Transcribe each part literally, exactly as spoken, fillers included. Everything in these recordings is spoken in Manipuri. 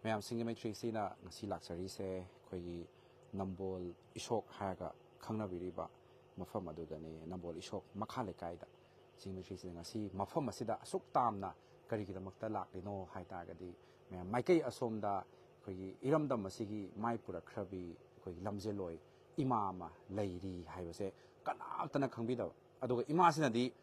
ꯃꯌꯥꯝ, ꯁꯤꯡꯖꯃꯩ ꯊ꯭ꯔꯤ ꯁꯤꯛꯁꯇꯤꯅ ꯉꯁꯤ ꯂꯥꯛꯆꯔꯤꯁꯦ ꯑꯩꯈꯣꯏꯒꯤ ꯅꯝꯕꯣꯜ ꯏꯁꯣꯛ ꯍꯥꯏꯔꯒ ꯈꯪꯅꯕꯤꯔꯤꯕ ꯃꯐꯝ ꯑꯗꯨꯗꯅꯤ, ꯅꯝꯕꯣꯜ ꯏꯁꯣꯛ ꯃꯈꯥ ꯂꯩꯀꯥꯏꯗ꯫ ꯁꯤꯡꯖꯃꯩ ꯊ꯭ꯔꯤ ꯁꯤꯛꯁꯇꯤꯅ ꯉꯁꯤ ꯃꯐꯝ ꯑꯁꯤꯗ ꯑꯁꯨꯛ ꯇꯥꯝꯅ ꯀꯔꯤꯒꯤꯗꯃꯛꯇ ꯂꯥꯛꯂꯤꯅꯣ ꯍꯥꯏ ꯇꯥꯔꯒꯗꯤ, ꯃꯌꯥꯝ, ꯃꯥꯏꯀꯩ ꯑꯁꯣꯝꯗ ꯑꯩꯈꯣꯏꯒꯤ ꯏꯔꯝꯗꯝ ꯑꯁꯤꯒꯤ ꯃꯥꯏ ꯄꯨꯔꯛꯈ꯭ꯔꯕꯤ ꯑꯩꯈꯣꯏꯒꯤ ꯂꯝꯖꯦꯜꯂꯣꯏ ꯏꯃꯥ ꯑꯃ ꯂꯩꯔꯤ ꯍꯥꯏꯕꯁꯦ ꯀꯅꯥꯝꯇꯅ ꯈꯪꯕꯤꯗꯕ꯫ ꯑꯗꯨꯒ ꯏꯃꯥꯁꯤꯅꯗꯤ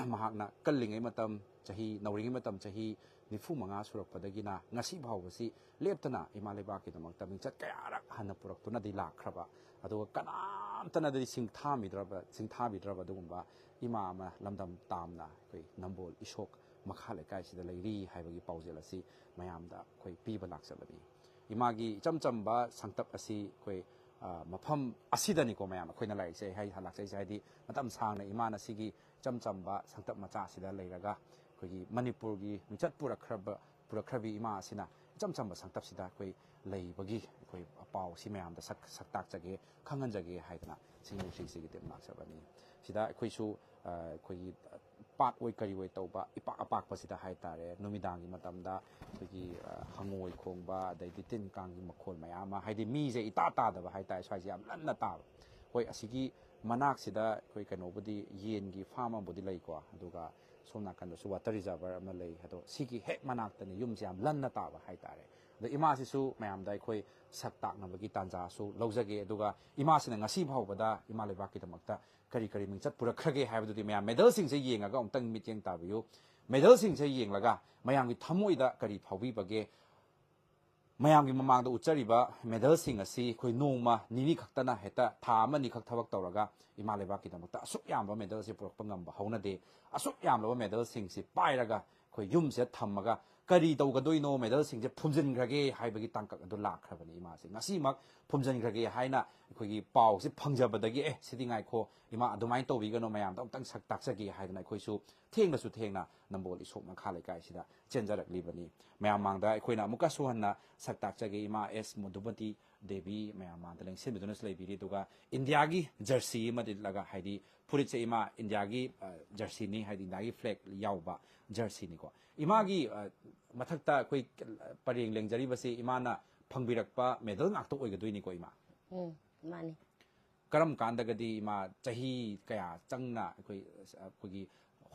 ꯃꯍꯥꯛꯅ ꯀꯜꯂꯤꯉꯩ ꯃꯇꯝ, ꯆꯍꯤ ꯅꯧꯔꯤꯉꯩ ꯃꯇꯝ, ꯆꯍꯤ ꯅꯤꯐꯨ ꯃꯉꯥ ꯁꯨꯔꯛꯄꯗꯒꯤꯅ ꯉꯁꯤ ꯐꯥꯎꯕꯁꯤ ꯂꯦꯞꯇꯅ ꯏꯃꯥ ꯂꯩꯕꯥꯛꯀꯤꯗꯃꯛꯇ ꯃꯤꯡꯆꯠ ꯀꯌꯥꯔꯛ ꯍꯟꯅ ꯄꯨꯔꯛꯇꯨꯅꯗꯤ ꯂꯥꯛꯈ꯭ꯔꯕ, ꯑꯗꯨꯒ ꯀꯅꯥꯝꯇꯅꯗꯤ ꯁꯤꯡꯊꯥꯕꯤꯗ꯭ꯔꯕ, ꯁꯤꯡꯊꯥꯕꯤꯗ꯭ꯔꯕ ꯑꯗꯨꯒꯨꯝꯕ ꯏꯃꯥ ꯑꯃ ꯂꯝꯗꯝ ꯇꯥꯝꯅ ꯑꯩꯈꯣꯏ ꯅꯝꯕꯣꯜ ꯏꯁꯣꯛ ꯃꯈꯥ ꯂꯩꯀꯥꯏꯁꯤꯗ ꯂꯩꯔꯤ ꯍꯥꯏꯕꯒꯤ ꯄꯥꯎꯖꯦꯜ ꯑꯁꯤ ꯃꯌꯥꯝꯗ ꯑꯩꯈꯣꯏ ꯄꯤꯕ ꯂꯥꯛꯆꯕꯅꯤ꯫ ꯏꯃꯥꯒꯤ ꯏꯆꯝ ꯆꯝꯕ ꯁꯪꯇꯞ ꯑꯁꯤ ꯑꯩꯈꯣꯏ, ꯑ, ꯃꯐꯝ ꯑꯁꯤꯗꯅꯤꯀꯣ, ꯃꯌꯥꯝ, ꯑꯩꯈꯣꯏꯅ ꯂꯥꯏꯔꯤꯛꯁꯦ ꯍꯥꯏ ꯂꯥꯛꯆꯩꯁꯦ, ꯍꯥꯏꯗꯤ ꯃꯇꯝ ꯁꯥꯡꯅ ꯏꯃꯥꯅ ꯁꯤꯒꯤ ꯏꯆꯝ ꯆꯝꯕ ꯁꯪꯇꯞ ꯃꯆꯥ ꯑꯁꯤꯗ ꯂꯩꯔꯒ ꯑꯩꯈꯣꯏꯒꯤ ꯃꯅꯤꯄꯨꯔꯒꯤ ꯃꯤꯡꯆꯠ ꯄꯨꯔꯛꯈ꯭ꯔꯕ, ꯄꯨꯔꯛꯈ꯭ꯔꯕꯤ ꯏꯃꯥ ꯑꯁꯤꯅ ꯏꯆꯝ ꯆꯝꯕ ꯁꯪꯇꯞꯁꯤꯗ ꯑꯩꯈꯣꯏ ꯂꯩꯕꯒꯤ ꯑꯩꯈꯣꯏ ꯄꯥꯎꯁꯤ ꯃꯌꯥꯝꯗ ꯁꯛ-, ꯁꯛ ꯇꯥꯛꯆꯒꯦ, ꯈꯪꯍꯟꯖꯒꯦ ꯍꯥꯏꯗꯅ ꯁꯤꯡꯖꯃꯩ ꯊ꯭ꯔꯤ ꯁꯤꯛꯁꯇꯤꯒꯤ ꯇꯤꯝ ꯂꯥꯛꯆꯕꯅꯤ꯫ ꯁꯤꯗ ꯑꯩꯈꯣꯏꯁꯨ, ꯑ, ꯑꯩꯈꯣꯏꯒꯤ ꯄꯥꯠ ꯑꯣꯏ ꯀꯔꯤ ꯑꯣꯏ ꯇꯧꯕ ꯏꯄꯥꯛ ꯑꯄꯥꯛꯄꯁꯤꯗ ꯍꯥꯏ ꯇꯥꯔꯦ, ꯅꯨꯃꯤꯗꯥꯡꯒꯤ ꯃꯇꯝꯗ ꯑꯩꯈꯣꯏꯒꯤ, ꯑ, ꯍꯪꯉꯣꯏ ꯈꯣꯡꯕ, ꯑꯗꯩꯗꯤ ꯇꯤꯟ ꯀꯥꯡꯒꯤ ꯃꯈꯣꯜ ꯃꯌꯥꯝ ꯑꯃ, ꯍꯥꯏꯗꯤ ꯃꯤꯁꯦ ꯏꯇꯥ ꯇꯥꯗꯕ ꯍꯥꯏ ꯇꯥꯔꯦ, ꯁ꯭ꯋꯥꯏꯁꯦ ꯌꯥꯝ ꯂꯟꯅ ꯇꯥꯕ꯫ ꯍꯣꯏ, ꯑꯁꯤꯒꯤ ꯃꯅꯥꯛꯁꯤꯗ ꯑꯩꯈꯣꯏ ꯀꯩꯅꯣꯕꯨꯗꯤ, ꯌꯦꯟꯒꯤ ꯐꯥꯔꯝ ꯑꯃꯕꯨꯗꯤ ꯂꯩꯀꯣ, ꯑꯗꯨꯒ ꯁꯣꯝ ꯅꯥꯀꯟꯗꯁꯨ ꯋꯥꯇꯔ ꯔꯤꯖꯔꯚꯔ ꯑꯃ ꯂꯩ꯫ ꯑꯗꯣ ꯁꯤꯒꯤ ꯍꯦꯛ ꯃꯅꯥꯛꯇꯅꯤ ꯌꯨꯝꯁꯦ ꯌꯥꯝ ꯂꯟꯅ ꯇꯥꯕ ꯍꯥꯏ ꯇꯥꯔꯦ꯫ ꯑꯗꯣ ꯏꯃꯥꯁꯤꯁꯨ ꯃꯌꯥꯝꯗ ꯑꯩꯈꯣꯏ ꯁꯛ ꯇꯥꯛꯅꯕꯒꯤ ꯇꯥꯟꯖꯥꯁꯨ ꯂꯧꯖꯒꯦ꯫ ꯑꯗꯨꯒ ꯏꯃꯥꯁꯤꯅ ꯉꯁꯤ ꯐꯥꯎꯕꯗ ꯏꯃꯥ ꯂꯩꯕꯥꯛꯀꯤꯗꯃꯛꯇ ꯀꯔꯤ ꯀꯔꯤ ꯃꯤꯡꯆꯠ ꯄꯨꯔꯛꯈ꯭ꯔꯒꯦ ꯍꯥꯏꯕꯗꯨꯗꯤ ꯃꯌꯥꯝ ꯃꯦꯗꯜꯁꯤꯡꯁꯦ ꯌꯦꯡꯉꯒ ꯑꯃꯨꯛꯇꯪ ꯃꯤꯠꯌꯦꯡ ꯇꯥꯕꯤꯌꯨ꯫ ꯃꯦꯗꯜꯁꯤꯡꯁꯦ ꯌꯦꯡꯂꯒ ꯃꯌꯥꯝꯒꯤ ꯊꯃꯣꯏꯗ ꯀꯔꯤ ꯐꯥꯎꯕꯤꯕꯒꯦ? ꯃꯌꯥꯝꯒꯤ ꯃꯃꯥꯡꯗ ꯎꯠꯆꯔꯤꯕ ꯃꯦꯗꯜꯁꯤꯡ ꯑꯁꯤ ꯑꯩꯈꯣꯏ ꯅꯣꯡꯃ ꯅꯤꯅꯤ ꯈꯛꯇꯅ, ꯍꯦꯛꯇ ꯊꯥ ꯑꯃ ꯑꯅꯤꯈꯛ ꯊꯕꯛ ꯇꯧꯔꯒ ꯏꯃꯥ ꯂꯩꯕꯥꯛꯀꯤꯗꯃꯛꯇ ꯑꯁꯨꯛ ꯌꯥꯝꯕ ꯃꯦꯗꯜꯁꯤ ꯄꯨꯔꯛꯄ ꯉꯝꯕ ꯍꯧꯅꯗꯦ꯫ ꯑꯁꯨꯛ ꯌꯥꯝꯂꯕ ꯃꯦꯗꯜꯁꯤꯡꯁꯤ ꯄꯥꯏꯔꯒ ꯑꯩꯈꯣꯏ ꯌꯨꯝꯁꯤꯗ ꯊꯝꯃꯒ ꯀꯔꯤ ꯇꯧꯒꯗꯣꯏꯅꯣ, ꯃꯦꯗꯜꯁꯤꯡꯁꯦ ꯐꯨꯝꯖꯤꯟꯈ꯭ꯔꯒꯦ ꯍꯥꯏꯕꯒꯤ ꯇꯥꯡꯀꯛ ꯑꯗꯨ ꯂꯥꯛꯈ꯭ꯔꯕꯅꯤ꯫ ꯏꯃꯥꯁꯦ ꯉꯁꯤꯃꯛ ꯐꯨꯝꯖꯤꯟꯈ꯭ꯔꯒꯦ ꯍꯥꯏꯅ ꯑꯩꯈꯣꯏꯒꯤ ꯄꯥꯎꯁꯦ ꯐꯪꯖꯕꯗꯒꯤ, "ꯑꯦ, ꯁꯤꯗꯤ ꯉꯥꯏꯈꯣ ꯏꯃꯥ, ꯑꯗꯨꯃꯥꯏꯅ ꯇꯧꯕꯤꯒꯅꯣ, ꯃꯌꯥꯝꯗ ꯑꯃꯨꯛꯇꯪ ꯁꯛ ꯇꯥꯛꯆꯒꯦ" ꯍꯥꯏꯗꯅ ꯑꯩꯈꯣꯏꯁꯨ ꯊꯦꯡꯅꯁꯨ ꯊꯦꯡꯅ ꯅꯝꯕꯣꯜ ꯏꯁꯣꯛ ꯃꯈꯥ ꯂꯩꯀꯥꯏꯁꯤꯗ ꯆꯦꯟꯖꯔꯛꯂꯤꯕꯅꯤ꯫ ꯃꯌꯥꯝ ꯃꯥꯡꯗ ꯑꯩꯈꯣꯏꯅ ꯑꯃꯨꯛꯀꯁꯨ ꯍꯟꯅ ꯁꯛ ꯇꯥꯛꯆꯒꯦ꯫ ꯏꯃꯥ ꯑꯦꯁ ꯃꯙꯨꯃꯇꯤ ꯗꯦꯕꯤ ꯃꯌꯥꯝ ꯃꯥꯡꯗ ꯂꯦꯡꯁꯤꯟꯕꯤꯗꯨꯅꯁꯨ ꯂꯩꯕꯤꯔꯤ꯫ ꯑꯗꯨꯒ ꯏꯟꯗꯤꯌꯥꯒꯤ ꯖꯔꯁꯤ ꯑꯃ ꯂꯤꯠꯂꯒ, ꯍꯥꯏꯗꯤ ꯐꯨꯔꯤꯠꯁꯦ ꯏꯃꯥ ꯏꯟꯗꯤꯌꯥꯒꯤ, ꯑ, ꯖꯔꯁꯤꯅꯤ, ꯍꯥꯏꯗꯤ ꯏꯟꯗꯤꯌꯥꯒꯤ ꯐ꯭ꯂꯦꯒ ꯌꯥꯎꯕ ꯖꯔꯁꯤꯅꯤꯀꯣ꯫ ꯏꯃꯥꯒꯤ, ꯑ, ꯃꯊꯛꯇ ꯑꯩꯈꯣꯏ ꯄꯔꯦꯡ ꯂꯦꯡꯖꯔꯤꯕꯁꯤ ꯏꯃꯥꯅ ꯐꯪꯕꯤꯔꯛꯄ ꯃꯦꯗꯜ ꯉꯥꯛꯇ ꯑꯣꯏꯒꯗꯣꯏꯅꯤꯀꯣ, ꯏꯃꯥ? ꯎꯝ, ꯃꯥꯅꯤ꯫ ꯀꯔꯝ ꯀꯥꯟꯗꯒꯗꯤ ꯏꯃꯥ ꯆꯍꯤ ꯀꯌꯥ ꯆꯪꯅ ꯑꯩꯈꯣꯏ, ꯑꯩꯈꯣꯏꯒꯤ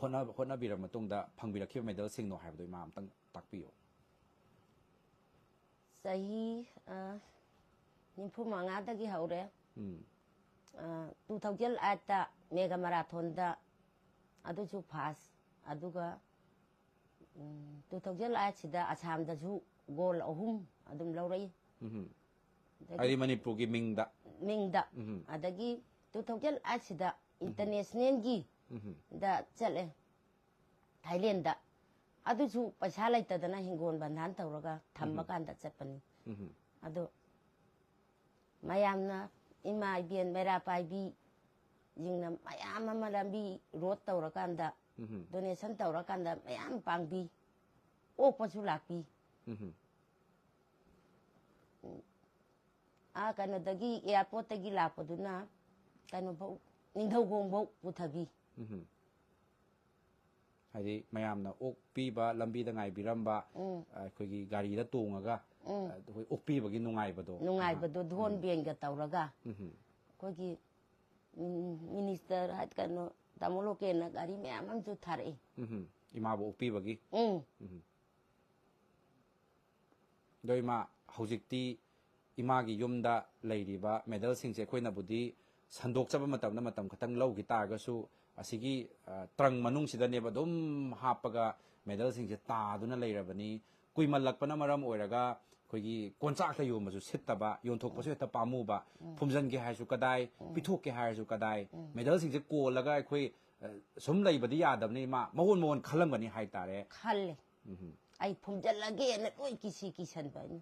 ꯍꯣꯠꯅ-, ꯍꯣꯠꯅꯕꯤꯔꯕ ꯃꯇꯨꯡꯗ ꯐꯪꯕꯤꯔꯛꯈꯤꯕ ꯃꯦꯗꯜꯁꯤꯡꯅꯣ ꯍꯥꯏꯕꯗꯣ ꯏꯃꯥ ꯑꯝꯇꯪ ꯇꯥꯛꯄꯤꯌꯨ꯫ ꯆꯍꯤ ꯑ, ꯅꯤꯐꯨ ꯃꯉꯥꯗꯒꯤ ꯍꯧꯔꯦ꯫ ꯎꯝ꯫ ꯇꯨ ꯊꯥꯎꯖꯟ ꯑꯥꯏꯠꯇ ꯃꯦꯒꯥ ꯃꯔꯥꯊꯣꯟꯗ ꯑꯗꯨꯁꯨ ꯐꯥꯁ, ꯑꯗꯨꯒ ꯇꯨ ꯊꯥꯎꯖꯟ ꯑꯥꯏꯠꯁꯤꯗ ꯑꯁꯥꯝꯗꯁꯨ ꯒꯣꯜ ꯑꯍꯨꯝ ꯑꯗꯨꯝ ꯂꯧꯔꯛꯏ꯫ ꯎꯝ꯫ ꯑꯗꯒꯤ ꯍꯥꯏꯗꯤ ꯃꯅꯤꯄꯨꯔꯒꯤ ꯃꯤꯡꯗ꯫ ꯃꯤꯡꯗ꯫ ꯎꯝ꯫ ꯑꯗꯒꯤ ꯇꯨ ꯊꯥꯎꯖꯟ ꯑꯥꯏꯠꯁꯤꯗ ꯏꯟꯇꯔꯅꯦꯁꯅꯦꯜꯒꯤ ꯎꯝ꯫ ꯗ ꯆꯠꯂꯦ, ꯊꯥꯏꯂꯦꯟꯗ꯫ ꯑꯗꯨꯁꯨ ꯄꯩꯁꯥ ꯂꯩꯇꯗꯅ ꯍꯤꯡꯒꯣꯜ ꯕꯟꯙꯥꯟ ꯇꯧꯔꯒ ꯊꯝꯕ ꯀꯥꯟꯗ ꯆꯠꯄꯅꯤ꯫ ꯎꯝ꯫ ꯑꯗꯣ ꯃꯌꯥꯝꯅ, ꯏꯃꯥ ꯏꯕꯦꯟ ꯃꯩꯔꯥ ꯄꯥꯏꯕꯤꯁꯤꯡꯅ ꯃꯌꯥꯝ ꯑꯃ ꯂꯝꯕꯤ ꯔꯣꯗ ꯇꯧꯔꯀꯥꯟꯗ, ꯎꯝ꯫ ꯗꯣꯅꯦꯁꯟ ꯇꯧꯔꯀꯥꯟꯗ ꯃꯌꯥꯝ ꯄꯥꯡꯕꯤ꯫ ꯑꯣꯛꯄꯁꯨ ꯂꯥꯛꯄꯤ꯫ ꯎꯝ꯫ ꯑꯥ, ꯀꯩꯅꯣꯗꯒꯤ, ꯑꯦꯌꯥꯔꯄꯣꯔꯠꯇꯒꯤ ꯂꯥꯛꯄꯗꯨꯅ ꯀꯩꯅꯣꯐꯧ, ꯅꯤꯡꯊꯧꯈꯣꯡꯐꯧ ꯄꯨꯊꯕꯤ꯫ ꯎꯝ꯫ ꯍꯥꯏꯗꯤ ꯃꯌꯥꯝꯅ ꯑꯣꯛꯄꯤꯕ, ꯂꯝꯕꯤꯗ ꯉꯥꯏꯕꯤꯔꯝꯕ, ꯎꯝ꯫ ꯑꯩꯈꯣꯏꯒꯤ ꯒꯥꯔꯤꯗ ꯇꯣꯡꯉꯒ ꯎꯝ꯫ ꯑꯩꯈꯣꯏ ꯑꯣꯛꯄꯤꯕꯒꯤ ꯅꯨꯡꯉꯥꯏꯕꯗꯣ꯫ ꯅꯨꯡꯉꯥꯏꯕꯗꯣ ꯙꯣꯟ ꯕꯦꯟꯒ ꯇꯧꯔꯒ꯫ ꯎꯝ꯫ ꯑꯩꯈꯣꯏꯒꯤ ꯃꯤꯅꯤꯁꯇꯔ ꯍꯥꯏ, ꯀꯩꯅꯣ, ꯇꯥꯃꯣ ꯂꯣꯀꯦꯟꯅ ꯒꯥꯔꯤ ꯃꯌꯥꯝ ꯑꯃꯁꯨ ꯊꯥꯔꯛꯏ꯫ ꯎꯝ꯫ ꯏꯃꯥꯕꯨ ꯑꯣꯛꯄꯤꯕꯒꯤ꯫ ꯎꯝ꯫ ꯎꯝ꯫ ꯑꯗꯣ ꯏꯃꯥ, ꯍꯧꯖꯤꯛꯇꯤ ꯏꯃꯥꯒꯤ ꯌꯨꯝꯗ ꯂꯩꯔꯤꯕ ꯃꯦꯗꯜꯁꯤꯡꯁꯦ ꯑꯩꯈꯣꯏꯅꯕꯨꯗꯤ ꯁꯟꯗꯣꯛꯆꯕ ꯃꯇꯝꯗ ꯃꯇꯝ ꯈꯛꯇꯪ ꯂꯧꯈꯤ ꯇꯥꯔꯒꯁꯨ, ꯑꯁꯤꯒꯤ, ꯑ, ꯇ꯭ꯔꯪ ꯃꯅꯨꯡꯁꯤꯗꯅꯦꯕ ꯑꯗꯨꯝ ꯍꯥꯞꯄꯒ ꯃꯦꯗꯜꯁꯤꯡꯁꯦ ꯇꯥꯗꯨꯅ ꯂꯩꯔꯕꯅꯤ꯫ ꯀꯨꯏꯃꯜꯂꯛꯄꯅ ꯃꯔꯝ ꯑꯣꯏꯔꯒ ꯑꯩꯈꯣꯏꯒꯤ ꯀꯣꯟꯆꯥꯛꯇ ꯌꯣꯟꯕꯁꯨ ꯁꯤꯠꯇꯕ, ꯌꯣꯟꯊꯣꯛꯄꯁꯨ ꯍꯦꯛꯇ ꯄꯥꯝꯃꯨꯕ, ꯐꯨꯝꯖꯤꯟꯒꯦ ꯍꯥꯏꯔꯁꯨ ꯀꯗꯥꯏ, ꯄꯤꯊꯣꯛꯀꯦ ꯍꯥꯏꯔꯁꯨ ꯀꯗꯥꯏ, ꯃꯦꯗꯜꯁꯤꯡꯁꯦ ꯀꯣꯜꯂꯒ ꯑꯩꯈꯣꯏ, ꯑ, ꯁꯨꯝ ꯂꯩꯕꯗꯤ ꯌꯥꯗꯕꯅꯤ ꯏꯃꯥ, ꯃꯑꯣꯟ ꯃꯑꯣꯟ ꯈꯜꯂꯝꯒꯅꯤ ꯍꯥꯏꯇꯥꯔꯦ꯫ ꯈꯜꯂꯦ꯫ ꯎꯝ꯫ ꯑꯩ ꯐꯨꯝꯖꯤꯜꯂꯒꯦꯅ ꯂꯣꯏ ꯀꯤꯁꯤ ꯀꯤꯁꯟꯕ ꯑꯩꯅ꯫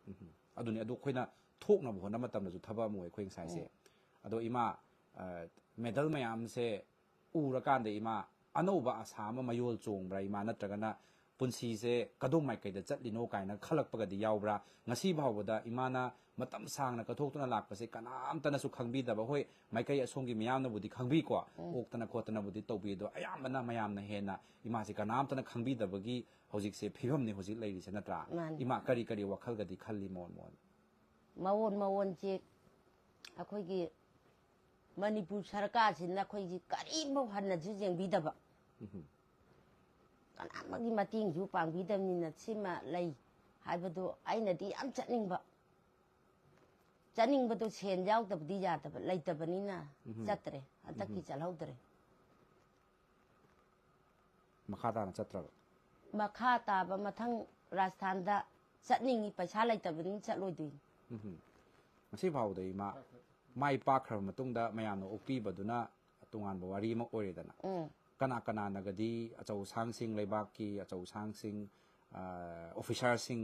ꯎꯝ꯫ ꯑꯗꯨꯅꯤ, ꯑꯗꯨ ꯑꯩꯈꯣꯏꯅ ꯊꯣꯛꯅꯕ ꯍꯣꯠꯅꯕ ꯃꯇꯝꯗꯁꯨ ꯊꯕꯛ ꯑꯃ ꯑꯣꯏ ꯑꯩꯈꯣꯏ ꯉꯁꯥꯏꯁꯦ꯫ ꯑꯗꯣ ꯏꯃꯥ, ꯑ, ꯃꯦꯗꯜ ꯃꯌꯥꯝꯁꯦ ꯎꯔꯀꯥꯟꯗ ꯏꯃꯥ, ꯑꯅꯧꯕ ꯑꯁꯥ ꯑꯃ ꯃꯌꯣꯜ ꯆꯣꯡꯕ꯭ꯔꯥ ꯏꯃꯥ? ꯅꯠꯇ꯭ꯔꯒꯅ ꯄꯨꯟꯁꯤꯁꯦ ꯀꯗꯣꯝ ꯃꯥꯏꯀꯩꯗ ꯆꯠꯂꯤꯅꯣ ꯀꯥꯏꯅ ꯈꯜꯂꯛꯄꯒꯗꯤ ꯌꯥꯎꯕ꯭ꯔꯥ? ꯉꯁꯤ ꯐꯥꯎꯕꯗ ꯏꯃꯥꯅ ꯃꯇꯝ ꯁꯥꯡꯅ ꯀꯠꯊꯣꯛꯇꯨꯅ ꯂꯥꯛꯄꯁꯦ ꯀꯅꯥꯝꯇꯅꯁꯨ ꯈꯪꯕꯤꯗꯕ, ꯍꯣꯏ, ꯃꯥꯏꯀꯩ ꯑꯁꯣꯝꯒꯤ ꯃꯤꯌꯥꯝꯅꯕꯨꯗꯤ ꯈꯪꯕꯤꯀꯣ, ꯑꯣꯛꯇꯅ ꯈꯣꯠꯇꯅꯕꯨꯗꯤ ꯇꯧꯕꯤ, ꯑꯗꯣ ꯑꯌꯥꯝꯕꯅ ꯃꯌꯥꯝꯅ ꯍꯦꯟꯅ ꯏꯃꯥꯁꯦ ꯀꯅꯥꯝꯇꯅ ꯈꯪꯕꯤꯗꯕꯒꯤ ꯍꯧꯖꯤꯛꯁꯦ ꯐꯤꯕꯝꯅꯤ ꯍꯧꯖꯤꯛ ꯂꯩꯔꯤꯁꯦ, ꯅꯠꯇ꯭ꯔꯥ? ꯃꯥꯅꯤ꯫ ꯏꯃꯥ ꯀꯔꯤ ꯀꯔꯤ ꯋꯥꯈꯜꯒꯗꯤ ꯈꯜꯂꯤ ꯃꯣꯟ ꯃꯣꯟ? ꯃꯑꯣꯟ ꯃꯑꯣꯟꯁꯦ ꯑꯩꯈꯣꯏꯒꯤ ꯃꯅꯤꯄꯨꯔ ꯁꯔꯀꯥꯔꯁꯤꯅ ꯑꯩꯈꯣꯏꯁꯤ ꯀꯔꯤꯝꯐꯥꯎ ꯍꯟꯅꯁꯨ ꯌꯦꯡꯕꯤꯗꯕ, ꯀꯅꯥꯃꯒꯤ ꯃꯇꯦꯡꯁꯨ ꯄꯥꯡꯕꯤꯗꯕꯅꯤꯅ ꯁꯤꯃ ꯂꯩ ꯍꯥꯏꯕꯗꯣ ꯑꯩꯅꯗꯤ ꯌꯥꯝ ꯆꯠꯅꯤꯡꯕ꯫ ꯆꯠꯅꯤꯡꯕꯗꯣ ꯁꯦꯟ ꯌꯥꯎꯗꯕꯗꯤ ꯌꯥꯗꯕ, ꯂꯩꯇꯕꯅꯤꯅ ꯆꯠꯇ꯭ꯔꯦ꯫ ꯍꯟꯗꯛꯀꯤ ꯆꯠꯍꯧꯗ꯭ꯔꯦ꯫ ꯃꯈꯥ ꯇꯥꯅ ꯆꯠꯇ꯭ꯔꯕ? ꯃꯈꯥ ꯇꯥꯕ ꯃꯊꯪ ꯔꯥꯖꯁꯊꯥꯟꯗ ꯆꯠꯅꯤꯡꯉꯤ, ꯄꯩꯁꯥ ꯂꯩꯇꯕꯅꯤꯅ ꯆꯠꯂꯣꯏꯗꯣꯏꯅꯤ꯫ ꯎꯝ꯫ ꯉꯁꯤ ꯐꯥꯎꯕꯗ ꯏꯃꯥ ꯃꯥꯏ ꯄꯥꯛꯈ꯭ꯔꯕ ꯃꯇꯨꯡꯗ ꯃꯌꯥꯝꯅ ꯑꯣꯛꯄꯤꯕꯗꯨꯅ ꯇꯣꯉꯥꯟꯕ ꯋꯥꯔꯤ ꯑꯃ ꯑꯣꯏꯔꯦꯗꯅ꯫ ꯎꯝ꯫ ꯀꯅꯥ ꯀꯅꯥꯅꯒꯗꯤ ꯑꯆꯧ ꯑꯁꯥꯡꯁꯤꯡ, ꯂꯩꯕꯥꯛꯀꯤ ꯑꯆꯧ ꯑꯁꯥꯡꯁꯤꯡ, ꯑ, ꯑꯣꯐꯤꯁꯥꯔꯁꯤꯡ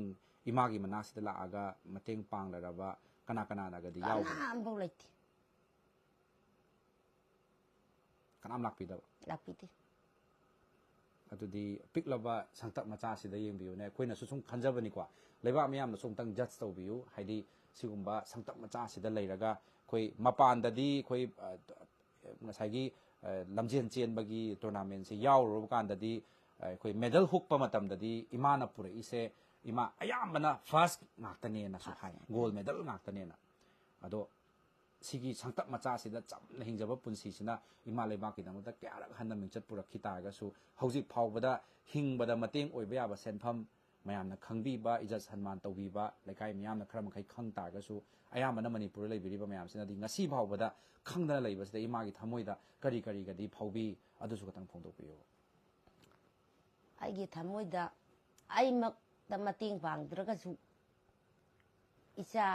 ꯏꯃꯥꯒꯤ ꯃꯅꯥꯛꯁꯤꯗ ꯂꯥꯛꯑꯒ ꯃꯇꯦꯡ ꯄꯥꯡꯂꯔꯕ ꯀꯅꯥ ꯀꯅꯥꯅꯒꯗꯤ ꯌꯥꯎꯕ꯭ꯔꯥ? ꯀꯅꯥꯝꯐꯥꯎ ꯂꯩꯇꯦ꯫ ꯀꯅꯥꯝ ꯂꯥꯛꯄꯤꯗꯕ? ꯂꯥꯛꯄꯤꯗꯦ꯫ ꯑꯗꯨꯗꯤ ꯄꯤꯛꯂꯕ ꯁꯪꯇꯞ ꯃꯆꯥꯁꯤꯗ ꯌꯦꯡꯕꯤꯌꯨꯅꯦ, ꯑꯩꯈꯣꯏꯅꯁꯨ ꯁꯨꯝ ꯈꯟꯖꯕꯅꯤꯀꯣ, ꯂꯩꯕꯥꯛ ꯃꯤꯌꯥꯝꯅꯁꯨ ꯑꯃꯨꯛꯇꯪ ꯖꯁ ꯇꯧꯕꯤꯌꯨ꯫ ꯍꯥꯏꯗꯤ ꯁꯤꯒꯨꯝꯕ ꯁꯪꯇꯞ ꯃꯆꯥꯁꯤꯗ ꯂꯩꯔꯒ ꯑꯩꯈꯣꯏ ꯃꯄꯥꯟꯗꯗꯤ ꯑꯩꯈꯣꯏ, ꯑ, ꯉꯁꯥꯏꯒꯤ, ꯑ, ꯂꯝꯖꯦꯟ ꯆꯦꯟꯕꯒꯤ ꯇꯣꯔꯅꯥꯃꯦꯟꯁꯤ ꯌꯥꯎꯔꯨꯔꯕ ꯀꯥꯟꯗꯗꯤ, ꯑ, ꯑꯩꯈꯣꯏ ꯃꯦꯗꯜ ꯍꯨꯛꯄ ꯃꯇꯝꯗꯗꯤ ꯏꯃꯥꯅ ꯄꯨꯔꯛꯏꯁꯦ, ꯏꯃꯥ ꯑꯌꯥꯝꯕꯅ ꯐꯥꯔꯁ ꯉꯥꯛꯇꯅꯦꯅꯁꯨ ꯍꯥꯏ, ꯒꯣꯜ ꯃꯦꯗꯜ ꯉꯥꯛꯇꯅꯦꯅ꯫ ꯑꯗꯣ ꯁꯤꯒꯤ ꯁꯪꯇꯞ ꯃꯆꯥꯁꯤꯗ ꯆꯝꯅ ꯍꯤꯡꯖꯕ ꯄꯨꯟꯁꯤꯁꯤꯅ ꯏꯃꯥ ꯂꯩꯕꯥꯛꯀꯤꯗꯃꯛꯇ ꯀꯌꯥꯔꯛ ꯍꯟꯅ ꯃꯤꯡꯆꯠ ꯄꯨꯔꯛꯈꯤ ꯇꯥꯔꯒꯁꯨ, ꯍꯧꯖꯤꯛ ꯐꯥꯎꯕꯗ ꯍꯤꯡꯕꯗ ꯃꯇꯦꯡ ꯑꯣꯏꯕ ꯌꯥꯕ ꯁꯦꯟꯐꯝ, ꯃꯌꯥꯝꯅ ꯈꯪꯕꯤꯕ, ꯏꯖꯠ ꯁꯟꯃꯥꯟ ꯇꯧꯕꯤꯕ, ꯂꯩꯀꯥꯏ ꯃꯤꯌꯥꯝꯅ ꯈꯔ ꯃꯈꯩ ꯈꯪ ꯇꯥꯔꯒꯁꯨ, ꯑꯌꯥꯝꯕꯅ ꯃꯅꯤꯄꯨꯔꯗ ꯂꯩꯕꯤꯔꯤꯕ ꯃꯌꯥꯝꯁꯤꯅꯗꯤ ꯉꯁꯤ ꯐꯥꯎꯕꯗ ꯈꯪꯗꯅ ꯂꯩꯕꯁꯤꯗ ꯏꯃꯥꯒꯤ ꯊꯃꯣꯏꯗ ꯀꯔꯤ ꯀꯔꯤꯒꯗꯤ ꯐꯥꯎꯕꯤ? ꯑꯗꯨꯁꯨ ꯈꯇꯪ ꯐꯣꯡꯗꯣꯛꯄꯤꯌꯨ꯫ ꯑꯩꯒꯤ ꯊꯃꯣꯏꯗ ꯑꯩꯃꯛꯇ ꯃꯇꯦꯡ ꯄꯥꯡꯗ꯭ꯔꯒꯁꯨ ꯏꯆꯥ,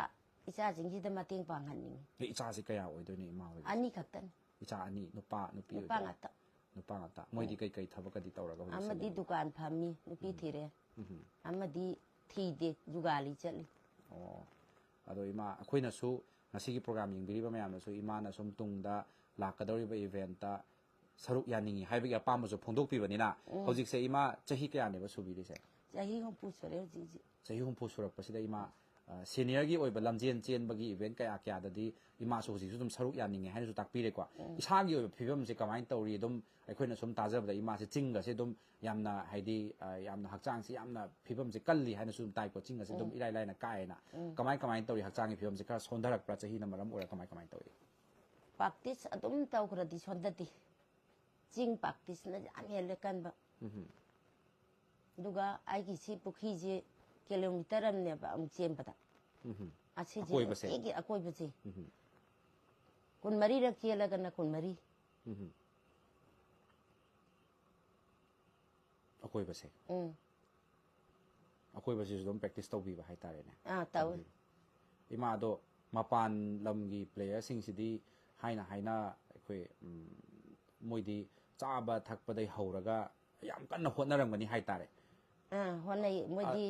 ꯏꯆꯥꯁꯤꯡꯁꯤꯗ ꯃꯇꯦꯡ ꯄꯥꯡꯍꯟꯅꯤꯡꯉꯤ꯫ ꯑꯦ, ꯏꯆꯥꯁꯤ ꯀꯌꯥ ꯑꯣꯏꯗꯣꯏꯅꯣ ꯏꯃꯥ ꯍꯣꯏꯒꯤ? ꯑꯅꯤ ꯈꯛꯇꯅꯤ꯫ ꯏꯆꯥ ꯑꯅꯤ, ꯅꯨꯄꯥ, ꯅꯨꯄꯤ ꯅꯨꯄꯥ ꯑꯣꯏꯗꯣꯏꯔꯥ? ꯉꯥꯛꯇ꯫ ꯅꯨꯄꯥ ꯉꯥꯛꯇ꯫ ꯃꯣꯏꯗꯤ ꯎꯝ꯫ ꯀꯩ ꯀꯩ ꯊꯕꯛꯀꯗꯤ ꯇꯧꯔꯒ ꯍꯧꯖꯤꯛ ꯑꯃꯗꯤ ꯆꯠꯂꯤꯕ? ꯗꯨꯀꯥꯟ ꯐꯝꯃꯤ, ꯅꯨꯄꯤ ꯎꯝ꯫ ꯊꯤꯔꯦ꯫ ꯎꯝ꯫ ꯑꯃꯗꯤ ꯊꯤꯗꯦ, ꯖꯨꯒꯥꯂꯤ ꯆꯠꯂꯤ꯫ ꯑꯣ꯫ ꯑꯗꯣ ꯏꯃꯥ, ꯑꯩꯈꯣꯏꯅꯁꯨ ꯉꯁꯤꯒꯤ ꯄ꯭ꯔꯣꯒ꯭ꯔꯥꯝ ꯌꯦꯡꯕꯤꯔꯤꯕ ꯃꯌꯥꯝꯅꯁꯨ ꯏꯃꯥꯅ ꯁꯨꯝ ꯇꯨꯡꯗ ꯂꯥꯛꯀꯗꯧꯔꯤꯕ ꯏꯚꯦꯟꯠꯇ ꯁꯔꯨꯛ ꯌꯥꯅꯤꯡꯉꯤ ꯍꯥꯏꯕꯒꯤ ꯑꯄꯥꯝꯕꯁꯨ ꯐꯣꯡꯗꯣꯛꯄꯤꯕꯅꯤꯅ, ꯎꯝ꯫ ꯍꯧꯖꯤꯛꯁꯦ ꯏꯃꯥ ꯆꯍꯤ ꯀꯌꯥꯅꯦꯕ ꯁꯨꯕꯤꯔꯤꯁꯦ? ꯆꯍꯤ ꯍꯨꯝꯐꯨ ꯁꯨꯔꯦ ꯍꯧꯖꯤꯛ ꯍꯧꯖꯤꯛ꯫ ꯆꯍꯤ ꯍꯨꯝꯐꯨ ꯁꯨꯔꯛꯄꯁꯤꯗ ꯏꯃꯥ, ꯑ, ꯁꯦꯅꯤꯌꯔꯒꯤ ꯑꯣꯏꯕ ꯂꯝꯖꯦꯟ ꯆꯦꯟꯕꯒꯤ ꯏꯚꯦꯟ ꯀꯌꯥ ꯀꯌꯥꯗꯗꯤ ꯏꯃꯥꯁꯨ ꯍꯧꯖꯤꯛꯁꯨ ꯑꯗꯨꯝ ꯁꯔꯨꯛ ꯌꯥꯅꯤꯡꯉꯦ ꯍꯥꯏꯅꯁꯨ ꯇꯥꯛꯄꯤꯔꯦꯀꯣ꯫ ꯏꯁꯥꯒꯤ ꯑꯣꯏꯕ ꯐꯤꯕꯝꯁꯦ ꯀꯃꯥꯏꯅ ꯇꯧꯔꯤ? ꯑꯗꯨꯝ ꯑꯩꯈꯣꯏꯅ ꯁꯨꯝ ꯇꯥꯖꯕꯗ ꯏꯃꯥꯁꯦ ꯆꯤꯡꯒꯁꯦ ꯑꯗꯨꯝ ꯌꯥꯝꯅ, ꯍꯥꯏꯗꯤ, ꯑ, ꯌꯥꯝꯅ ꯍꯛꯆꯥꯡꯁꯦ ꯌꯥꯝꯅ ꯐꯤꯕꯝꯁꯦ ꯀꯜꯂꯤ ꯍꯥꯏꯅꯁꯨ ꯑꯗꯨꯝ ꯇꯥꯏꯀꯣ, ꯆꯤꯡꯒꯁꯦ ꯑꯗꯨꯝ ꯏꯔꯥꯏ ꯂꯥꯏꯅ ꯀꯥꯏꯌꯦꯅ꯫ ꯀꯃꯥꯏ ꯀꯃꯥꯏꯅ ꯇꯧꯔꯤ? ꯍꯛꯆꯥꯡꯒꯤ ꯐꯤꯕꯝꯁꯦ ꯈꯔ ꯁꯣꯟꯊꯔꯛꯄ꯭ꯔꯥ? ꯆꯍꯤꯅ ꯃꯔꯝ ꯑꯣꯏꯔ ꯀꯃꯥꯏ ꯀꯃꯥꯏꯅ ꯇꯧꯔꯤ? ꯄ꯭ꯔꯥꯛꯇꯤꯁ ꯑꯗꯨꯝ ꯇꯧꯈ꯭ꯔꯗꯤ ꯁꯣꯟꯊꯗꯦ꯫ ꯆꯤꯡ ꯄ꯭ꯔꯥꯛꯇꯤꯁꯅ ꯌꯥꯝ ꯍꯦꯜꯂꯦ ꯀꯟꯕ꯫ ꯑꯗꯨꯒ ꯑꯩꯒꯤ ꯁꯤ ꯄꯨꯈ꯭ꯔꯤꯁꯦ ꯀꯤꯂꯣꯃꯤꯇꯔ ꯑꯃꯅꯦꯕ ꯑꯃꯨꯛ ꯆꯦꯟꯕꯗ꯫ ꯑꯁꯤꯁꯦ ꯑꯀꯣꯏꯕꯁꯦ? ꯅꯨꯡꯇꯤꯒꯤ ꯑꯀꯣꯏꯕꯁꯦ꯫ ꯀꯨꯟꯃꯔꯤꯔꯛ ꯆꯦꯜꯂꯒꯅ ꯀꯨꯟꯃꯔꯤ꯫ ꯑꯀꯣꯏꯕꯁꯦ꯫ ꯎꯝ꯫ ꯑꯀꯣꯏꯕꯁꯤꯁꯨ ꯑꯗꯨꯝ ꯄ꯭ꯔꯦꯛꯇꯤꯁ ꯇꯧꯕꯤꯕ ꯍꯥꯏꯇꯥꯔꯦꯅꯦ꯫ ꯑꯥ, ꯇꯧꯏ꯫ ꯏꯃꯥꯗꯣ ꯃꯄꯥꯟ ꯂꯝꯒꯤ ꯄ꯭ꯂꯦꯌꯔꯁꯤꯡꯁꯤꯗꯤ ꯍꯥꯏꯅ ꯍꯥꯏꯅ ꯑꯩꯈꯣꯏ, ꯎꯝ, ꯃꯣꯏꯗꯤ ꯆꯥꯕ ꯊꯛꯄꯗꯩ ꯍꯧꯔꯒ ꯌꯥꯝ ꯀꯟꯅ ꯍꯣꯠꯅꯔꯝꯒꯅꯤ ꯍꯥꯏꯇꯥꯔꯦ꯫ ꯑꯥ, ꯍꯣꯠꯅꯩ꯫ ꯃꯣꯏꯗꯤ,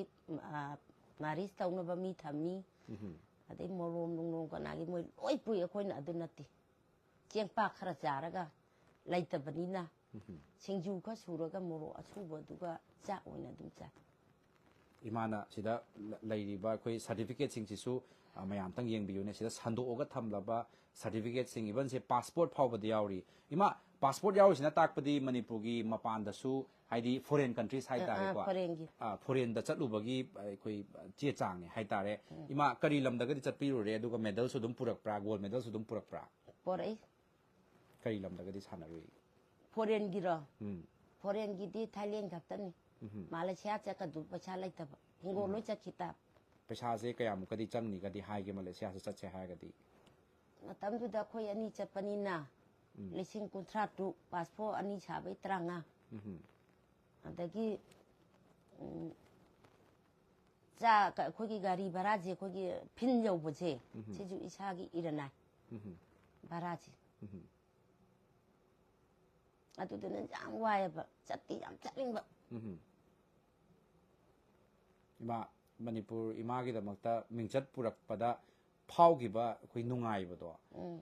ꯑꯥ, ꯃꯥꯔꯤꯁ ꯇꯧꯅꯕ ꯃꯤ ꯊꯝꯃꯤ꯫ ꯑꯗꯩ ꯃꯣꯔꯣꯝ ꯅꯨꯡꯂꯣꯝ ꯀꯅꯥꯒꯤ ꯃꯣꯏ ꯂꯣꯏ ꯄꯨꯏ, ꯑꯩꯈꯣꯏꯅ ꯑꯗꯨ ꯅꯠꯇꯦ꯫ ꯆꯦꯡꯄꯥꯛ ꯈꯔ ꯆꯥꯔꯒ ꯂꯩꯇꯕꯅꯤꯅ ꯁꯤꯡꯖꯨ ꯈꯔ ꯁꯨꯔꯒ ꯃꯣꯔꯣꯛ ꯑꯁꯨꯕꯗꯨꯒ ꯆꯥꯛ ꯑꯣꯏꯅ ꯑꯗꯨꯝ ꯆꯥꯏ꯫ ꯏꯃꯥꯅ ꯁꯤꯗ ꯂ-, ꯂꯩꯔꯤꯕ ꯑꯩꯈꯣꯏ ꯁꯥꯔꯇꯤꯐꯤꯀꯦꯠꯁꯤꯡꯁꯤꯁꯨ, ꯑ, ꯃꯌꯥꯝꯇꯪ ꯌꯦꯡꯕꯤꯌꯨꯅꯦ꯫ ꯁꯤꯗ ꯁꯟꯗꯣꯛꯑꯒ ꯊꯝꯂꯕ ꯁꯥꯔꯇꯤꯐꯤꯀꯦꯠꯁꯤꯡ, ꯏꯚꯟꯁꯦ ꯄꯥꯁꯄꯣꯔꯠ ꯐꯥꯎꯕꯗ ꯌꯥꯎꯔꯤ꯫ ꯏꯃꯥ, ꯄꯥꯁꯄꯣꯔꯠ ꯌꯥꯎꯔꯤꯁꯤꯅ ꯇꯥꯛꯄꯗꯤ ꯃꯅꯤꯄꯨꯔꯒꯤ ꯃꯄꯥꯟꯗꯁꯨ, ꯍꯥꯏꯗꯤ ꯐꯣꯔꯦꯟ ꯀꯟꯇ꯭ꯔꯤꯁ ꯍꯥꯏꯇꯥꯔꯦꯀꯣ꯫ ꯑꯥ, ꯐꯣꯔꯦꯟꯒꯤ꯫ ꯑ, ꯐꯣꯔꯦꯟꯗ ꯆꯠꯂꯨꯕꯒꯤ ꯑꯩꯈꯣꯏ ꯆꯦ ꯆꯥꯡꯅꯦ ꯍꯥꯏꯇꯥꯔꯦ꯫ ꯏꯃꯥ, ꯀꯔꯤ ꯂꯝꯗꯒꯗꯤ ꯆꯠꯄꯤꯔꯨꯔꯦ? ꯑꯗꯨꯒ ꯃꯦꯗꯜꯁꯨ ꯑꯗꯨꯝ ꯄꯨꯔꯛꯄ꯭ꯔꯥ? ꯒꯣꯜ ꯃꯦꯗꯜꯁꯨ ꯑꯗꯨꯝ ꯄꯨꯔꯛꯄ꯭ꯔꯥ? ꯄꯣꯔꯛꯏ꯫ ꯀꯔꯤ ꯂꯝꯗꯒꯗꯤ ꯁꯥꯟꯅꯔꯨꯏ? ꯐꯣꯔꯦꯟꯒꯤꯔꯣ? ꯎꯝ꯫ ꯐꯣꯔꯦꯟꯒꯤꯗꯤ ꯊꯥꯏꯂꯦꯟ ꯈꯛꯇꯅꯤ꯫ ꯃꯥꯂꯦꯁꯤꯌꯥ ꯆꯠꯀꯗꯨ ꯄꯩꯁꯥ ꯂꯩꯇꯕ꯫ ꯍꯤꯡꯒꯣꯜ ꯂꯣꯏ ꯆꯠꯈꯤ ꯇꯥꯕ꯫ ꯄꯩꯁꯥꯁꯦ ꯀꯌꯥꯃꯨꯛꯀꯗꯤ ꯆꯪꯅꯤꯒꯗꯤ ꯍꯥꯏꯒꯦ, ꯃꯥꯂꯦꯁꯤꯌꯥꯁꯦ ꯆꯠꯁꯦ ꯍꯥꯏꯔꯒꯗꯤ? ꯃꯇꯝꯗꯨꯗ ꯑꯩꯈꯣꯏ ꯑꯅꯤ ꯆꯠꯄꯅꯤꯅ ꯂꯤꯁꯤꯡ ꯀꯨꯟꯊ꯭ꯔꯥ ꯇꯔꯨꯛ, ꯄꯥꯁꯄꯣꯔꯠ ꯑꯅꯤ ꯁꯥꯕꯩ ꯇꯔꯥꯃꯉꯥ꯫ ꯑꯗꯒꯤ, ꯎꯝ, ꯆꯥ-, ꯑꯩꯈꯣꯏꯒꯤ ꯒꯥꯔꯤ ꯚꯔꯥꯁꯦ, ꯑꯩꯈꯣꯏꯒꯤ ꯐꯤꯟ ꯌꯧꯕꯁꯦ, ꯁꯤꯁꯨ ꯏꯁꯥꯒꯤ ꯏꯔꯅꯥꯏ ꯚꯔꯥꯁꯦ꯫ ꯑꯗꯨꯗꯨꯅ ꯌꯥꯝ ꯋꯥꯏꯑꯦꯕ, ꯆꯠꯇꯤ ꯌꯥꯝ ꯆꯠꯅꯤꯡꯕ꯫ ꯏꯃꯥ, ꯃꯅꯤꯄꯨꯔ ꯏꯃꯥꯒꯤꯗꯃꯛꯇ ꯃꯤꯡꯆꯠ ꯄꯨꯔꯛꯄꯗ ꯐꯥꯎꯈꯤꯕ ꯑꯩꯈꯣꯏ ꯅꯨꯡꯉꯥꯏꯕꯗꯣ, ꯎꯝ꯫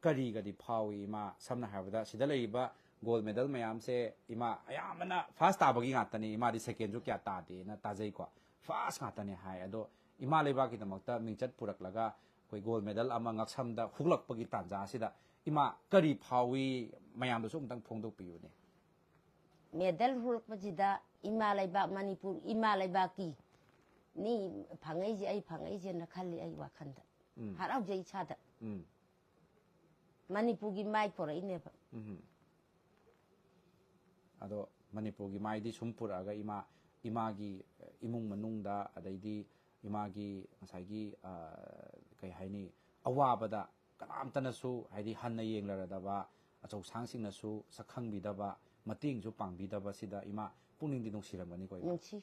ꯀꯔꯤꯒꯗꯤ ꯐꯥꯎꯏ ꯏꯃꯥ? ꯁꯝꯅ ꯍꯥꯏꯔꯕꯗ ꯁꯤꯗ ꯂꯩꯔꯤꯕ ꯒꯣꯜ ꯃꯦꯗꯜ ꯃꯌꯥꯝꯁꯦ ꯏꯃꯥ ꯑꯌꯥꯝꯕꯅ ꯐꯥꯔꯁ ꯇꯥꯕꯒꯤ ꯉꯥꯛꯇꯅꯤ, ꯏꯃꯥꯗꯤ ꯁꯦꯀꯦꯟꯁꯨ ꯀꯌꯥ ꯇꯥꯗꯦꯅ ꯇꯥꯖꯩꯀꯣ꯫ ꯐꯥꯔꯁ ꯉꯥꯛꯇꯅꯦ ꯍꯥꯏ꯫ ꯑꯗꯣ ꯏꯃꯥ ꯂꯩꯕꯥꯛꯀꯤꯗꯃꯛꯇ ꯃꯤꯡꯆꯠ ꯄꯨꯔꯛꯂꯒ ꯑꯩꯈꯣꯏ ꯒꯣꯜ ꯃꯦꯗꯜ ꯑꯃ ꯉꯛꯁꯝꯗ ꯍꯨꯛꯂꯛꯄꯒꯤ ꯇꯥꯟꯖꯥ ꯑꯁꯤꯗ ꯏꯃꯥ ꯀꯔꯤ ꯐꯥꯎꯏ? ꯃꯌꯥꯝꯗꯁꯨ ꯑꯃꯨꯛꯇꯪ ꯐꯣꯡꯗꯣꯛꯄꯤꯌꯨꯅꯦ꯫ ꯃꯦꯗꯜ ꯍꯨꯛꯂꯛꯄꯁꯤꯗ ꯏꯃꯥ ꯂꯩꯕꯥꯛ, ꯃꯅꯤꯄꯨꯔ ꯏꯃꯥ ꯂꯩꯕꯥꯛꯀꯤ ꯅꯤ ꯐꯪꯉꯛꯏꯁꯦ, ꯑꯩ ꯐꯪꯉꯛꯏꯁꯦꯅ ꯈꯜꯂꯤ ꯑꯩ ꯋꯥꯈꯜꯗ꯫ ꯎꯝ꯫ ꯍꯔꯥꯎꯖꯩ ꯏꯁꯥꯗ꯫ ꯎꯝ꯫ ꯃꯅꯤꯄꯨꯔꯒꯤ ꯃꯥꯏ ꯄꯣꯔꯛꯏꯅꯦꯕ꯫ ꯎꯝ꯫ ꯑꯗꯣ ꯃꯅꯤꯄꯨꯔꯒꯤ ꯃꯥꯏꯗꯤ ꯁꯨꯝ ꯄꯨꯔꯛꯑꯒ ꯏꯃꯥ, ꯏꯃꯥꯒꯤ ꯏꯃꯨꯡ ꯃꯅꯨꯡꯗ, ꯑꯗꯩꯗꯤ ꯏꯃꯥꯒꯤ ꯉꯁꯥꯏꯒꯤ, ꯑ, ꯀꯩ ꯍꯥꯏꯅꯤ, ꯑꯋꯥꯕꯗ ꯀꯅꯥꯝꯇꯅꯁꯨ, ꯍꯥꯏꯗꯤ, ꯍꯟꯅ ꯌꯦꯡꯂꯔꯗꯕ, ꯑꯆꯧꯁꯥꯡꯁꯤꯡꯅꯁꯨ ꯁꯛꯈꯪꯕꯤꯗꯕ, ꯃꯇꯦꯡꯁꯨ ꯄꯥꯡꯕꯤꯗꯕꯁꯤꯗ ꯏꯃꯥ ꯄꯨꯛꯅꯤꯡꯗꯤ ꯅꯨꯡꯁꯤꯔꯝꯒꯅꯤꯀꯣ, ꯏꯃꯥ? ꯅꯨꯡꯁꯤ꯫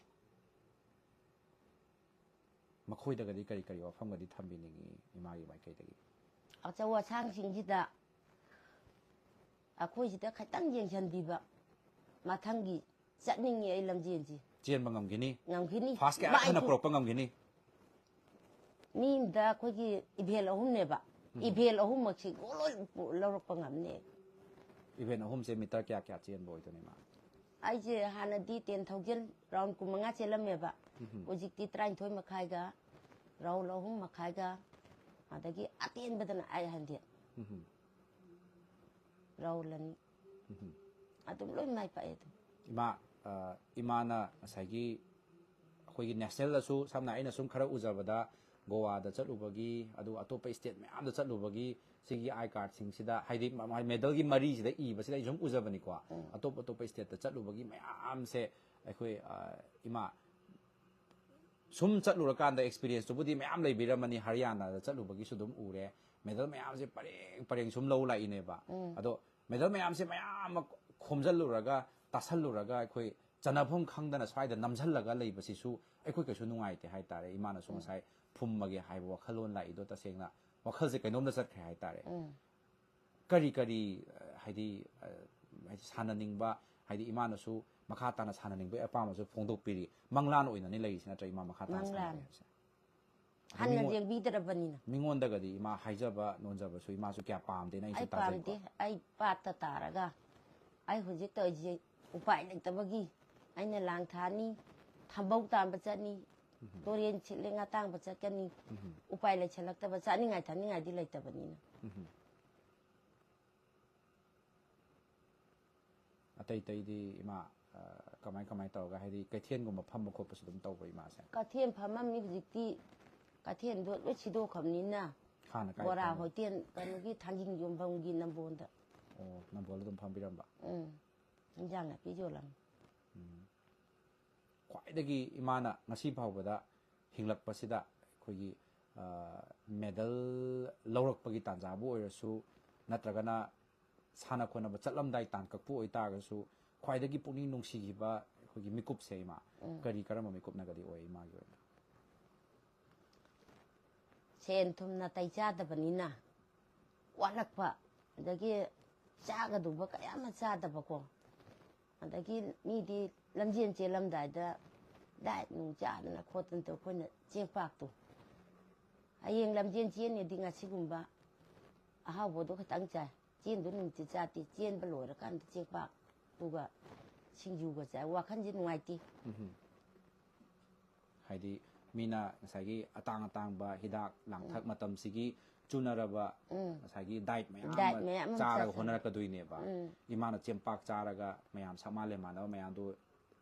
ꯃꯈꯣꯏꯗꯒꯗꯤ ꯀꯔꯤ ꯀꯔꯤ ꯋꯥꯐꯝꯒꯗꯤ ꯊꯝꯕꯤꯅꯤꯡꯉꯤ ꯏꯃꯥꯒꯤ ꯃꯥꯏꯀꯩꯗꯒꯤ? ꯑꯆꯧ ꯑꯁꯥꯡꯁꯤꯡꯁꯤꯗ ꯑꯩꯈꯣꯏꯁꯤꯗ ꯈꯤꯇꯪ ꯌꯦꯡꯁꯤꯟꯕꯤꯕ, ꯃꯊꯪꯒꯤ ꯆꯠꯅꯤꯡꯉꯤ ꯑꯩ ꯂꯝꯖꯦꯟꯁꯤ꯫ ꯆꯦꯟꯕ ꯉꯝꯈꯤꯅꯤ? ꯉꯝꯈꯤꯅꯤ꯫ ꯐꯥꯔꯁ ꯀꯌꯥ ꯃꯥꯏ ꯍꯟꯅ ꯄꯨ- ꯄꯨꯔꯛꯄ ꯉꯝꯈꯤꯅꯤ? ꯃꯤ ꯑꯃꯗ ꯑꯩꯈꯣꯏꯒꯤ ꯏꯚꯦꯟ ꯑꯍꯨꯝꯅꯦꯕ꯫ ꯏꯚꯦꯟ ꯑꯍꯨꯝꯃꯛꯁꯤ ꯒꯣꯜ ꯂꯣꯏ ꯄꯨ- ꯂꯧꯔꯛꯄ ꯉꯝꯅꯤ꯫ ꯏꯚꯦꯟ ꯑꯍꯨꯝꯁꯦ ꯃꯤꯇꯔ ꯀꯌꯥ ꯀꯌꯥ ꯆꯦꯟꯕ ꯑꯣꯏꯗꯣꯏꯅꯣ, ꯏꯃꯥ? ꯑꯩꯁꯦ ꯍꯥꯟꯅꯗꯤ ꯇꯦꯟ ꯊꯥꯎꯖꯟ ꯔꯥꯎꯟ ꯀꯨꯟꯃꯉꯥ ꯆꯦꯜꯂꯝꯃꯦꯕ꯫ ꯍꯧꯖꯤꯛꯇꯤ ꯇꯔꯥꯅꯤꯊꯣꯏ ꯃꯈꯥꯏꯒ, ꯔꯥꯎꯟ ꯑꯍꯨꯝ ꯃꯈꯥꯏꯒ, ꯑꯗꯒꯤ ꯑꯇꯦꯟꯕꯗꯅ ꯑꯩꯠ ꯍꯟꯗ꯭ꯔꯦꯠ꯫ ꯎꯝ꯫ ꯔꯥꯎꯟ ꯑꯅꯤ꯫ ꯑꯗꯨꯝ ꯂꯣꯏ ꯃꯥꯏ ꯄꯥꯛꯑꯦ ꯑꯗꯨꯝ꯫ ꯏꯃꯥ, ꯑ, ꯏꯃꯥꯅ ꯉꯁꯥꯏꯒꯤ ꯑꯩꯈꯣꯏꯒꯤ ꯅꯦꯁꯅꯦꯜꯗꯁꯨ, ꯁꯝꯅ ꯑꯩꯅ ꯁꯨꯝ ꯈꯔ ꯎꯖꯕꯗ, ꯒꯣꯋꯥꯗ ꯆꯠꯂꯨꯕꯒꯤ, ꯑꯗꯨꯒ ꯑꯇꯣꯞꯄ ꯁ꯭ꯇꯦꯠ ꯃꯌꯥꯝꯗ ꯆꯠꯂꯨꯕꯒꯤ, ꯁꯤꯒꯤ ꯑꯥꯏ ꯀꯥꯔꯠꯁꯤꯡꯁꯤꯗ, ꯍꯥꯏꯗꯤ, ꯃ-, ꯃ-, ꯃꯦꯗꯜꯒꯤ ꯃꯔꯤꯁꯤꯗ ꯏꯕꯁꯤꯗ ꯑꯩ ꯁꯨꯝ ꯎꯖꯕꯅꯤꯀꯣ꯫ ꯑꯇꯣꯞ ꯑꯇꯣꯞꯄ ꯁ꯭ꯇꯦꯠꯇ ꯆꯠꯂꯨꯕꯒꯤ ꯃꯌꯥꯝꯁꯦ ꯑꯩꯈꯣꯏ, ꯑ, ꯏꯃꯥ, ꯁꯨꯝ ꯆꯠꯂꯨꯔꯀꯥꯟꯗ ꯑꯦꯛꯁꯄꯤꯔꯤꯌꯦꯟꯁꯇꯨꯕꯨꯗꯤ ꯃꯌꯥꯝ ꯂꯩꯕꯤꯔꯝꯃꯅꯤ, ꯍꯔꯤꯌꯥꯅꯥꯗ ꯆꯠꯂꯨꯕꯒꯤꯁꯨ ꯑꯗꯨꯝ ꯎꯔꯦ, ꯃꯦꯗꯜ ꯃꯌꯥꯝꯁꯦ ꯄꯔꯦꯡ ꯄꯔꯦꯡ ꯁꯨꯝ ꯂꯧ ꯂꯥꯛꯏꯅꯦꯕ꯫ ꯑꯗꯣ ꯃꯦꯗꯜ ꯃꯌꯥꯝꯁꯦ ꯃꯌꯥꯝ ꯑꯃ ꯈꯣꯝꯖꯤꯜꯂꯨꯔꯒ, ꯇꯥꯁꯜꯂꯨꯔꯒ, ꯑꯩꯈꯣꯏ ꯆꯟꯅꯐꯝ ꯈꯪꯗꯅ ꯁ꯭ꯋꯥꯏꯗ ꯅꯝꯁꯤꯜꯂꯒ ꯂꯩꯕꯁꯤꯁꯨ ꯑꯩꯈꯣꯏ ꯀꯩꯁꯨ ꯅꯨꯡꯉꯥꯏꯇꯦ ꯍꯥꯏꯇꯥꯔꯦ꯫ ꯏꯃꯥꯅꯁꯨ ꯉꯁꯥꯏ ꯐꯨꯝꯃꯒꯦ ꯍꯥꯏꯕ ꯋꯥꯈꯜꯂꯣꯟ ꯂꯥꯛꯏꯗꯣ ꯇꯁꯦꯡꯅ ꯋꯥꯈꯜꯁꯦ ꯀꯩꯅꯣꯝꯗ ꯆꯠꯈ꯭ꯔꯦ ꯍꯥꯏꯇꯥꯔꯦ꯫ ꯀꯔꯤ ꯀꯔꯤ, ꯑ, ꯍꯥꯏꯗꯤ, ꯑ, ꯍꯥꯏꯗꯤ ꯁꯥꯟꯅꯅꯤꯡꯕ, ꯍꯥꯏꯗꯤ ꯏꯃꯥꯅꯁꯨ ꯃꯈꯥ ꯇꯥꯅ ꯁꯥꯟꯅꯅꯤꯡꯕꯒꯤ ꯑꯄꯥꯝꯕꯁꯨ ꯐꯣꯡꯗꯣꯛꯄꯤꯔꯤ꯫ ꯃꯪꯂꯥꯟ ꯑꯣꯏꯅꯅꯤ ꯂꯩꯔꯤꯁꯤ ꯅꯠꯇ꯭ꯔꯥ, ꯏꯃꯥ, ꯃꯈꯥ ꯇꯥꯅ ꯃꯪꯂꯥꯟ꯫ ꯁꯥꯟꯅꯒꯦ ꯍꯥꯏꯕꯁꯦ? ꯍꯟꯅ ꯃꯤꯉꯣꯟ- ꯌꯦꯡꯕꯤꯗ꯭ꯔꯕꯅꯤꯅ꯫ ꯃꯤꯉꯣꯟꯗꯒꯗꯤ ꯏꯃꯥ ꯍꯥꯏꯖꯕ ꯅꯣꯟꯖꯕꯁꯨ ꯏꯃꯥꯁꯨ ꯀꯌꯥ ꯄꯥꯝꯗꯦꯅ ꯑꯩꯁꯨ ꯑꯩ ꯇꯥꯖꯩꯀꯣ꯫ ꯄꯥꯝꯗꯦ꯫ ꯑꯩ ꯄꯥꯠꯇ ꯇꯥꯔꯒ ꯑꯩ ꯍꯧꯖꯤꯛ ꯇꯧꯔꯤꯁꯦ ꯎꯄꯥꯏ ꯂꯩꯇꯕꯒꯤ꯫ ꯑꯩꯅ ꯂꯥꯡ ꯊꯥꯅꯤ, ꯊꯝꯕꯧ ꯇꯥꯟꯕ ꯆꯠꯅꯤ, ꯇꯨꯔꯦꯟ ꯁꯤꯠꯂꯦ ꯉꯥ ꯇꯥꯟꯕ ꯆꯠꯀꯅꯤ꯫ ꯎꯄꯥꯏ ꯂꯩꯁꯜꯂꯛꯇꯕ, ꯆꯥꯅꯤꯡꯉꯥꯏ ꯊꯛꯅꯤꯡꯉꯥꯏꯗꯤ ꯂꯩꯇꯕꯅꯤꯅ꯫ ꯎꯝ꯫ ꯑꯇꯩ ꯑꯇꯩꯗꯤ ꯏꯃꯥ, ꯑ, ꯀꯃꯥꯏ ꯀꯃꯥꯏ ꯇꯧꯔꯒ, ꯍꯥꯏꯗꯤ ꯀꯩꯊꯦꯜꯒꯨꯝꯕ ꯐꯝꯕ ꯈꯣꯠꯄꯁꯨ ꯑꯗꯨꯝ ꯇꯧꯕ꯭ꯔꯥ ꯏꯃꯥꯁꯦ? ꯀꯩꯊꯦꯜ ꯐꯝꯃꯝꯃꯤ꯫ ꯍꯧꯖꯤꯛꯇꯤ ꯀꯩꯊꯦꯜꯗꯣ ꯂꯣꯏ ꯁꯤꯗꯣꯛꯈ꯭ꯔꯕꯅꯤꯅ ꯍꯥꯟꯅ ꯀꯥꯏ ꯕꯣꯔꯥ ꯐꯝꯕ? ꯍꯣꯇꯦꯜ, ꯀꯩꯅꯣꯒꯤ ꯊꯥꯡꯖꯤꯡ ꯌꯣꯟꯐꯝꯒꯤ ꯅꯝꯕꯣꯜꯗ꯫ ꯑꯣ, ꯅꯝꯕꯣꯜꯗ ꯑꯗꯨꯝ ꯐꯝꯕꯤꯔꯝꯕ? ꯎꯝ, ꯏꯟꯖꯥꯡ ꯅꯥꯄꯤ ꯌꯣꯜꯂꯝꯃꯤ꯫ ꯎꯝ꯫ ꯈ꯭ꯋꯥꯏꯗꯒꯤ ꯏꯃꯥꯅ ꯉꯁꯤ ꯐꯥꯎꯕꯗ ꯍꯤꯡꯂꯛꯄꯁꯤꯗ ꯑꯩꯈꯣꯏꯒꯤ, ꯑ, ꯃꯦꯗꯜ ꯂꯧꯔꯛꯄꯒꯤ ꯇꯥꯟꯖꯥꯕꯨ ꯑꯣꯏꯔꯁꯨ, ꯅꯠꯇ꯭ꯔꯒꯅ ꯁꯥꯟꯅ ꯈꯣꯠꯅꯕ ꯆꯠꯂꯝꯗꯥꯏ ꯇꯥꯡꯀꯛꯄꯨ ꯑꯣꯏꯇꯥꯔꯒꯁꯨ, ꯈ꯭ꯋꯥꯏꯗꯒꯤ ꯄꯨꯛꯅꯤꯡ ꯅꯨꯡꯁꯤꯈꯤꯕ ꯑꯩꯈꯣꯏꯒꯤ ꯃꯤꯀꯨꯞꯁꯦ ꯏꯃꯥ, ꯀꯔꯤ ꯀꯔꯝꯕ ꯃꯤꯀꯨꯞꯅꯒꯗꯤ ꯑꯣꯏ ꯏꯃꯥꯒꯤ ꯑꯣꯏꯅ? ꯁꯦꯟ ꯊꯨꯝ ꯅꯥꯇꯩ ꯆꯥꯗꯕꯅꯤꯅ ꯋꯥꯠꯂꯛꯄ, ꯑꯗꯒꯤ ꯆꯥꯒꯗꯧꯕ ꯀꯌꯥ ꯑꯃ ꯆꯥꯗꯕꯀꯣ꯫ ꯑꯗꯒꯤ ꯃꯤꯗꯤ ꯂꯝꯖꯦꯟ ꯆꯦꯜꯂꯝꯗꯥꯏꯗ ꯗꯥꯏꯠ ꯅꯨꯡ ꯆꯥꯗꯅ ꯈꯣꯠꯇꯅ ꯇꯧ, ꯑꯩꯈꯣꯏꯅ ꯆꯦꯡꯄꯥꯛꯇꯣ ꯍꯌꯦꯡ ꯂꯝꯖꯦꯟ ꯆꯦꯟꯅꯦꯗꯤ ꯉꯁꯤꯒꯨꯝꯕ ꯑꯍꯥꯎꯕꯗꯣ ꯈꯇꯪ ꯆꯥꯏ, ꯆꯦꯟꯗꯨ ꯅꯨꯃꯤꯠꯇꯤ ꯆꯥꯗꯦ꯫ ꯆꯦꯟꯕ ꯂꯣꯏꯔꯀꯥꯟꯗ ꯆꯦꯡꯄꯥꯛꯇꯨꯒ ꯁꯤꯡꯖꯨꯒ ꯆꯥꯏ꯫ ꯋꯥꯈꯜꯁꯦ ꯅꯨꯡꯉꯥꯏꯇꯦ꯫ ꯎꯝ꯫ ꯍꯥꯏꯗꯤ ꯃꯤꯅ ꯉꯁꯥꯏꯒꯤ ꯑꯇꯥꯡ ꯑꯇꯥꯡꯕ ꯍꯤꯗꯥꯛ ꯂꯥꯡꯊꯛ ꯃꯇꯝꯁꯤꯒꯤ ꯆꯨꯅꯔꯕ ꯉꯁꯥꯏꯒꯤ ꯗꯥꯏꯠ ꯃꯌꯥꯝ ꯗꯥꯏꯠ ꯑꯃ ꯃꯌꯥꯝ ꯑꯃ ꯆꯥꯔꯒ ꯆꯥꯁꯤꯜꯂꯦ꯫ ꯍꯣꯠꯅꯔꯛꯀꯗꯣꯏꯅꯦꯕ꯫ ꯏꯃꯥꯅ ꯆꯦꯡꯄꯥꯛ ꯆꯥꯔꯒ ꯃꯌꯥꯝ ꯁꯛ ꯃꯥꯜꯂꯦ ꯃꯥꯟꯅꯕ ꯃꯌꯥꯝꯗꯨ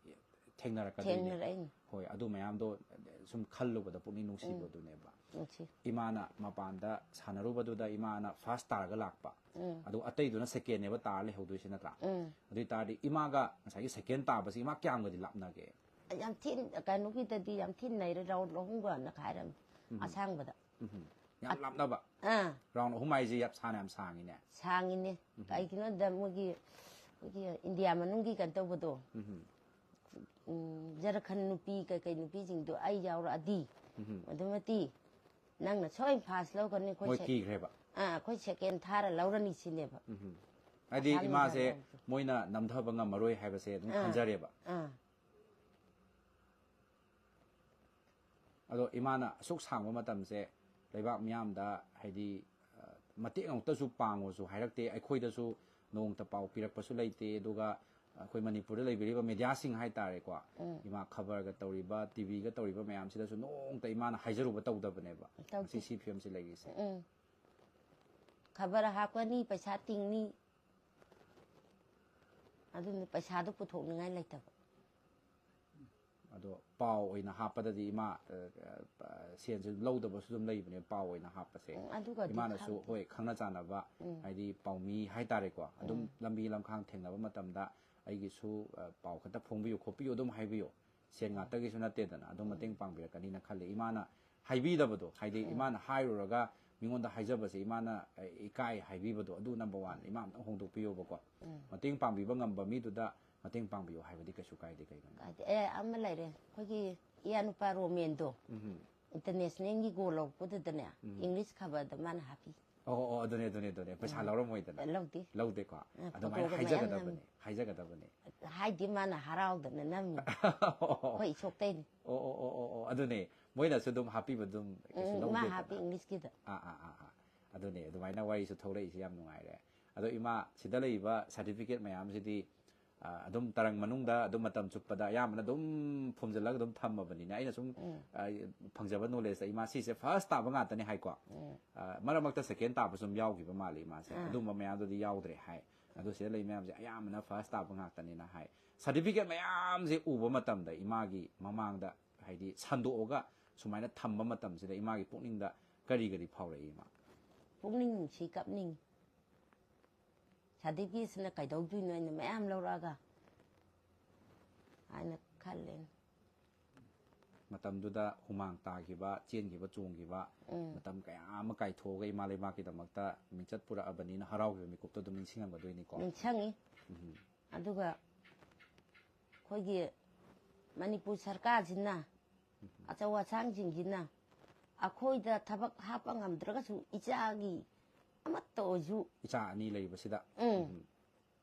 ꯊꯦꯡꯅꯔꯛꯀꯗꯣꯏꯅꯦ꯫ ꯊꯦꯡꯅꯔꯛꯏꯅꯤ꯫ ꯍꯣꯏ, ꯑꯗꯨ ꯃꯌꯥꯝꯗꯣ ꯁꯨꯝ ꯈꯜꯂꯨꯕꯗ ꯄꯨꯛꯅꯤꯡ ꯅꯨꯡꯁꯤꯕꯗꯨꯅꯦꯕ꯫ ꯅꯨꯡꯁꯤ꯫ ꯏꯃꯥꯅ ꯃꯄꯥꯟꯗ ꯁꯥꯟꯅꯔꯨꯕꯗꯨꯗ ꯏꯃꯥꯅ ꯐꯥꯔꯁ ꯇꯥꯔꯒ ꯂꯥꯛꯄ꯫ ꯑꯗꯣ ꯑꯇꯩꯗꯨꯅ ꯁꯦꯀꯦꯟꯅꯦꯕ ꯇꯥꯔ ꯂꯩꯍꯧꯗꯣꯏꯁꯦ, ꯅꯠꯇ꯭ꯔꯥ? ꯑꯗꯨ ꯑꯣꯏ ꯇꯥꯔꯗꯤ ꯏꯃꯥꯒ ꯉꯁꯥꯏꯒꯤ ꯁꯦꯀꯦꯟ ꯇꯥꯕꯁꯤ ꯏꯃꯥ ꯀꯌꯥꯝꯒꯗꯤ ꯂꯥꯞꯅꯒꯦ? ꯌꯥꯝ ꯊꯤꯅ, ꯀꯩꯅꯣꯒꯤꯗꯗꯤ ꯌꯥꯝ ꯊꯤꯅ ꯅꯩꯔꯦ, ꯔꯥꯎꯟ ꯑꯍꯨꯝꯒꯅ ꯈꯥꯏꯔꯝꯃꯤ꯫ ꯑꯁꯥꯡꯕꯗ꯫ ꯎꯝ꯫ ꯌꯥꯝ ꯂꯥꯞꯅꯕ꯫ ꯑꯥ꯫ ꯔꯥꯎꯟ ꯑꯍꯨꯝ ꯍꯥꯏꯁꯦ ꯌꯥꯝ ꯁꯥꯡꯅ, ꯌꯥꯝ ꯁꯥꯡꯉꯤꯅꯦ꯫ ꯁꯥꯡꯉꯤꯅꯦ꯫ ꯀꯩꯒꯤꯅꯣꯗ ꯃꯣꯏꯒꯤ, ꯑꯩꯈꯣꯏꯒꯤ ꯏꯟꯗꯤꯌꯥ ꯃꯅꯨꯡꯒꯤ ꯀꯩꯅꯣ ꯇꯧꯕꯗꯣ, ꯎꯝ꯫ ꯎꯝ, ꯖꯔꯈꯟ ꯅꯨꯄꯤ ꯀꯩꯀꯩ ꯅꯨꯄꯤꯁꯤꯡꯗꯣ ꯑꯩ ꯌꯥꯎꯔꯛꯑꯗꯤ ꯎꯝ꯫ ꯑꯗꯨꯃꯛꯇꯤ ꯅꯪꯅ ꯁꯣꯏ ꯐꯥꯔꯁ ꯂꯧꯒꯅꯤ꯫ ꯑꯩꯈꯣꯏ ꯃꯣꯏ ꯁꯦ-, ꯀꯤꯈ꯭ꯔꯦꯕ꯫ ꯑꯥ, ꯑꯩꯈꯣꯏ ꯁꯦꯀꯦꯟ ꯊꯥꯔ ꯂꯧꯔꯅꯤ ꯁꯤꯅꯦꯕ꯫ ꯎꯝ꯫ ꯍꯥꯏꯗꯤ ꯑꯁꯥꯝ ꯏꯃꯥꯁꯦ ꯅꯤꯡꯊꯧ ꯂꯩꯕꯥꯛꯇꯣ꯫ ꯃꯣꯏꯅ ꯅꯝꯊꯕ ꯉꯝꯃꯔꯣꯏ ꯍꯥꯏꯕꯁꯦ ꯑꯗꯨꯝ ꯑꯥ꯫ ꯈꯟꯖꯔꯦꯕ꯫ ꯑꯥ꯫ ꯑꯗꯣ ꯏꯃꯥꯅ ꯑꯁꯨꯛ ꯁꯥꯡꯕ ꯃꯇꯝꯁꯦ ꯂꯩꯕꯥꯛ ꯃꯤꯌꯥꯝꯗ, ꯍꯥꯏꯗꯤ, ꯑ, ꯃꯇꯦꯡ ꯑꯃꯨꯛꯇꯁꯨ ꯄꯥꯡꯉꯣꯁꯨ ꯍꯥꯏꯔꯛꯇꯦ, ꯑꯩꯈꯣꯏꯗꯁꯨ ꯅꯣꯡꯃꯇ ꯄꯥꯎ ꯄꯤꯔꯛꯄꯁꯨ ꯂꯩꯇꯦ꯫ ꯑꯗꯨꯒ ꯑꯩꯈꯣꯏ ꯃꯅꯤꯄꯨꯔꯗ ꯂꯩꯕꯤꯔꯤꯕ ꯃꯦꯗꯤꯌꯥꯁꯤꯡ ꯍꯥꯏꯇꯥꯔꯦꯀꯣ, ꯏꯃꯥ ꯈꯕꯔꯒ ꯇꯧꯔꯤꯕ, ꯇꯤꯚꯤꯒ ꯇꯧꯔꯤꯕ ꯃꯌꯥꯝꯁꯤꯗꯁꯨ ꯅꯣꯡꯃꯇ ꯏꯃꯥꯅ ꯍꯥꯏꯖꯔꯨꯕ ꯇꯧꯗꯕꯅꯦꯕ꯫ ꯇꯧꯗꯦ꯫ ꯉꯁꯤ ꯁꯤ ꯐꯤꯕꯝꯁꯤ ꯂꯩꯔꯤꯁꯦ꯫ ꯎꯝ꯫ ꯈꯕꯔ ꯍꯥꯞꯀꯅꯤ, ꯄꯩꯁꯥ ꯇꯤꯡꯅꯤ, ꯑꯗꯨꯅ ꯄꯩꯁꯥꯗꯣ ꯄꯨꯊꯣꯛꯅꯤꯡꯉꯥꯏ ꯂꯩꯇꯕ꯫ ꯑꯗꯣ ꯄꯥꯎ ꯑꯣꯏꯅ ꯍꯥꯞꯄꯗꯗꯤ ꯏꯃꯥ, ꯑ, ꯑ, ꯁꯦꯟꯁꯦ ꯂꯧꯗꯕꯁꯨ ꯑꯗꯨꯝ ꯂꯩꯕꯅꯦ, ꯄꯥꯎ ꯑꯣꯏꯅ ꯍꯥꯞꯄꯁꯦ꯫ ꯎꯝ, ꯑꯗꯨꯒꯗꯤ ꯏꯃꯥꯅꯁꯨ, ꯈꯪꯗꯦ꯫ ꯍꯣꯏ, ꯈꯪꯅ ꯆꯥꯟꯅꯕ, ꯎꯝ꯫ ꯍꯥꯏꯗꯤ ꯄꯥꯎꯃꯤ ꯍꯥꯏꯇꯥꯔꯦꯀꯣ, ꯑꯗꯨꯝ ꯎꯝ꯫ ꯂꯝꯕꯤ ꯂꯝꯈꯥꯡ ꯊꯦꯡꯅꯕ ꯃꯇꯝꯗ ꯑꯩꯒꯤꯁꯨ, ꯑ, ꯄꯥꯎ ꯈꯛꯇ ꯐꯣꯡꯕꯤꯌꯨ ꯈꯣꯠꯄꯤꯌꯨ ꯑꯗꯨꯝ ꯍꯥꯏꯕꯤꯌꯨ, ꯁꯦꯟ ꯉꯥꯛꯇꯒꯤꯁꯨ ꯅꯠꯇꯦꯗꯅ, ꯑꯗꯨꯝ ꯃꯇꯦꯡ ꯄꯥꯡꯕꯤꯔꯛꯀꯅꯤꯅ ꯈꯜꯂꯦ꯫ ꯏꯃꯥꯅ ꯍꯥꯏꯕꯤꯗꯕꯗꯣ, ꯍꯥꯏꯗꯤ ꯎꯝ꯫ ꯏꯃꯥꯅ ꯍꯥꯏꯔꯨꯔꯒ ꯃꯤꯉꯣꯟꯗ ꯍꯥꯏꯖꯕꯁꯦ ꯏꯃꯥꯅ, ꯑ, ꯏꯀꯥꯏ ꯍꯥꯏꯕꯤꯕꯗꯣ, ꯑꯗꯨ ꯅꯝꯕꯔ ꯋꯥꯟ꯫ ꯏꯃꯥ ꯑꯝꯇꯪ ꯍꯣꯡꯗꯣꯛꯄꯤꯌꯣꯕꯀꯣ꯫ ꯎꯝ꯫ ꯃꯇꯦꯡ ꯄꯥꯡꯕꯤꯕ ꯉꯝꯕ ꯃꯤꯗꯨꯗ ꯃꯇꯦꯡ ꯄꯥꯡꯕꯤꯌꯨ ꯍꯥꯏꯕꯗꯤ ꯀꯩꯁꯨ ꯀꯥꯏꯗꯦ꯫ ꯀꯩꯒꯤꯅꯣ? ꯀꯥꯏꯗꯦ꯫ ꯑꯦ, ꯑꯃ ꯂꯩꯔꯦ, ꯑꯩꯈꯣꯏꯒꯤ ꯏꯌꯥ ꯅꯨꯄꯥ ꯔꯣꯃꯦꯟꯗꯣ, ꯎꯝ꯫ ꯏꯟꯇꯔꯅꯦꯁꯅꯦꯜꯒꯤ ꯒꯣꯜ ꯂꯧꯔꯛꯄꯗꯨꯗꯅꯦ, ꯎꯝ꯫ ꯏꯪꯂꯤꯁ ꯈꯕꯔꯗ ꯃꯥꯅ ꯍꯥꯞꯄꯤ꯫ ꯑꯣ, ꯑꯣ, ꯑꯗꯨꯅꯦ, ꯑꯗꯨꯅꯦ, ꯑꯗꯨꯅꯦ꯫ ꯄꯩꯁꯥ ꯎꯝ꯫ ꯂꯧꯔꯝꯃꯣꯏꯗꯅ꯫ ꯂꯧꯗꯦ꯫ ꯂꯧꯗꯦꯀꯣ? ꯑ, ꯑꯗꯨꯃꯥꯏꯅ ꯐꯣꯇꯣꯒ ꯃꯌꯥꯝ ꯍꯥꯏꯖꯒꯗꯕꯅꯦ, ꯅꯝꯃꯤ꯫ ꯍꯥꯏꯖꯒꯗꯕꯅꯦ꯫ ꯍꯥꯏꯗꯤ ꯃꯥꯅ ꯍꯔꯥꯎꯗꯅ ꯅꯝꯃꯤ꯫ ꯑꯩꯈꯣꯏ ꯏꯁꯣꯛꯇꯩꯅꯤ꯫ ꯑꯣ, ꯑꯣ, ꯑꯣ, ꯑꯣ, ꯑꯣ, ꯑꯗꯨꯅꯦ꯫ ꯃꯣꯏꯅꯁꯨ ꯑꯗꯨꯝ ꯍꯥꯞꯄꯤꯕ ꯑꯗꯨꯝ ꯀꯩꯁꯨ ꯎꯝ, ꯃꯥ ꯂꯧꯗꯦꯗꯅ꯫ ꯍꯥꯞꯄꯤ ꯏꯪꯂꯤꯁꯀꯤꯗ꯫ ꯑꯥ, ꯑꯥ, ꯑꯥ, ꯑꯥ꯫ ꯑꯗꯨꯅꯦ, ꯑꯗꯨꯃꯥꯏꯅ ꯋꯥꯔꯤꯁꯨ ꯊꯣꯛꯂꯛꯏꯁꯦ ꯌꯥꯝ ꯅꯨꯡꯉꯥꯏꯔꯦ꯫ ꯑꯗꯣ ꯏꯃꯥ, ꯁꯤꯗ ꯂꯩꯔꯤꯕ ꯁꯥꯔꯇꯤꯐꯤꯀꯦꯠ ꯃꯌꯥꯝꯁꯤꯗꯤ, ꯑ, ꯑꯗꯨꯝ ꯇꯔꯪ ꯃꯅꯨꯡꯗ ꯑꯗꯨꯝ ꯃꯇꯝ ꯆꯨꯞꯄꯗ ꯑꯌꯥꯝꯕꯅ ꯑꯗꯨꯝ ꯐꯨꯝꯖꯤꯜꯂꯒ ꯑꯗꯨꯝ ꯊꯝꯃꯕꯅꯤꯅ, ꯑꯩꯅ ꯁꯨꯝ, ꯎꯝ꯫ ꯑ, ꯐꯪꯖꯕ ꯅꯣꯂꯦꯖꯇ ꯏꯃꯥ ꯁꯤꯁꯦ ꯐꯥꯔꯁ ꯇꯥꯕ ꯉꯥꯛꯇꯅꯦ ꯍꯥꯏꯀꯣ꯫ ꯎꯝ꯫ ꯑ, ꯃꯔꯛ ꯃꯔꯛꯇ ꯁꯦꯀꯦꯟ ꯇꯥꯕꯁꯨ ꯑꯗꯨꯝ ꯌꯥꯎꯈꯤꯕ ꯃꯥꯜꯂꯦ ꯏꯃꯥꯁꯦ꯫ ꯑꯥ꯫ ꯑꯗꯨꯝꯕ ꯃꯌꯥꯝꯗꯨꯗꯤ ꯌꯥꯎꯗ꯭ꯔꯦ ꯍꯥꯏ꯫ ꯑꯗꯣ ꯁꯤꯗ ꯂꯩ ꯃꯌꯥꯝꯁꯦ ꯑꯌꯥꯝꯕꯅ ꯐꯥꯔꯁ ꯇꯥꯕ ꯉꯥꯛꯇꯅꯤꯅ ꯍꯥꯏ꯫ ꯁꯥꯔꯇꯤꯐꯤꯀꯦꯠ ꯃꯌꯥꯝꯁꯦ ꯎꯕ ꯃꯇꯝꯗ ꯏꯃꯥꯒꯤ ꯃꯃꯥꯡꯗ, ꯍꯥꯏꯗꯤ ꯁꯟꯗꯣꯛꯑꯒ ꯁꯨꯃꯥꯏꯅ ꯊꯝꯕ ꯃꯇꯝꯁꯤꯗ ꯏꯃꯥꯒꯤ ꯄꯨꯛꯅꯤꯡꯗ ꯀꯔꯤ ꯀꯔꯤ ꯐꯥꯎꯔꯛꯏ ꯏꯃꯥ? ꯄꯨꯛꯅꯤꯡ ꯅꯨꯡꯁꯤ, ꯀꯞꯅꯤꯡ꯫ ꯁꯥꯔꯇꯤꯐꯤꯀꯦꯠꯁꯤꯅ ꯀꯩꯗꯧꯗꯣꯏꯅꯣ ꯑꯩꯅ ꯃꯌꯥꯝ ꯂꯧꯔꯛꯑꯒ ꯍꯥꯏꯅ ꯈꯜꯂꯦ꯫ ꯃꯇꯝꯗꯨꯗ ꯍꯨꯃꯥꯡ ꯇꯥꯈꯤꯕ, ꯆꯦꯟꯈꯤꯕ, ꯆꯣꯡꯈꯤꯕ, ꯎꯝ꯫ ꯃꯇꯝ ꯀꯌꯥ ꯑꯃ ꯀꯥꯏꯊꯣꯛꯑꯒ ꯏꯃꯥ ꯂꯩꯕꯥꯛꯀꯤꯗꯃꯛꯇ ꯃꯤꯡꯆꯠ ꯄꯨꯔꯛꯑꯕꯅꯤꯅ ꯍꯔꯥꯎꯈꯤꯕ ꯃꯤꯀꯨꯞꯇꯣ ꯑꯗꯨꯝ ꯅꯤꯡꯁꯤꯡꯉꯝꯒꯗꯣꯏꯅꯤꯀꯣ꯫ ꯅꯤꯡꯁꯤꯡꯉꯤ꯫ ꯎꯝ꯫ ꯑꯗꯨꯒ ꯑꯩꯈꯣꯏꯒꯤ ꯃꯅꯤꯄꯨꯔ ꯁꯔꯀꯥꯔꯁꯤꯅ, ꯑꯆꯧ ꯑꯁꯥꯡꯁꯤꯡꯁꯤꯅ ꯑꯩꯈꯣꯏꯗ ꯊꯕꯛ ꯍꯥꯞꯄ ꯉꯝꯗ꯭ꯔꯒꯁꯨ ꯏꯆꯥꯒꯤ ꯑꯃꯠꯇ ꯑꯣꯏꯁꯨ, ꯏꯆꯥ ꯑꯅꯤ ꯂꯩꯕꯁꯤꯗ꯫ ꯎꯝ꯫ ꯎꯝ꯫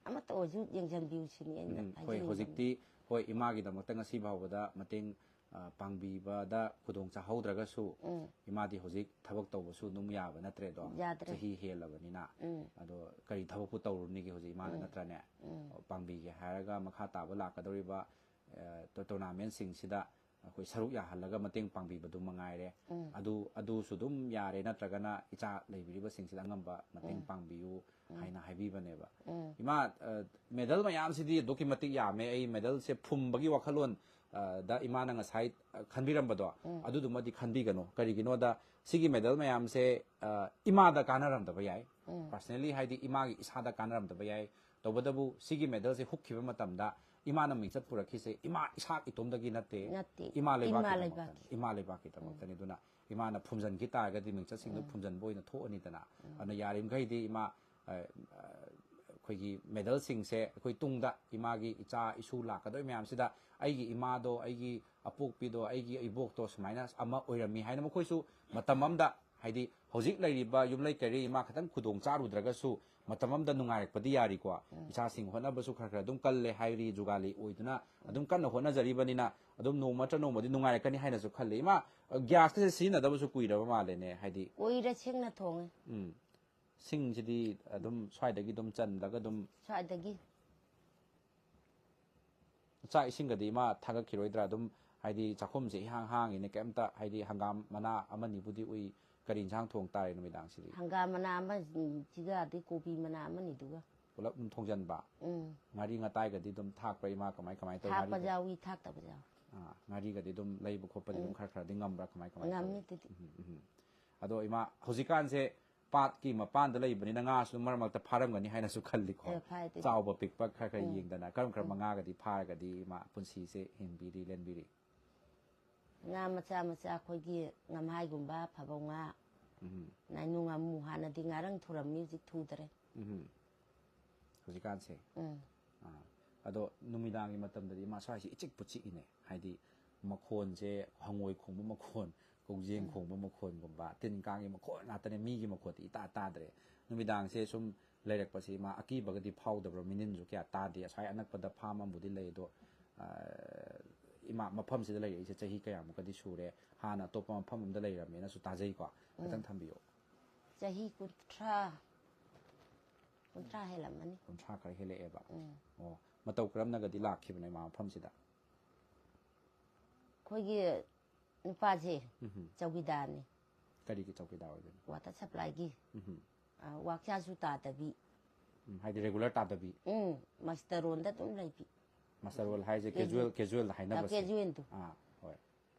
ꯑꯃꯠꯇ ꯑꯣꯏꯁꯨ ꯌꯦꯡꯁꯤꯟꯕꯤꯌꯨ ꯁꯤꯅꯤ ꯑꯩꯅ ꯎꯝ, ꯍꯣꯏ, ꯍꯥꯏꯖꯅꯤꯡꯕ꯫ ꯍꯧꯖꯤꯛꯇꯤ, ꯍꯣꯏ, ꯏꯃꯥꯒꯤꯗꯃꯛꯇ ꯉꯁꯤ ꯐꯥꯎꯕꯗ ꯃꯇꯦꯡ ꯑ, ꯄꯥꯡꯕꯤꯕꯗ ꯈꯨꯗꯣꯡ ꯆꯥꯍꯧꯗ꯭ꯔꯒꯁꯨ, ꯎꯝ ꯏꯃꯥꯗꯤ ꯍꯧꯖꯤꯛ ꯊꯕꯛ ꯇꯧꯕꯁꯨ ꯑꯗꯨꯝ ꯌꯥꯕ ꯅꯠꯇ꯭ꯔꯦꯗꯣ꯫ ꯌꯥꯗ꯭ꯔꯦ꯫ ꯆꯍꯤ ꯍꯦꯜꯂꯕꯅꯤꯅ꯫ ꯎꯝ ꯑꯗꯣ ꯀꯔꯤ ꯊꯕꯛꯄꯨ ꯇꯧꯔꯨꯅꯤꯒꯦ ꯍꯧꯖꯤꯛ ꯏꯃꯥꯅ, ꯅꯠꯇ꯭ꯔꯅꯦ? ꯎꯝ ꯄꯥꯡꯕꯤꯒꯦ ꯍꯥꯏꯔꯒ ꯃꯈꯥ ꯇꯥꯕ ꯂꯥꯛꯀꯗꯧꯔꯤꯕ, ꯑ, ꯇꯣ-, ꯇꯣꯔꯅꯥꯃꯦꯟꯁꯤꯡꯁꯤꯗ ꯑꯩꯈꯣꯏ ꯁꯔꯨꯛ ꯌꯥꯍꯜꯂꯒ ꯃꯇꯦꯡ ꯄꯥꯡꯕꯤꯕꯗꯨ ꯃꯉꯥꯏꯔꯦ꯫ ꯎꯝ ꯑꯗꯨ, ꯑꯗꯨꯁꯨ ꯑꯗꯨꯝ ꯌꯥꯔꯦ, ꯅꯠꯇ꯭ꯔꯒꯅ ꯏꯆꯥ ꯂꯩꯕꯤꯔꯤꯕꯁꯤꯡꯁꯤꯗ ꯑꯉꯝꯕ ꯃꯇꯦꯡ ꯎꯝ ꯄꯥꯡꯕꯤꯌꯨ ꯎꯝ ꯍꯥꯏꯅ ꯍꯥꯏꯕꯤꯕꯅꯦꯕ꯫ ꯎꯝ ꯏꯃꯥ, ꯑ, ꯃꯦꯗꯜ ꯃꯌꯥꯝꯁꯤꯗꯤ ꯑꯗꯨꯛꯀꯤ ꯃꯇꯤꯛ ꯌꯥꯝꯃꯦ꯫ ꯑꯩ ꯃꯦꯗꯜꯁꯦ ꯐꯨꯝꯕꯒꯤ ꯋꯥꯈꯜꯂꯣꯟ, ꯑ, ꯗ ꯏꯃꯥꯅ ꯉꯁꯥꯏ, ꯑ, ꯈꯟꯕꯤꯔꯝꯕꯗꯣ, ꯎꯝ ꯑꯗꯨꯗꯨꯃꯗꯤ ꯈꯟꯕꯤꯒꯅꯨ꯫ ꯀꯔꯤꯒꯤꯅꯣꯗ ꯁꯤꯒꯤ ꯃꯦꯗꯜ ꯃꯌꯥꯝꯁꯦ, ꯑ, ꯏꯃꯥꯗ ꯀꯥꯟꯅꯔꯝꯗꯕ ꯌꯥꯏ, ꯎꯝ ꯄꯥꯔꯁꯅꯦꯂꯤ, ꯍꯥꯏꯗꯤ ꯏꯃꯥꯒꯤ ꯏꯁꯥꯗ ꯀꯥꯟꯅꯔꯝꯗꯕ ꯌꯥꯏ꯫ ꯇꯧꯕꯇꯕꯨ ꯁꯤꯒꯤ ꯃꯦꯗꯜꯁꯦ ꯍꯨꯛꯈꯤꯕ ꯃꯇꯝꯗ ꯏꯃꯥꯅ ꯃꯤꯡꯆꯠ ꯄꯨꯔꯛꯈꯤꯁꯦ ꯏꯃꯥ ꯏꯁꯥ ꯏꯇꯣꯝꯗꯒꯤ ꯅꯠꯇꯦ, ꯅꯠꯇꯦ꯫ ꯏꯃꯥ ꯏꯃꯥ ꯂꯩꯕꯥꯛꯀꯤꯗꯃꯛꯇꯅꯤ꯫ ꯂꯩꯕꯥꯛꯀꯤ꯫ ꯏꯃꯥ ꯂꯩꯕꯥꯛꯀꯤꯗꯃꯛꯇꯅꯤ꯫ ꯑꯗꯨꯅ ꯏꯃꯥꯅ ꯐꯨꯝꯖꯤꯟꯈꯤ ꯇꯥꯔꯒꯗꯤ ꯃꯤꯡꯆꯠꯁꯤꯡꯗꯣ ꯎꯝ ꯐꯨꯝꯖꯤꯟꯕ ꯑꯣꯏꯅ ꯊꯣꯛꯑꯅꯤꯗꯅ꯫ ꯎꯝ ꯑꯗꯨꯅ ꯌꯥꯔꯤꯃꯈꯩꯗꯤ ꯏꯃꯥ, ꯑ, ꯑ, ꯑꯩꯈꯣꯏꯒꯤ ꯃꯦꯗꯜꯁꯤꯡꯁꯦ ꯑꯩꯈꯣꯏ ꯇꯨꯡꯗ ꯏꯃꯥꯒꯤ ꯏꯆꯥ ꯏꯁꯨ ꯂꯥꯛꯀꯗꯧꯔꯤꯕ ꯃꯌꯥꯝꯁꯤꯗ ꯑꯩꯒꯤ ꯏꯃꯥꯗꯣ, ꯑꯩꯒꯤ ꯑꯄꯣꯛꯄꯤꯗꯣ, ꯑꯩꯒꯤ ꯏꯕꯣꯛꯇꯣ ꯁꯨꯃꯥꯏꯅ ꯑꯃ ꯑꯣꯏꯔꯝꯃꯤ ꯍꯥꯏꯅ ꯃꯈꯣꯏꯁꯨ ꯃꯇꯝ ꯑꯃꯗ, ꯍꯥꯏꯗꯤ ꯍꯧꯖꯤꯛ ꯂꯩꯔꯤꯕ ꯌꯨꯝꯂꯩ ꯀꯩꯔꯩ ꯏꯃꯥ ꯈꯤꯇꯪ ꯈꯨꯗꯣꯡ ꯆꯥꯔꯨꯗ꯭ꯔꯒꯁꯨ ꯃꯇꯝ ꯑꯃꯗ ꯅꯨꯡꯉꯥꯏꯔꯛꯄꯗꯤ ꯌꯥꯔꯤꯀꯣ꯫ ꯎꯝ ꯏꯆꯥꯁꯤꯡ ꯍꯣꯠꯅꯕꯁꯨ ꯈꯔ ꯈꯔ ꯑꯗꯨꯝ ꯀꯜꯂꯦ ꯍꯥꯏꯔꯤ, ꯖꯨꯒꯥꯂꯤ ꯑꯣꯏꯗꯨꯅ ꯑꯗꯨꯝ ꯀꯟꯅ ꯍꯣꯠꯅꯖꯔꯤꯕꯅꯤꯅ ꯑꯗꯨꯝ ꯅꯣꯡꯃ ꯅꯠꯇ꯭ꯔ ꯅꯣꯡꯃꯗꯤ ꯅꯨꯡꯉꯥꯏꯔꯛꯀꯅꯤ ꯍꯥꯏꯅꯁꯨ ꯈꯜꯂꯤ꯫ ꯏꯃꯥ, ꯒ꯭ꯌꯥꯁꯀꯁꯦ ꯁꯤꯖꯤꯟꯅꯗꯕꯁꯨ ꯀꯨꯏꯔꯕ ꯃꯥꯜꯂꯦꯅꯦ, ꯍꯥꯏꯗꯤ꯫ ꯀꯨꯏꯔꯦ, ꯁꯤꯡꯅ ꯊꯣꯡꯉꯦ꯫ ꯎꯝ꯫ ꯁꯤꯡꯁꯤꯗꯤ ꯑꯗꯨꯝ ꯁ꯭ꯋꯥꯏꯗꯒꯤ ꯑꯗꯨꯝ ꯆꯟꯕꯒ ꯑꯗꯨꯝ ꯁ꯭ꯋꯥꯏꯗꯒꯤ꯫ ꯆꯥꯛ ꯏꯁꯤꯡꯒꯗꯤ ꯏꯃꯥ ꯊꯥꯒꯠꯈꯤꯔꯣꯏꯗ꯭ꯔꯥ? ꯑꯗꯨꯝ ꯍꯥꯏꯗꯤ ꯆꯥꯛꯈꯨꯝꯁꯦ ꯏꯍꯥꯡ ꯍꯥꯡꯉꯤꯅꯦ, ꯀꯩꯝꯇ, ꯍꯥꯏꯗꯤ ꯍꯪꯒꯥꯝ ꯃꯅꯥ ꯑꯃꯅꯤꯕꯨꯗꯤ ꯎꯏ꯫ ꯀꯔꯤ ꯏꯟꯁꯥꯡ ꯊꯣꯡ ꯇꯥꯔꯦ ꯅꯨꯃꯤꯗꯥꯡꯁꯤꯗꯤ? ꯍꯪꯒꯥꯝ ꯃꯅꯥ ꯑꯃꯁꯤꯒ ꯑꯗꯩ ꯀꯣꯕꯤ ꯃꯅꯥ ꯑꯃꯅꯤꯗꯨꯒ꯫ ꯄꯨꯂꯞ ꯑꯗꯨꯝ ꯊꯣꯡꯖꯟꯕ? ꯎꯝ꯫ ꯉꯥꯔꯤ ꯉꯇꯥꯏꯒꯗꯤ ꯑꯗꯨꯝ ꯊꯥꯛꯄ꯭ꯔꯥ ꯏꯃꯥ? ꯀꯃꯥꯏ ꯀꯃꯥꯏ ꯇꯧꯏ? ꯊꯥꯛꯄ ꯉꯥꯔꯤꯒ-, ꯌꯥꯎꯏ, ꯊꯥꯛꯇꯕ ꯌꯥꯎꯏ꯫ ꯑꯥ, ꯉꯥꯔꯤꯒꯗꯤ ꯑꯗꯨꯝ ꯂꯩꯕ ꯈꯣꯠꯄꯗꯤ ꯑꯗꯨꯝ ꯎꯝ꯫ ꯈꯔ ꯈꯔꯗꯤ ꯉꯝꯕ꯭ꯔꯥ? ꯀꯃꯥꯏ ꯀꯃꯥꯏ ꯉꯝꯃꯤ ꯇꯧꯏ? ꯑꯗꯨꯗꯤ꯫ ꯎꯝ, ꯎꯝ, ꯎꯝ꯫ ꯑꯗꯣ ꯏꯃꯥ, ꯍꯧꯖꯤꯛꯀꯥꯟꯁꯦ ꯄꯥꯠꯀꯤ ꯃꯄꯥꯟꯗ ꯂꯩꯕꯅꯤꯅ ꯉꯥꯁꯨ ꯃꯔꯛ ꯃꯔꯛꯇ ꯐꯥꯔꯝꯒꯅꯤ ꯍꯥꯏꯅꯁꯨ ꯈꯜꯂꯤꯀꯣ꯫ ꯑꯦ, ꯐꯥꯏ ꯑꯗꯨꯗꯤ꯫ ꯆꯥꯎꯕ ꯄꯤꯛꯄ ꯈꯔ ꯈꯔ ꯎꯝ꯫ ꯌꯦꯡꯗꯅ ꯀꯔꯝ ꯀꯔꯝꯕ ꯎꯝ꯫ ꯉꯥꯒꯗꯤ ꯐꯥꯔꯒꯗꯤ ꯏꯃꯥ ꯄꯨꯟꯁꯤꯁꯦ ꯍꯤꯡꯕꯤꯔꯤ, ꯂꯦꯟꯕꯤꯔꯤ? ꯉꯥ ꯃꯆꯥ ꯃꯆꯥ ꯑꯩꯈꯣꯏꯒꯤ ꯉꯝꯍꯥꯏꯒꯨꯝꯕ, ꯐꯥꯕꯧ ꯉꯥ, ꯎꯝ꯫ ꯅꯥꯏꯅꯨ ꯉꯥꯃꯨ, ꯍꯥꯟꯅꯗꯤ ꯉꯥꯔꯪ ꯊꯨꯔꯝꯃꯤ, ꯍꯧꯖꯤꯛ ꯊꯨꯗ꯭ꯔꯦ꯫ ꯎꯝ꯫ ꯍꯧꯖꯤꯛꯀꯥꯟꯁꯦ꯫ ꯎꯝ꯫ ꯑꯥ꯫ ꯑꯗꯣ ꯅꯨꯃꯤꯗꯥꯡꯒꯤ ꯃꯇꯝꯗꯗꯤ ꯏꯃꯥ ꯁ꯭ꯋꯥꯏꯁꯦ ꯏꯆꯤꯛꯄꯨ ꯆꯤꯛꯏꯅꯦ꯫ ꯍꯥꯏꯗꯤ ꯃꯈꯣꯟꯁꯦ ꯍꯪꯉꯣꯏ ꯈꯣꯡꯕ ꯃꯈꯣꯟ, ꯀꯧꯖꯦꯡ ꯎꯝ꯫ ꯈꯣꯡꯕ ꯃꯈꯣꯟꯒꯨꯝꯕ, ꯇꯤꯟ ꯀꯥꯡꯒꯤ ꯃꯈꯣꯟ ꯉꯥꯛꯇꯅꯦ, ꯃꯤꯒꯤ ꯃꯈꯣꯟꯗꯤ ꯏꯇꯥ ꯇꯥꯗ꯭ꯔꯦ꯫ ꯅꯨꯃꯤꯗꯥꯡꯁꯦ ꯁꯨꯝ ꯂꯩꯔꯛꯄꯁꯦ ꯏꯃꯥ ꯑꯀꯤꯕꯒꯗꯤ ꯐꯥꯎꯗꯕ꯭ꯔꯣ? ꯃꯤꯅꯤꯟꯁꯨ ꯀꯌꯥ ꯇꯥꯗꯦ꯫ ꯑꯁ꯭ꯋꯥꯏ ꯑꯅꯛꯄꯗ ꯐꯥꯝ ꯑꯃꯕꯨꯗꯤ ꯂꯩ, ꯑꯗꯣ, ꯑꯥ, ꯏꯃꯥ ꯃꯐꯝꯁꯤꯗ ꯂꯩꯔꯛꯏꯁꯦ ꯆꯍꯤ ꯀꯌꯥꯃꯨꯛꯀꯗꯤ ꯁꯨꯔꯦ? ꯍꯥꯟꯅ ꯑꯇꯣꯞꯄ ꯃꯐꯝ ꯑꯃꯗ ꯂꯩꯔꯝꯃꯦꯅꯁꯨ ꯇꯥꯖꯩꯀꯣ, ꯈꯤꯇꯪ ꯊꯝꯕꯤꯌꯨ꯫ ꯆꯍꯤ ꯀꯨꯟꯊ꯭ꯔꯥ, ꯀꯨꯟꯊ꯭ꯔꯥ ꯍꯦꯜꯂꯝꯃꯅꯤ꯫ ꯀꯨꯟꯊ꯭ꯔꯥ ꯈꯔ ꯍꯦꯜꯂꯛꯑꯦꯕ꯫ ꯑꯣ, ꯃꯇꯧ ꯀꯔꯝꯅꯒꯗꯤ ꯂꯥꯛꯈꯤꯕꯅꯣ ꯏꯃꯥ ꯃꯐꯝꯁꯤꯗ? ꯑꯩꯈꯣꯏꯒꯤ ꯅꯨꯄꯥꯁꯦ ꯆꯧꯀꯤꯗꯥꯔꯅꯤ꯫ ꯀꯔꯤꯒꯤ ꯆꯧꯀꯤꯗꯥꯔ ꯑꯣꯏꯗꯣꯏꯅꯣ? ꯋꯥꯇꯔ ꯁꯄ꯭ꯂꯥꯏꯒꯤ꯫ ꯋꯥꯛꯆꯥꯁꯨ ꯇꯥꯗꯕꯤ꯫ ꯎꯝ, ꯍꯥꯏꯗꯤ ꯔꯦꯒꯨꯂꯔ ꯇꯥꯗꯕꯤ꯫ ꯎꯝ, ꯃꯁꯇꯔ ꯔꯣꯜꯗ ꯑꯗꯨꯝ ꯂꯩꯕꯤ꯫ ꯃꯁꯇꯔ ꯔꯣꯜ ꯍꯥꯏꯁꯦ ꯀꯦꯖꯨꯋꯦꯜ, ꯀꯦꯖꯨꯋꯦꯜꯗ ꯍꯥꯏꯅꯕꯁꯦ꯫ ꯀꯦꯖꯨꯋꯦꯜꯗꯣ꯫ ꯑꯥ, ꯍꯣꯏ꯫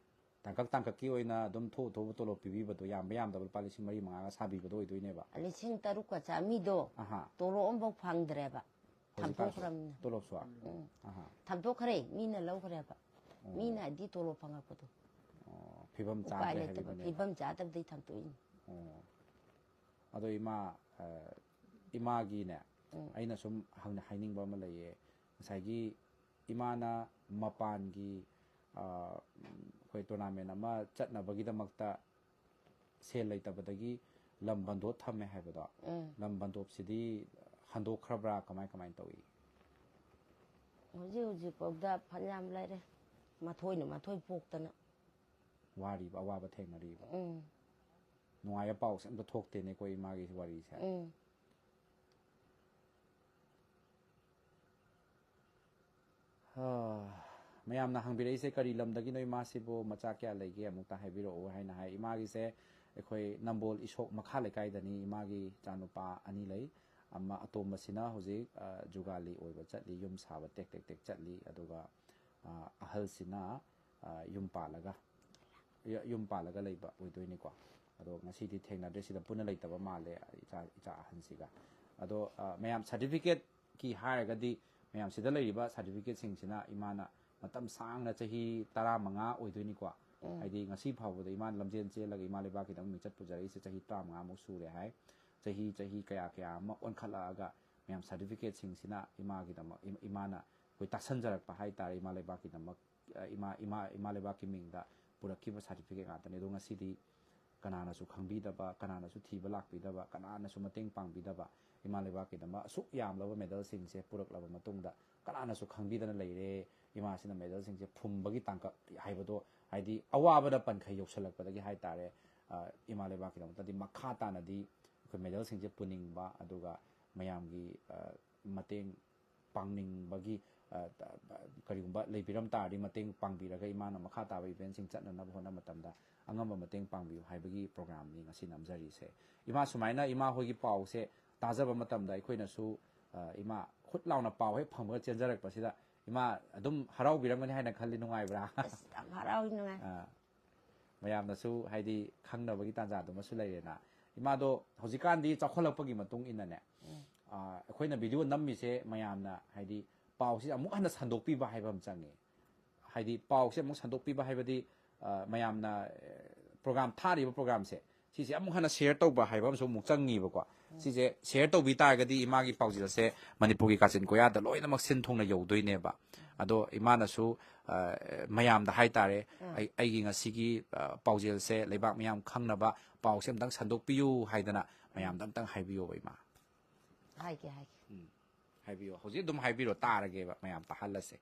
ꯇꯥꯡꯀꯛ ꯇꯥꯡꯀꯛꯀꯤ ꯑꯣꯏꯅ ꯑꯗꯨꯝ ꯊꯣꯛ ꯊꯣꯛꯄ ꯇꯣꯂꯣꯞ ꯄꯤꯕꯤꯕꯗꯣ, ꯌꯥꯝꯕ ꯌꯥꯝꯗꯕ ꯂꯨꯄꯥ ꯂꯤꯁꯤꯡ ꯃꯔꯤ ꯃꯉꯥꯒ ꯁꯥꯕꯤꯕꯗꯣ ꯑꯣꯏꯗꯣꯏꯅꯦꯕ꯫ ꯂꯤꯁꯤꯡ ꯇꯔꯨꯛꯀ ꯆꯥꯝꯃꯔꯤꯗꯣ ꯑꯍꯥ꯫ ꯇꯣꯂꯣꯞ ꯑꯃꯐꯥꯎ ꯐꯪꯗ꯭ꯔꯦꯕ꯫ ꯍꯧꯖꯤꯛꯀꯥꯟꯁꯦ ꯊꯝꯗꯣꯛꯈ꯭ꯔꯕꯅꯤꯅ꯫ ꯇꯣꯂꯣꯞꯁꯨ? ꯑꯍꯥ꯫ ꯊꯝꯗꯣꯛꯈ꯭ꯔꯦ, ꯃꯤꯅ ꯂꯧꯈ꯭ꯔꯦꯕ꯫ ꯃꯤꯅ ꯍꯥꯏꯗꯤ ꯇꯣꯂꯣꯞ ꯐꯪꯉꯛꯄꯗꯣ꯫ ꯑꯣ, ꯐꯤꯕꯝ ꯎꯄꯥꯏ ꯆꯥꯗ꯭ꯔꯦ ꯂꯩꯇꯕ, ꯍꯥꯏꯕꯤꯕꯅꯦꯕ꯫ ꯐꯤꯕꯝ ꯆꯥꯗꯕꯗꯩ ꯊꯝꯗꯣꯛꯏꯅꯤ꯫ ꯑꯣ꯫ ꯑꯗꯣ ꯏꯃꯥ, ꯑ, ꯏꯃꯥꯒꯤꯅꯦ, ꯑꯩꯅ ꯁꯨꯝ ꯍꯪꯅ ꯍꯥꯏꯅꯤꯡꯕ ꯑꯃ ꯂꯩꯌꯦ꯫ ꯉꯁꯥꯏꯒꯤ ꯏꯃꯥꯅ ꯃꯄꯥꯟꯒꯤ, ꯑ, ꯑꯩꯈꯣꯏ ꯇꯣꯔꯅꯥꯃꯦꯟ ꯑꯃ ꯆꯠꯅꯕꯒꯤꯗꯃꯛꯇ ꯁꯦꯜ ꯂꯩꯇꯕꯗꯒꯤ ꯂꯝ ꯕꯟꯗꯣꯞ ꯊꯝꯃꯦ ꯍꯥꯏꯕꯗꯣ, ꯂꯝ ꯕꯟꯗꯣꯞꯁꯤꯗꯤ ꯍꯟꯗꯣꯛꯈ꯭ꯔꯕ꯭ꯔꯥ, ꯀꯃꯥꯏ ꯀꯃꯥꯏꯅ ꯇꯧꯏ? ꯍꯧꯖꯤꯛ ꯍꯧꯖꯤꯛꯐꯥꯎꯗ ꯐꯅꯌꯥꯝ ꯂꯩꯔꯦ, ꯃꯊꯣꯏꯅ ꯃꯊꯣꯏ ꯄꯣꯛꯇꯅ꯫ ꯋꯥꯔꯤꯕ, ꯑꯋꯥꯕ ꯊꯦꯡꯅꯔꯤꯕ? ꯎꯝ꯫ ꯅꯨꯡꯉꯥꯏꯕ ꯄꯥꯎꯁꯦ ꯑꯝꯇ ꯊꯣꯛꯇꯦꯅꯦꯀꯣ ꯏꯃꯥꯒꯤ ꯋꯥꯔꯤꯁꯦ꯫ ꯎꯝ꯫ ꯍꯥ, ꯃꯌꯥꯝꯅ ꯍꯪꯕꯤꯔꯛꯏꯁꯦ, "ꯀꯔꯤ ꯂꯝꯗꯒꯤꯅꯣ ꯏꯃꯥꯁꯤꯕꯨ? ꯃꯆꯥ ꯀꯌꯥ ꯂꯩꯒꯦ? ꯑꯃꯨꯛꯇ ꯍꯥꯏꯕꯤꯔꯛꯑꯣ" ꯍꯥꯏꯅ ꯍꯥꯏ꯫ ꯏꯃꯥꯒꯤꯁꯦ ꯑꯩꯈꯣꯏ ꯅꯝꯕꯣꯜ ꯏꯁꯣꯛ ꯃꯈꯥ ꯂꯩꯀꯥꯏꯗꯅꯤ꯫ ꯏꯃꯥꯒꯤ ꯏꯆꯥꯅꯨꯄꯥ ꯑꯅꯤ ꯂꯩ꯫ ꯑꯃ ꯑꯇꯣꯝꯕꯁꯤꯅ ꯍꯧꯖꯤꯛ, ꯑ, ꯖꯨꯒꯥꯂꯤ ꯑꯣꯏꯕ ꯆꯠꯂꯤ, ꯌꯨꯝ ꯁꯥꯕ ꯇꯦꯛ ꯇꯦꯛ ꯇꯦꯛ ꯆꯠꯂꯤ꯫ ꯑꯗꯨꯒ, ꯑ, ꯑꯍꯜꯁꯤꯅ, ꯑ, ꯌꯨꯝ ꯄꯥꯜꯂꯒ, ꯌ-, ꯌꯨꯝ ꯄꯥꯜꯂꯒ ꯂꯩꯕ ꯑꯣꯏꯗꯣꯏꯅꯤꯀꯣ꯫ ꯑꯗꯣ ꯉꯁꯤꯗꯤ ꯊꯦꯡꯅꯗ꯭ꯔꯦ, ꯁꯤꯗ ꯄꯨꯟꯅ ꯂꯩꯇꯕ ꯃꯥꯜꯂꯦ ꯏꯆꯥ, ꯏꯆꯥ ꯑꯍꯟꯁꯤꯒ꯫ ꯑꯗꯣ, ꯑ, ꯃꯌꯥꯝ ꯁꯥꯔꯇꯤꯐꯤꯀꯦꯠꯀꯤ ꯍꯥꯏꯔꯒꯗꯤ ꯃꯌꯥꯝ ꯁꯤꯗ ꯂꯩꯔꯤꯕ ꯁꯥꯔꯇꯤꯐꯤꯀꯦꯠꯁꯤꯡꯁꯤꯅ ꯏꯃꯥꯅ ꯃꯇꯝ ꯁꯥꯡꯅ ꯆꯍꯤ ꯇꯔꯥꯃꯉꯥ ꯑꯣꯏꯗꯣꯏꯅꯤꯀꯣ꯫ ꯍꯥꯏꯗꯤ ꯉꯁꯤ ꯐꯥꯎꯕꯗ ꯏꯃꯥꯅ ꯂꯝꯖꯦꯟ ꯆꯦꯜꯂꯒ ꯏꯃꯥ ꯂꯩꯕꯥꯛꯀꯤꯗꯃꯛ ꯃꯤꯡꯆꯠ ꯄꯨꯖꯔꯛꯏꯁꯦ ꯆꯍꯤ ꯇꯔꯥꯃꯉꯥꯃꯨꯛ ꯁꯨꯔꯦ ꯍꯥꯏ꯫ ꯆꯍꯤ, ꯆꯍꯤ ꯀꯌꯥ ꯀꯌꯥ ꯑꯃ ꯑꯣꯟꯈꯠꯂꯛꯑꯒ ꯃꯌꯥꯝ ꯁꯥꯔꯇꯤꯐꯤꯀꯦꯠꯁꯤꯡꯁꯤꯅ ꯏꯃꯥꯒꯤꯗꯃꯛ, ꯏꯃꯥꯅ ꯑꯩꯈꯣꯏ ꯇꯥꯁꯟꯖꯔꯛꯄ ꯍꯥꯏꯇꯥꯔꯦ, ꯏꯃꯥ ꯂꯩꯕꯥꯛꯀꯤꯗꯃꯛ, ꯏꯃꯥ, ꯏꯃꯥ, ꯏꯃꯥ ꯂꯩꯕꯥꯛꯀꯤ ꯃꯤꯡꯗ ꯄꯨꯔꯛꯈꯤꯕ ꯁꯥꯔꯇꯤꯐꯤꯀꯦꯠ ꯉꯥꯛꯇꯅꯤ꯫ ꯑꯗꯣ ꯉꯁꯤꯗꯤ ꯀꯅꯥꯅꯁꯨ ꯈꯪꯕꯤꯗꯕ, ꯀꯅꯥꯅꯁꯨ ꯊꯤꯕ ꯂꯥꯛꯄꯤꯗꯕ, ꯀꯅꯥꯅꯁꯨ ꯃꯇꯦꯡ ꯄꯥꯡꯕꯤꯗꯕ, ꯏꯃꯥ ꯂꯩꯕꯥꯛꯀꯤꯗꯃꯛ ꯑꯁꯨꯛ ꯌꯥꯝꯂꯕ ꯃꯦꯗꯜꯁꯤꯡꯁꯦ ꯄꯨꯔꯛꯂꯕ ꯃꯇꯨꯡꯗ ꯀꯅꯥꯅꯁꯨ ꯈꯪꯕꯤꯗꯅ ꯂꯩꯔꯦ꯫ ꯏꯃꯥꯁꯤꯅ ꯃꯦꯗꯜꯁꯤꯡꯁꯦ ꯐꯨꯝꯕꯒꯤ ꯇꯥꯡꯀꯛ ꯍꯥꯏꯕꯗꯣ, ꯍꯥꯏꯗꯤ ꯑꯋꯥꯕꯗ ꯄꯟꯈꯩ ꯌꯧꯁꯜꯂꯛꯄꯗꯒꯤ ꯍꯥꯏ ꯇꯥꯔꯦ, ꯑ, ꯏꯃꯥ ꯂꯩꯕꯥꯛꯀꯤꯗꯃꯛꯇꯗꯤ ꯃꯈꯥ ꯇꯥꯅꯗꯤ ꯑꯩꯈꯣꯏ ꯃꯦꯗꯜꯁꯤꯡꯁꯦ ꯄꯨꯅꯤꯡꯕ, ꯑꯗꯨꯒ ꯃꯌꯥꯝꯒꯤ, ꯑ, ꯃꯇꯦꯡ ꯄꯥꯡꯅꯤꯡꯕꯒꯤ, ꯑ, ꯀꯔꯤꯒꯨꯝꯕ ꯂꯩꯕꯤꯔꯝ ꯇꯥꯔꯗꯤ ꯃꯇꯦꯡ ꯄꯥꯡꯕꯤꯔꯒ ꯏꯃꯥꯅ ꯃꯈꯥ ꯇꯥꯕ ꯏꯚꯦꯟꯁꯤꯡ ꯆꯠꯅꯅꯕ ꯍꯣꯠꯅꯕ ꯃꯇꯝꯗ ꯑꯉꯝꯕ ꯃꯇꯦꯡ ꯄꯥꯡꯕꯤꯌꯨ ꯍꯥꯏꯕꯒꯤ ꯄ꯭ꯔꯣꯒ꯭ꯔꯥꯝꯅꯤ ꯉꯁꯤ ꯅꯝꯖꯔꯤꯁꯦ꯫ ꯏꯃꯥ, ꯁꯨꯃꯥꯏꯅ ꯏꯃꯥ ꯍꯣꯏꯒꯤ ꯄꯥꯎꯁꯦ ꯇꯥꯖꯕ ꯃꯇꯝꯗ ꯑꯩꯈꯣꯏꯅꯁꯨ, ꯑ, ꯏꯃꯥ ꯍꯨꯠ ꯂꯥꯎꯅ ꯄꯥꯎ ꯍꯦꯛ ꯐꯪꯕꯒ ꯆꯦꯟꯖꯔꯛꯄꯁꯤꯗ ꯏꯃꯥ ꯑꯗꯨꯝ ꯍꯔꯥꯎꯕꯤꯔꯝꯒꯅꯤ ꯍꯥꯏꯅ ꯈꯜꯂꯤ꯫ ꯅꯨꯡꯉꯥꯏꯕ꯭ꯔꯥ? ꯑꯁ, ꯌꯥꯝ ꯍꯔꯥꯎꯏ, ꯅꯨꯡꯉꯥꯏ꯫ ꯑ, ꯃꯌꯥꯝꯅꯁꯨ ꯍꯥꯏꯗꯤ ꯈꯪꯅꯕꯒꯤ ꯇꯥꯟꯖꯥꯗꯨꯃꯁꯨ ꯂꯩꯔꯦꯅ꯫ ꯏꯃꯥꯗꯣ ꯍꯧꯖꯤꯛꯀꯥꯟꯗꯤ ꯆꯥꯎꯈꯠꯂꯛꯄꯒꯤ ꯃꯇꯨꯡ ꯏꯟꯅꯅꯦ, ꯑ, ꯑꯩꯈꯣꯏꯅ ꯚꯤꯗꯤꯑꯣ ꯅꯝꯃꯤꯁꯦ ꯃꯌꯥꯝꯅ ꯍꯥꯏꯗꯤ ꯄꯥꯎꯁꯤ ꯑꯃꯨꯛ ꯍꯟꯅ ꯁꯟꯗꯣꯛꯄꯤꯕ ꯍꯥꯏꯕ ꯑꯃ ꯆꯪꯉꯦ꯫ ꯍꯥꯏꯗꯤ ꯄꯥꯎꯁꯦ ꯑꯃꯨꯛ ꯁꯟꯗꯣꯛꯄꯤꯕ ꯍꯥꯏꯕꯗꯤ, ꯑ, ꯃꯌꯥꯝꯅ, ꯑ, ꯄ꯭ꯔꯣꯒ꯭ꯔꯥꯝ ꯊꯥꯔꯤꯕ ꯄ꯭ꯔꯣꯒ꯭ꯔꯥꯝꯁꯦ, ꯁꯤꯁꯦ ꯑꯃꯨꯛ ꯍꯟꯅ ꯁꯤꯌꯔ ꯇꯧꯕ ꯍꯥꯏꯕ ꯑꯃꯁꯨ ꯑꯃꯨꯛ ꯆꯪꯉꯤꯕꯀꯣ꯫ ꯁꯤꯁꯦ ꯁꯤꯌꯔ ꯇꯧꯕꯤ ꯇꯥꯔꯒꯗꯤ ꯏꯃꯥꯒꯤ ꯄꯥꯎꯖꯦꯜꯁꯦ ꯃꯅꯤꯄꯨꯔꯒꯤ ꯀꯥꯆꯤꯟ ꯀꯣꯌꯥꯗ ꯂꯣꯏꯅꯃꯛ ꯁꯤꯟ ꯊꯨꯡꯅ ꯌꯧꯗꯣꯏꯅꯦꯕ꯫ ꯑꯗꯣ ꯏꯃꯥꯅꯁꯨ, ꯑ, ꯃꯌꯥꯝꯗ ꯍꯥꯏꯇꯥꯔꯦ, ꯑꯥ꯫ ꯑꯩ, ꯑꯩꯒꯤ ꯉꯁꯤꯒꯤ, ꯑ, ꯄꯥꯎꯖꯦꯜꯁꯦ ꯂꯩꯕꯥꯛ ꯃꯤꯌꯥꯝ ꯈꯪꯅꯕ ꯄꯥꯎꯁꯦ ꯑꯝꯇꯪ ꯁꯟꯗꯣꯛꯄꯤꯌꯨ ꯍꯥꯏꯗꯅ ꯃꯌꯥꯝꯗ ꯑꯝꯇꯪ ꯍꯥꯏꯕꯤꯌꯣꯕ, ꯏꯃꯥ꯫ ꯍꯥꯏꯒꯦ, ꯍꯥꯏꯒꯦ꯫ ꯎꯝ꯫ ꯍꯥꯏꯕꯤꯌꯣ꯫ ꯍꯧꯖꯤꯛ ꯑꯗꯨꯝ ꯍꯥꯏꯕꯤꯔꯣ, ꯇꯥꯔꯒꯦꯕ, ꯃꯌꯥꯝ ꯇꯥꯍꯜꯂꯁꯦ꯫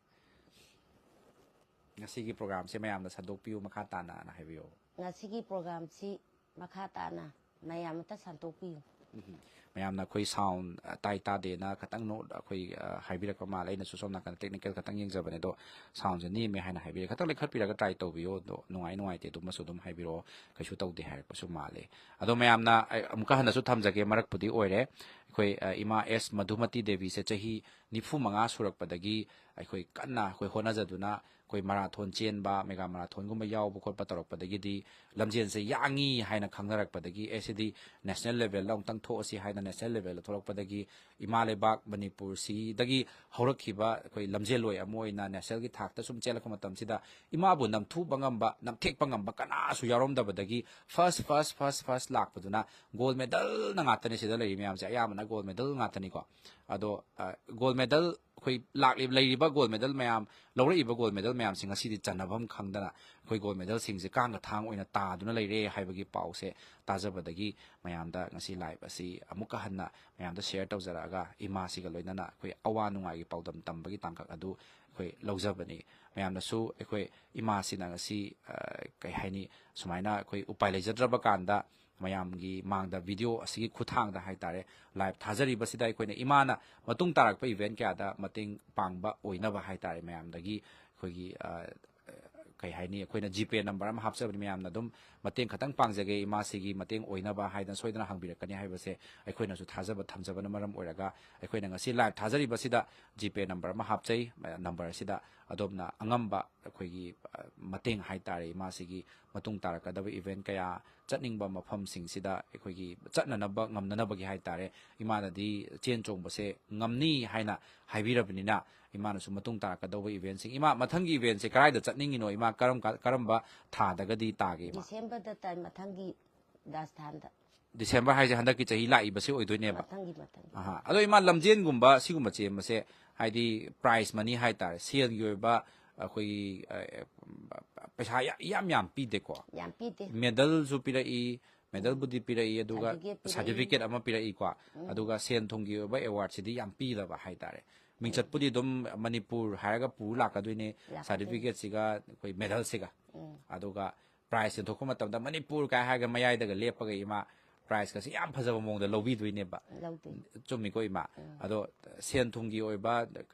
ꯉꯁꯤꯒꯤ ꯄ꯭ꯔꯣꯒ꯭ꯔꯥꯝꯁꯦ ꯃꯌꯥꯝꯗ ꯁꯟꯗꯣꯛꯄꯤꯌꯨ ꯃꯈꯥ ꯇꯥꯅ ꯍꯥꯏꯕꯤꯌꯣ꯫ ꯉꯁꯤꯒꯤ ꯄ꯭ꯔꯣꯒ꯭ꯔꯥꯝꯁꯤ ꯃꯈꯥ ꯇꯥꯅ ꯃꯌꯥꯝ ꯑꯃꯇ ꯁꯟꯗꯣꯛꯄꯤꯌꯨ꯫ ꯎꯝ꯫ ꯃꯌꯥꯝꯅ ꯑꯩꯈꯣꯏ ꯁꯥꯎꯟ, ꯑ, ꯇꯥꯏ ꯇꯥꯗꯦꯅ ꯈꯇꯪ ꯅꯣ-, ꯑꯩꯈꯣꯏ, ꯑ, ꯍꯥꯏꯕꯤꯔꯛꯄ ꯃꯥꯜꯂꯦ꯫ ꯑꯩꯅꯁꯨ ꯁꯣꯝ ꯅꯥꯀꯟꯗ ꯇꯦꯛꯅꯤꯀꯦꯜ ꯈꯇꯪ ꯌꯦꯡꯖꯕꯅꯦ, ꯑꯗꯣ ꯁꯥꯎꯟꯁꯦ ꯅꯦꯝꯃꯦ ꯍꯥꯏꯅ ꯍꯥꯏꯕꯤꯔꯦ꯫ ꯈꯇꯪ ꯂꯩꯈꯠꯄꯤꯔꯒ ꯇ꯭ꯔꯥꯏ ꯇꯧꯕꯤꯌꯣ꯫ ꯑꯗꯣ ꯅꯨꯡꯉꯥꯏ ꯅꯨꯡꯉꯥꯏꯇꯦ ꯑꯗꯨꯃꯁꯨ ꯑꯗꯨꯝ ꯍꯥꯏꯕꯤꯔꯛꯑꯣ, ꯀꯩꯁꯨ ꯇꯧꯗꯦ ꯍꯥꯏꯔꯛꯄꯁꯨ ꯃꯥꯜꯂꯦ꯫ ꯑꯗꯣ ꯃꯌꯥꯝꯅ ꯑꯩ ꯑꯃꯨꯛꯀ ꯍꯟꯅꯁꯨ ꯊꯝꯖꯒꯦ, ꯃꯔꯛꯄꯨꯗꯤ ꯑꯣꯏꯔꯦ꯫ ꯑꯩꯈꯣꯏ, ꯑ, ꯏꯃꯥ ꯑꯦꯁ ꯃꯙꯨꯃꯇꯤ ꯗꯦꯕꯤꯁꯦ ꯆꯍꯤ ꯅꯤꯐꯨ ꯃꯉꯥ ꯁꯨꯔꯛꯄꯗꯒꯤ ꯑꯩꯈꯣꯏ ꯀꯟꯅ ꯑꯩꯈꯣꯏ ꯍꯣꯠꯅꯖꯗꯨꯅ ꯑꯩꯈꯣꯏ ꯃꯔꯥꯊꯣꯟ ꯆꯦꯟꯕ, ꯃꯦꯒꯥ ꯃꯔꯥꯊꯣꯟꯒꯨꯝꯕ ꯌꯥꯎꯕ ꯈꯣꯠꯄ ꯇꯧꯔꯛꯄꯗꯒꯤꯗꯤ ꯂꯝꯖꯦꯜꯁꯦ ꯌꯥꯡꯉꯤ ꯍꯥꯏꯅ ꯈꯪꯅꯔꯛꯄꯗꯒꯤ, ꯑꯦ, ꯁꯤꯗꯤ ꯅꯦꯁꯅꯦꯜ ꯂꯦꯚꯦꯜꯗ ꯑꯃꯨꯛꯇꯪ ꯊꯣꯛꯑꯁꯤ ꯍꯥꯏꯅ ꯅꯦꯁꯅꯦꯜ ꯂꯦꯚꯦꯜꯗ ꯊꯣꯛꯂꯛꯄꯗꯒꯤ ꯏꯃꯥ ꯂꯩꯕꯥꯛ ꯃꯅꯤꯄꯨꯔꯁꯤꯗꯒꯤ ꯍꯧꯔꯛꯈꯤꯕ ꯑꯩꯈꯣꯏ ꯂꯝꯖꯦꯜꯂꯣꯏ ꯑꯃ ꯑꯣꯏꯅ ꯅꯦꯁꯅꯦꯜꯒꯤ ꯊꯥꯛꯇ ꯁꯨꯝ ꯆꯦꯜꯂꯛꯄ ꯃꯇꯝꯁꯤꯗ ꯏꯃꯥꯕꯨ ꯅꯝꯊꯨꯕ ꯉꯝꯕ, ꯅꯝꯊꯦꯛꯄ ꯉꯝꯕ ꯀꯅꯥꯁꯨ ꯌꯥꯎꯔꯝꯗꯕꯗꯒꯤ ꯐꯥꯔꯁ, ꯐꯥꯔꯁ, ꯐꯥꯔꯁ, ꯐꯥꯔꯁ ꯂꯥꯛꯄꯗꯨꯅ ꯒꯣꯜ ꯃꯦꯗꯜꯅ ꯉꯥꯛꯇꯅꯤ ꯁꯤꯗ ꯂꯩꯔꯤ ꯃꯌꯥꯝꯁꯦ, ꯑꯌꯥꯝꯕꯅ ꯒꯣꯜ ꯃꯦꯗꯜ ꯉꯥꯛꯇꯅꯤꯀꯣ꯫ ꯑꯗꯣ, ꯑ, ꯒꯣꯜ ꯃꯦꯗꯜ ꯑꯩꯈꯣꯏ ꯂꯥꯛꯂꯤ-, ꯂꯩꯔꯤꯕ ꯒꯣꯜ ꯃꯦꯗꯜ ꯃꯌꯥꯝ, ꯂꯧꯔꯛꯏꯕ ꯒꯣꯜ ꯃꯦꯗꯜ ꯃꯌꯥꯝꯁꯤ ꯉꯁꯤꯗꯤ ꯆꯟꯅꯐꯝ ꯈꯪꯗꯅ ꯑꯩꯈꯣꯏ ꯒꯣꯜ ꯃꯦꯗꯜꯁꯤꯡꯁꯦ ꯀꯥꯡꯒ ꯊꯥꯡ ꯑꯣꯏꯅ ꯇꯥꯗꯨꯅ ꯂꯩꯔꯦ ꯍꯥꯏꯕꯒꯤ ꯄꯥꯎꯁꯦ ꯇꯥꯖꯕꯗꯒꯤ ꯃꯌꯥꯝꯗ ꯉꯁꯤ ꯂꯥꯏꯚ ꯑꯁꯤ ꯑꯃꯨꯛꯀ ꯍꯟꯅ ꯃꯌꯥꯝꯗ ꯁꯤꯌꯔ ꯇꯧꯖꯔꯛꯑꯒ ꯏꯃꯥꯁꯤꯒ ꯂꯣꯏꯅꯅ ꯑꯩꯈꯣꯏ ꯑꯋꯥ ꯅꯨꯡꯉꯥꯏꯒꯤ ꯄꯥꯎꯗꯝ ꯇꯝꯕꯒꯤ ꯇꯥꯡꯀꯛ ꯑꯗꯨ ꯑꯩꯈꯣꯏ ꯑꯩꯈꯣꯏ ꯂꯧꯖꯕꯅꯤ꯫ ꯃꯌꯥꯝꯅꯁꯨ ꯑꯩꯈꯣꯏ ꯏꯃꯥꯁꯤꯅ ꯉꯁꯤ, ꯑ, ꯀꯩ ꯍꯥꯏꯅꯤ, ꯁꯨꯃꯥꯏꯅ ꯑꯩꯈꯣꯏ ꯎꯄꯥꯏ ꯂꯩꯖꯗ꯭ꯔꯕ ꯀꯥꯟꯗ ꯃꯌꯥꯝꯒꯤ ꯃꯥꯡꯗ ꯚꯤꯗꯤꯑꯣ ꯑꯁꯤꯒꯤ ꯈꯨꯠꯊꯥꯡꯗ ꯍꯥꯏꯇꯥꯔꯦ, ꯂꯥꯏꯚ ꯊꯥꯖꯔꯤꯕꯁꯤꯗ ꯑꯩꯈꯣꯏꯅ ꯏꯃꯥꯅ ꯃꯇꯨꯡ ꯇꯥꯔꯛꯄ ꯏꯚꯦꯟꯠ ꯀꯌꯥꯗ ꯃꯇꯦꯡ ꯄꯥꯡꯕ ꯑꯣꯏꯅꯕ ꯍꯥꯏꯇꯥꯔꯦ, ꯃꯌꯥꯝꯗꯒꯤ ꯑꯩꯈꯣꯏꯒꯤ, ꯑ, ꯀꯩ ꯍꯥꯏꯅꯤ, ꯑꯩꯈꯣꯏꯅ ꯖꯤꯄꯦ ꯅꯝꯕꯔ ꯑꯃ ꯍꯥꯞꯆꯕꯅꯤ, ꯃꯌꯥꯝꯅ ꯑꯗꯨꯝ ꯃꯇꯦꯡ ꯈꯛꯇꯪ ꯄꯥꯡꯖꯒꯦ, ꯏꯃꯥꯁꯤꯒꯤ ꯃꯇꯦꯡ ꯑꯣꯏꯅꯕ ꯍꯥꯏꯗꯅ ꯁꯣꯏꯗꯅ ꯍꯪꯕꯤꯔꯛꯀꯅꯤ ꯍꯥꯏꯕꯁꯦ ꯑꯩꯈꯣꯏꯅꯁꯨ ꯊꯥꯖꯕ ꯊꯝꯖꯕꯅ ꯃꯔꯝ ꯑꯣꯏꯔꯒ ꯑꯩꯈꯣꯏꯅ ꯉꯁꯤ ꯂꯥꯏꯚ ꯊꯥꯖꯔꯤꯕꯁꯤꯗ ꯖꯤꯄꯦ ꯅꯝꯕꯔ ꯑꯃ ꯍꯥꯞꯆꯩ꯫ ꯅꯝꯕꯔꯁꯤꯗ ꯑꯗꯣꯝꯅ ꯑꯉꯝꯕ ꯑꯩꯈꯣꯏꯒꯤ, ꯑ, ꯃꯇꯦꯡ ꯍꯥꯏꯇꯥꯔꯦ, ꯏꯃꯥꯁꯤꯒꯤ ꯃꯇꯨꯡ ꯇꯥꯔꯛꯀꯗꯕ ꯏꯚꯦꯟꯠ ꯀꯌꯥ, ꯆꯠꯅꯤꯡꯕ ꯃꯐꯝꯁꯤꯡꯁꯤꯗ ꯑꯩꯈꯣꯏꯒꯤ ꯆꯠꯅꯅꯕ ꯉꯝꯅꯅꯕꯒꯤ ꯍꯥꯏꯇꯥꯔꯦ, ꯏꯃꯥꯅꯗꯤ ꯆꯦꯟ ꯆꯣꯡꯕꯁꯦ ꯉꯝꯅꯤ ꯍꯥꯏꯅ ꯍꯥꯏꯕꯤꯔꯕꯅꯤꯅ, ꯏꯃꯥꯅꯁꯨ ꯃꯇꯨꯡ ꯇꯥꯔꯛꯀꯗꯧꯕ ꯏꯚꯦꯟꯠꯁꯤꯡ, ꯏꯃꯥ, ꯃꯊꯪꯒꯤ ꯏꯚꯦꯟꯠꯁꯦ ꯀꯗꯥꯏꯗ ꯆꯠꯅꯤꯡꯉꯤꯅꯣ? ꯏꯃꯥ, ꯀꯔꯝ ꯀ-, ꯀꯔꯝꯕ ꯊꯥꯗꯒꯗꯤ ꯇꯥꯒꯦ, ꯏꯃꯥ? ꯗꯤꯁꯦꯝꯕꯔꯗ ꯇꯥꯏ, ꯃꯊꯪꯒꯤ ꯔꯥꯖꯁꯊꯥꯟꯗ꯫ ꯗꯤꯁꯦꯝꯕꯔ ꯍꯥꯏꯁꯦ ꯍꯟꯗꯛꯀꯤ ꯆꯍꯤ ꯂꯥꯛꯏꯕꯁꯤ ꯑꯣꯏꯗꯣꯏꯅꯦꯕ? ꯃꯊꯪꯒꯤ, ꯃꯊꯪꯒꯤ꯫ ꯑꯍꯥ꯫ ꯑꯗꯣ ꯏꯃꯥ, ꯂꯝꯖꯦꯟꯒꯨꯝꯕ ꯁꯤꯒꯨꯝꯕ ꯆꯦꯟꯕꯁꯦ, ꯍꯥꯏꯗꯤ prize money ꯍꯥꯏꯇꯥꯔꯦ, ꯁꯦꯜꯒꯤ ꯑꯣꯏꯕ ꯑꯩꯈꯣꯏꯒꯤ, ꯑ, ꯄꯩꯁꯥ ꯌꯥ-, ꯌꯥꯝ ꯌꯥꯝ ꯄꯤꯗꯦꯀꯣ? ꯌꯥꯝ ꯄꯤꯗꯦ꯫ ꯃꯦꯗꯜꯁꯨ ꯄꯤꯔꯛꯏ, ꯃꯦꯗꯜꯕꯨꯗꯤ ꯄꯤꯔꯛꯏ, ꯑꯗꯨꯒ certificate ꯄꯤꯔꯛꯏ꯫ Certificate ꯑꯃ ꯄꯤꯔꯛꯏꯀꯣ꯫ ꯎꯝ꯫ ꯑꯗꯨꯒ ꯁꯦꯟ ꯊꯨꯝꯒꯤ ꯑꯣꯏꯕ ꯑꯦꯋꯥꯔꯗꯁꯤꯗꯤ ꯌꯥꯝ ꯄꯤꯗꯕ ꯍꯥꯏꯇꯥꯔꯦ꯫ ꯃꯤꯡꯆꯠꯄꯨꯗꯤ ꯑꯗꯨꯝ ꯃꯅꯤꯄꯨꯔ ꯍꯥꯏꯔꯒ ꯄꯨ ꯂꯥꯛꯀꯗꯣꯏꯅꯦ, ꯂꯥꯛꯀꯗꯣꯏꯅꯦ꯫ Certificateꯁꯤꯒ ꯑꯩꯈꯣꯏ ꯃꯦꯗꯜꯁꯤꯒ꯫ ꯎꯝ꯫ ꯑꯗꯨꯒ prize ꯌꯦꯟꯊꯣꯛꯄ ꯃꯇꯝꯗ ꯃꯅꯤꯄꯨꯔ ꯀꯥꯏ ꯍꯥꯏꯔꯒ ꯃꯌꯥꯏꯗꯒ ꯂꯦꯞꯄꯒ ꯏꯃꯥ prizeꯀꯁꯤ ꯌꯥꯝ ꯐꯖꯕ ꯃꯑꯣꯡꯗ ꯂꯧꯕꯤꯗꯣꯏꯅꯦꯕ꯫ ꯂꯧꯗꯣꯏꯅꯤ꯫ ꯆꯨꯝꯃꯤꯀꯣ ꯏꯃꯥ? ꯎꯝ꯫ ꯑꯗꯣ ꯁꯦꯟ ꯊꯨꯝꯒꯤ ꯑꯣꯏꯕ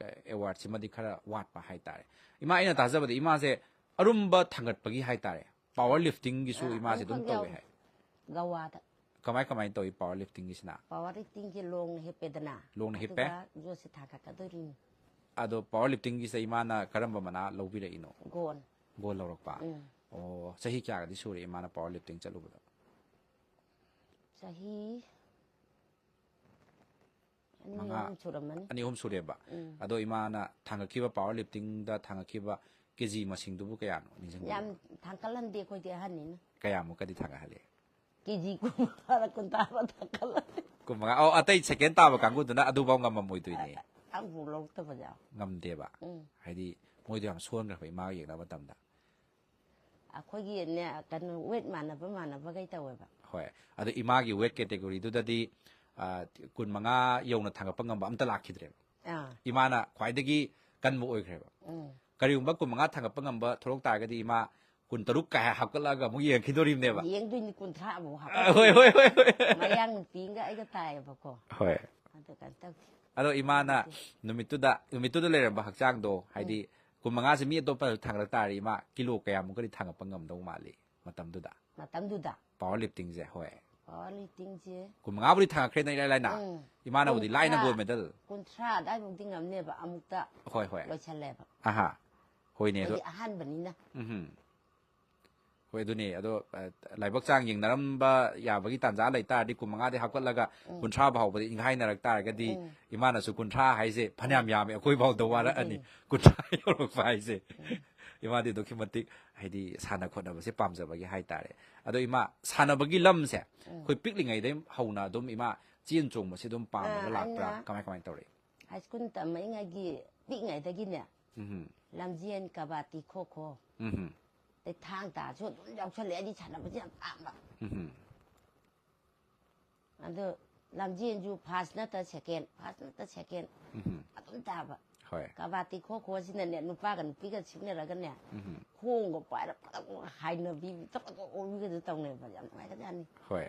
ꯑꯦꯋꯥꯔꯗꯁꯤꯃꯗꯤ ꯈꯔ ꯋꯥꯠꯄ ꯍꯥꯏꯇꯥꯔꯦ꯫ ꯏꯃꯥ, ꯑꯩꯅ ꯇꯥꯖꯕꯗ ꯏꯃꯥꯁꯦ ꯑꯔꯨꯝꯕ ꯊꯥꯡꯒꯠꯄꯒꯤꯁꯨ ꯑꯥ, ꯏꯃꯥꯁꯦ ꯑꯗꯨꯝ ꯑꯃꯈꯛ ꯇꯧꯋꯦ ꯌꯥꯎ-, ꯍꯥꯏ꯫ ꯒꯋꯥꯗ꯫ ꯀꯃꯥꯏ ꯀꯃꯥꯏꯅ ꯇꯧꯏ power liftingꯒꯤꯁꯤꯅ? Power liftingꯒꯤ ꯂꯣꯡꯅ ꯍꯤꯞꯄꯦꯗꯅ꯫ ꯂꯣꯡꯅ ꯍꯤꯞꯄꯦ? ꯑꯗꯨꯒ ꯌꯣꯠꯁꯦ ꯊꯥꯡꯒꯠꯀꯗꯣꯏꯅꯤ꯫ ꯑꯗꯣ power liftingꯒꯤꯁꯦ ꯏꯃꯥꯅ ꯀꯔꯝꯕ ꯃꯅꯥ ꯂꯧꯕꯤꯔꯛꯏꯅꯣ? ꯒꯣꯜ꯫ ꯒꯣꯜ ꯂꯧꯔꯛꯄ꯫ ꯎꯝ꯫ ꯑꯣ, ꯆꯍꯤ ꯀꯌꯥꯒꯗꯤ ꯁꯨꯔꯦ ꯏꯃꯥꯅ power lifting ꯆꯠꯂꯨꯕꯗꯣ? ꯆꯍꯤ ꯑꯅꯤ ꯃꯉꯥ, ꯑꯍꯨꯝ ꯁꯨꯔꯝꯃꯅꯤ꯫ ꯑꯅꯤ ꯑꯍꯨꯝ ꯁꯨꯔꯦꯕ꯫ ꯎꯝ꯫ ꯑꯗꯣ ꯏꯃꯥꯅ ꯊꯥꯡꯒꯠꯈꯤꯕ power liftingꯗ ꯊꯥꯡꯒꯠꯈꯤꯕ ꯀꯦꯖꯤ ꯃꯁꯤꯡꯗꯨꯕꯨ ꯀꯌꯥꯅꯣ ꯅꯤꯡꯁꯤꯡꯕꯤꯕ꯭ꯔꯥ? ꯌꯥꯝ ꯊꯥꯡꯀꯠꯍꯟꯗꯦ ꯑꯩꯈꯣꯏꯗꯤ, ꯑꯍꯟꯅꯤꯅ꯫ ꯀꯌꯥꯃꯨꯛꯀꯗꯤ ꯊꯥꯡꯒꯠꯍꯜꯂꯤ? ꯀꯦꯖꯤ ꯀꯨꯟꯊ꯭ꯔꯥ, ꯀꯨꯟꯊ꯭ꯔꯥ ꯊꯥꯡꯀꯠꯍꯜꯂꯤ꯫ ꯀꯨꯟꯃꯉꯥ꯫ ꯑꯣ, ꯑꯇꯩ second ꯇꯥꯕ ꯀꯥꯡꯕꯨꯗꯨꯅ ꯑꯗꯨꯐꯥꯎ ꯉꯝꯃꯝꯃꯣꯏꯗꯣꯏꯅꯦ꯫ ꯑ-, ꯑꯃꯐꯥꯎ ꯂꯧꯔꯛꯇꯕ ꯌꯥꯎ-, ꯉꯝꯗꯦꯕ꯫ ꯎꯝ꯫ ꯍꯥꯏꯗꯤ ꯃꯣꯏꯗꯣ ꯌꯥꯝ ꯁꯣꯟꯈ꯭ꯔꯕ ꯏꯃꯥꯒ ꯌꯦꯡꯅꯕ ꯃꯇꯝꯗ꯫ ꯑꯩꯈꯣꯏꯒꯤꯅꯦ, ꯀꯩꯅꯣ, weight ꯃꯥꯟꯅꯕ ꯃꯥꯟꯅꯕꯈꯩ ꯇꯧꯋꯦꯕ꯫ ꯍꯣꯏ꯫ ꯑꯗꯣ ꯏꯃꯥꯒꯤ weight categoryꯗꯨꯗꯗꯤ, ꯑ, ꯀꯨꯟꯃꯉꯥ ꯌꯧꯅ ꯊꯥꯡꯒꯠꯄ ꯉꯝꯕ ꯑꯝꯇ ꯂꯥꯛꯈꯤꯗ꯭ꯔꯦꯕ꯫ ꯑꯥ꯫ ꯏꯃꯥꯅ ꯈ꯭ꯋꯥꯏꯗꯒꯤ ꯀꯟꯕ ꯑꯣꯏꯈ꯭ꯔꯦꯕ꯫ ꯎꯝ꯫ ꯀꯔꯤꯒꯨꯝꯕ ꯀꯨꯟ ꯃꯉꯥ ꯊꯥꯡꯒꯠꯄ ꯉꯝꯕ ꯊꯣꯛꯂꯛ ꯇꯥꯔꯒꯗꯤ ꯏꯃꯥ ꯀꯨꯟ ꯇꯔꯨꯛ ꯀꯥꯏ ꯍꯥꯞꯀꯠꯂꯛꯑꯒ ꯑꯃꯨꯛ ꯌꯦꯡꯈꯤꯗꯣꯔꯤꯕꯅꯦꯕ꯫ ꯌꯦꯡꯗꯣꯏꯅꯤ, ꯀꯨꯟꯊ꯭ꯔꯥ ꯑꯃꯨꯛ ꯑ, ꯍꯣꯏ, ꯍꯣꯏ, ꯍꯣꯏ, ꯍꯣꯏ꯫ ꯃꯌꯥꯡ ꯅꯨꯄꯤ ꯑꯃꯒ ꯑꯩꯒ ꯇꯥꯏꯌꯦꯕꯀꯣ꯫ ꯍꯣꯏ꯫ ꯑꯗꯨ ꯀꯩꯅꯣ ꯇꯧꯗꯦ꯫ ꯑꯗꯣ ꯏꯃꯥꯅ ꯅꯨꯃꯤꯠꯇꯨꯗ, ꯅꯨꯃꯤꯠꯇꯨꯗ ꯂꯩꯔꯝꯕ ꯍꯛꯆꯥꯡꯗꯣ, ꯍꯥꯏꯗꯤ ꯀꯨꯟ ꯃꯉꯥꯁꯦ ꯃꯤ ꯑꯇꯣꯞꯄ ꯊꯥꯡꯒꯠꯂꯛ ꯇꯥꯔꯗꯤ ꯏꯃꯥ ꯀꯤꯂꯣ ꯀꯌꯥꯃꯨꯛꯀꯗꯤ ꯊꯥꯡꯒꯠꯄ ꯉꯝꯗꯧ ꯃꯥꯜꯂꯤ ꯃꯇꯝꯗꯨꯗ? ꯃꯇꯝꯗꯨꯗ ꯄꯥꯋꯔ ꯂꯤꯐꯇꯤꯡꯁꯦ, ꯍꯣꯏ꯫ ꯄꯥꯋꯔ ꯂꯤꯐꯇꯤꯡꯁꯦ ꯀꯨꯟ ꯃꯉꯥꯕꯨꯗꯤ ꯊꯥꯡꯒꯠꯈ꯭ꯔꯦꯅ ꯏꯔꯥꯏ ꯂꯥꯏꯅ꯫ ꯎꯝ꯫ ꯏꯃꯥꯅꯕꯨꯗꯤ ꯂꯥꯏꯅ ꯀꯨꯟꯊ꯭ꯔꯥ, ꯒꯣꯜ ꯃꯦꯗꯜ꯫ ꯀꯨꯟꯊ꯭ꯔꯥ ꯑꯗꯥꯏꯃꯨꯛꯇꯤ ꯉꯝꯅꯦꯕ ꯑꯃꯨꯛꯇ ꯍꯣꯏ, ꯍꯣꯏ꯫ ꯂꯣꯏꯁꯜꯂꯦꯕ꯫ ꯑꯍꯥ꯫ ꯍꯣꯏꯅꯦ, ꯑꯗꯣ꯫ ꯑꯩꯗꯤ ꯑꯍꯥꯟꯕꯅꯤꯅ꯫ ꯎꯝ꯫ ꯍꯣꯏ, ꯑꯗꯨꯅꯦ꯫ ꯑꯗꯣ, ꯑ, ꯂꯥꯏꯕꯛ ꯆꯥꯡ ꯌꯦꯡꯅꯔꯝꯕ ꯌꯥꯕꯒꯤ ꯇꯥꯟꯖꯥ ꯂꯩꯇꯥꯔꯗꯤ ꯀꯨꯟ ꯃꯉꯥꯗꯤ ꯍꯥꯞꯀꯠꯂꯒ ꯀꯨꯟꯊ꯭ꯔꯥ ꯐꯥꯎꯕꯗꯤ ꯏꯪꯈꯥꯏꯅꯔꯛ ꯇꯥꯔꯒꯗꯤ ꯏꯃꯥꯅꯁꯨ ꯀꯨꯟꯊ꯭ꯔꯥ ꯍꯥꯏꯁꯦ ꯐꯅꯌꯥꯝ ꯌꯥꯝꯃꯦ, ꯑꯩꯈꯣꯏ ꯐꯥꯎꯗ ꯋꯥꯔꯛꯑꯅꯤ꯫ ꯀꯨꯟꯊ꯭ꯔꯥ ꯌꯧꯔꯛꯄ ꯍꯥꯏꯁꯦ꯫ ꯏꯃꯥꯗꯤ ꯑꯗꯨꯛꯀꯤ ꯃꯇꯤꯛ, ꯍꯥꯏꯗꯤ, ꯁꯥꯟꯅ ꯈꯣꯠꯅꯕꯁꯦ ꯄꯥꯝꯖꯕꯒꯤ ꯍꯥꯏꯇꯥꯔꯦ꯫ ꯑꯗꯣ ꯏꯃꯥ, ꯁꯥꯟꯅꯕꯒꯤ ꯂꯝꯁꯦ ꯑꯩꯈꯣꯏ ꯄꯤꯛꯂꯤꯉꯩꯗꯩ ꯍꯧꯅ ꯑꯗꯨꯝ ꯏꯃꯥ ꯆꯦꯟ ꯆꯣꯡꯕꯁꯦ ꯑꯗꯨꯝ ꯄꯥꯝꯃꯒ ꯑꯥ, ꯂꯥꯛꯄ꯭ꯔꯥ? ꯑꯩꯅ ꯀꯃꯥꯏ ꯀꯃꯥꯏꯅ ꯇꯧꯔꯛꯏ? ꯍꯥꯏ ꯁ꯭ꯀꯨꯜ ꯇꯝꯃꯛꯏꯉꯩꯒꯤ ꯄꯤꯛꯏꯉꯩꯗꯒꯤꯅꯦ ꯎꯝ꯫ ꯂꯝꯖꯦꯟ, ꯀꯕꯥꯇꯤ, ꯈꯣ ꯈꯣ, ꯎꯝ꯫ ꯑꯗꯩ ꯊꯥꯡ ꯇꯥꯁꯨ ꯑꯗꯨꯝ ꯌꯥꯎꯁꯜꯂꯦ꯫ ꯑꯩꯗꯤ ꯁꯥꯟꯅꯕꯁꯦ ꯌꯥꯝ ꯄꯥꯝꯕ꯫ ꯎꯝ꯫ ꯑꯗꯣ ꯂꯝꯖꯦꯟꯁꯨ ꯐꯥꯔꯁ ꯅꯠꯇ ꯁꯦꯀꯦꯟ, ꯐꯥꯔꯁ ꯅꯠꯇ ꯁꯦꯀꯦꯟ ꯎꯝ꯫ ꯑꯗꯨꯝ ꯇꯥꯕ꯫ ꯍꯣꯏ꯫ ꯀꯕꯥꯇꯤ ꯈꯣ ꯈꯣꯁꯤꯅ ꯅꯨꯄꯥꯒ ꯅꯨꯄꯤꯒ ꯁꯤꯡꯅꯔꯒꯅꯦ, ꯎꯝ꯫ ꯈꯣꯡꯒ ꯄꯥꯏꯔ ꯐꯖꯅ ꯍꯥꯏꯅꯕꯤ, ꯐꯖꯅ ꯑꯣꯏꯕꯤꯒꯁꯨ ꯇꯧꯅꯩꯕ꯫ ꯌꯥꯝ ꯅꯨꯡꯉꯥꯏꯒꯖꯥꯠꯅꯤ꯫ ꯍꯣꯏ꯫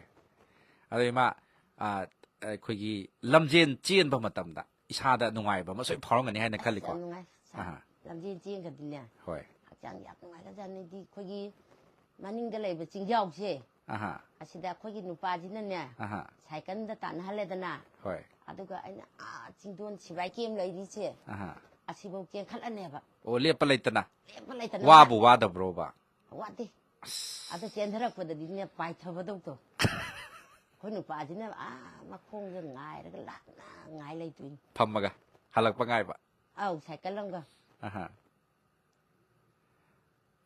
ꯑꯗꯣ ꯏꯃꯥ, ꯑ, ꯑꯩꯈꯣꯏꯒꯤ ꯂꯝꯖꯦꯟ ꯆꯦꯟꯕ ꯃꯇꯝꯗ ꯏꯁꯥꯗ ꯅꯨꯡꯉꯥꯏꯕ ꯑꯃ ꯁꯣꯏ ꯐꯥꯎꯔꯝꯒꯅꯤ ꯍꯥꯏꯅ ꯈꯜꯂꯤꯀꯣ? ꯌꯥꯝ ꯅꯨꯡꯉꯥꯏ꯫ ꯑꯍꯥ꯫ ꯂꯝꯖꯦꯟ ꯆꯦꯟꯒꯗꯤꯅꯦ, ꯍꯣꯏ꯫ ꯍꯛꯆꯥꯡ ꯌꯥꯝ ꯅꯨꯡꯉꯥꯏꯒꯖꯥꯠꯅꯤꯗꯤ꯫ ꯑꯩꯈꯣꯏꯒꯤ ꯃꯅꯤꯡꯗ ꯂꯩꯕ ꯆꯤꯡꯖꯥꯎꯁꯦ, ꯑꯍꯥ꯫ ꯑꯁꯤꯗ ꯑꯩꯈꯣꯏꯒꯤ ꯅꯨꯄꯥꯁꯤꯅꯅꯦ, ꯑꯍꯥ꯫ ꯁꯥꯏꯀꯜꯗ ꯇꯥꯟꯅꯍꯜꯂꯦꯗꯅ, ꯍꯣꯏ꯫ ꯑꯗꯨꯒ ꯑꯩꯅ ꯑꯥ ꯆꯤꯡꯗꯣꯟ ꯁꯤꯕꯥꯏ ꯀꯦꯝ ꯂꯩꯔꯤꯁꯦ, ꯑꯍꯥ꯫ ꯑꯁꯤꯐꯥꯎ ꯆꯦꯟꯈꯠꯂꯅꯦꯕ꯫ ꯑꯣ, ꯂꯦꯞꯄ ꯂꯩꯇꯅ? ꯂꯦꯞꯄ ꯂꯩꯇꯅ꯫ ꯋꯥꯕꯨ ꯋꯥꯗꯕ꯭ꯔꯣꯕ? ꯋꯥꯗꯦ꯫ ꯑꯗꯨ ꯆꯦꯟꯊꯔꯛꯄꯗꯗꯤꯅꯦ, ꯄꯥꯏꯊꯕꯗꯧꯗꯣ꯫ ꯑꯩꯈꯣꯏ ꯅꯨꯄꯥꯁꯤꯅ ꯑꯥ ꯃꯈꯣꯡꯗ ꯉꯥꯏꯔꯒ ꯂꯥꯞꯅ ꯉꯥꯏ ꯂꯩꯗꯣꯏꯅꯤ꯫ ꯐꯝꯃꯒ ꯍꯜꯂꯛꯄ ꯉꯥꯏꯕ? ꯑꯧ, ꯁꯥꯏꯀꯜ ꯑꯃꯒ꯫ ꯑꯍꯥ꯫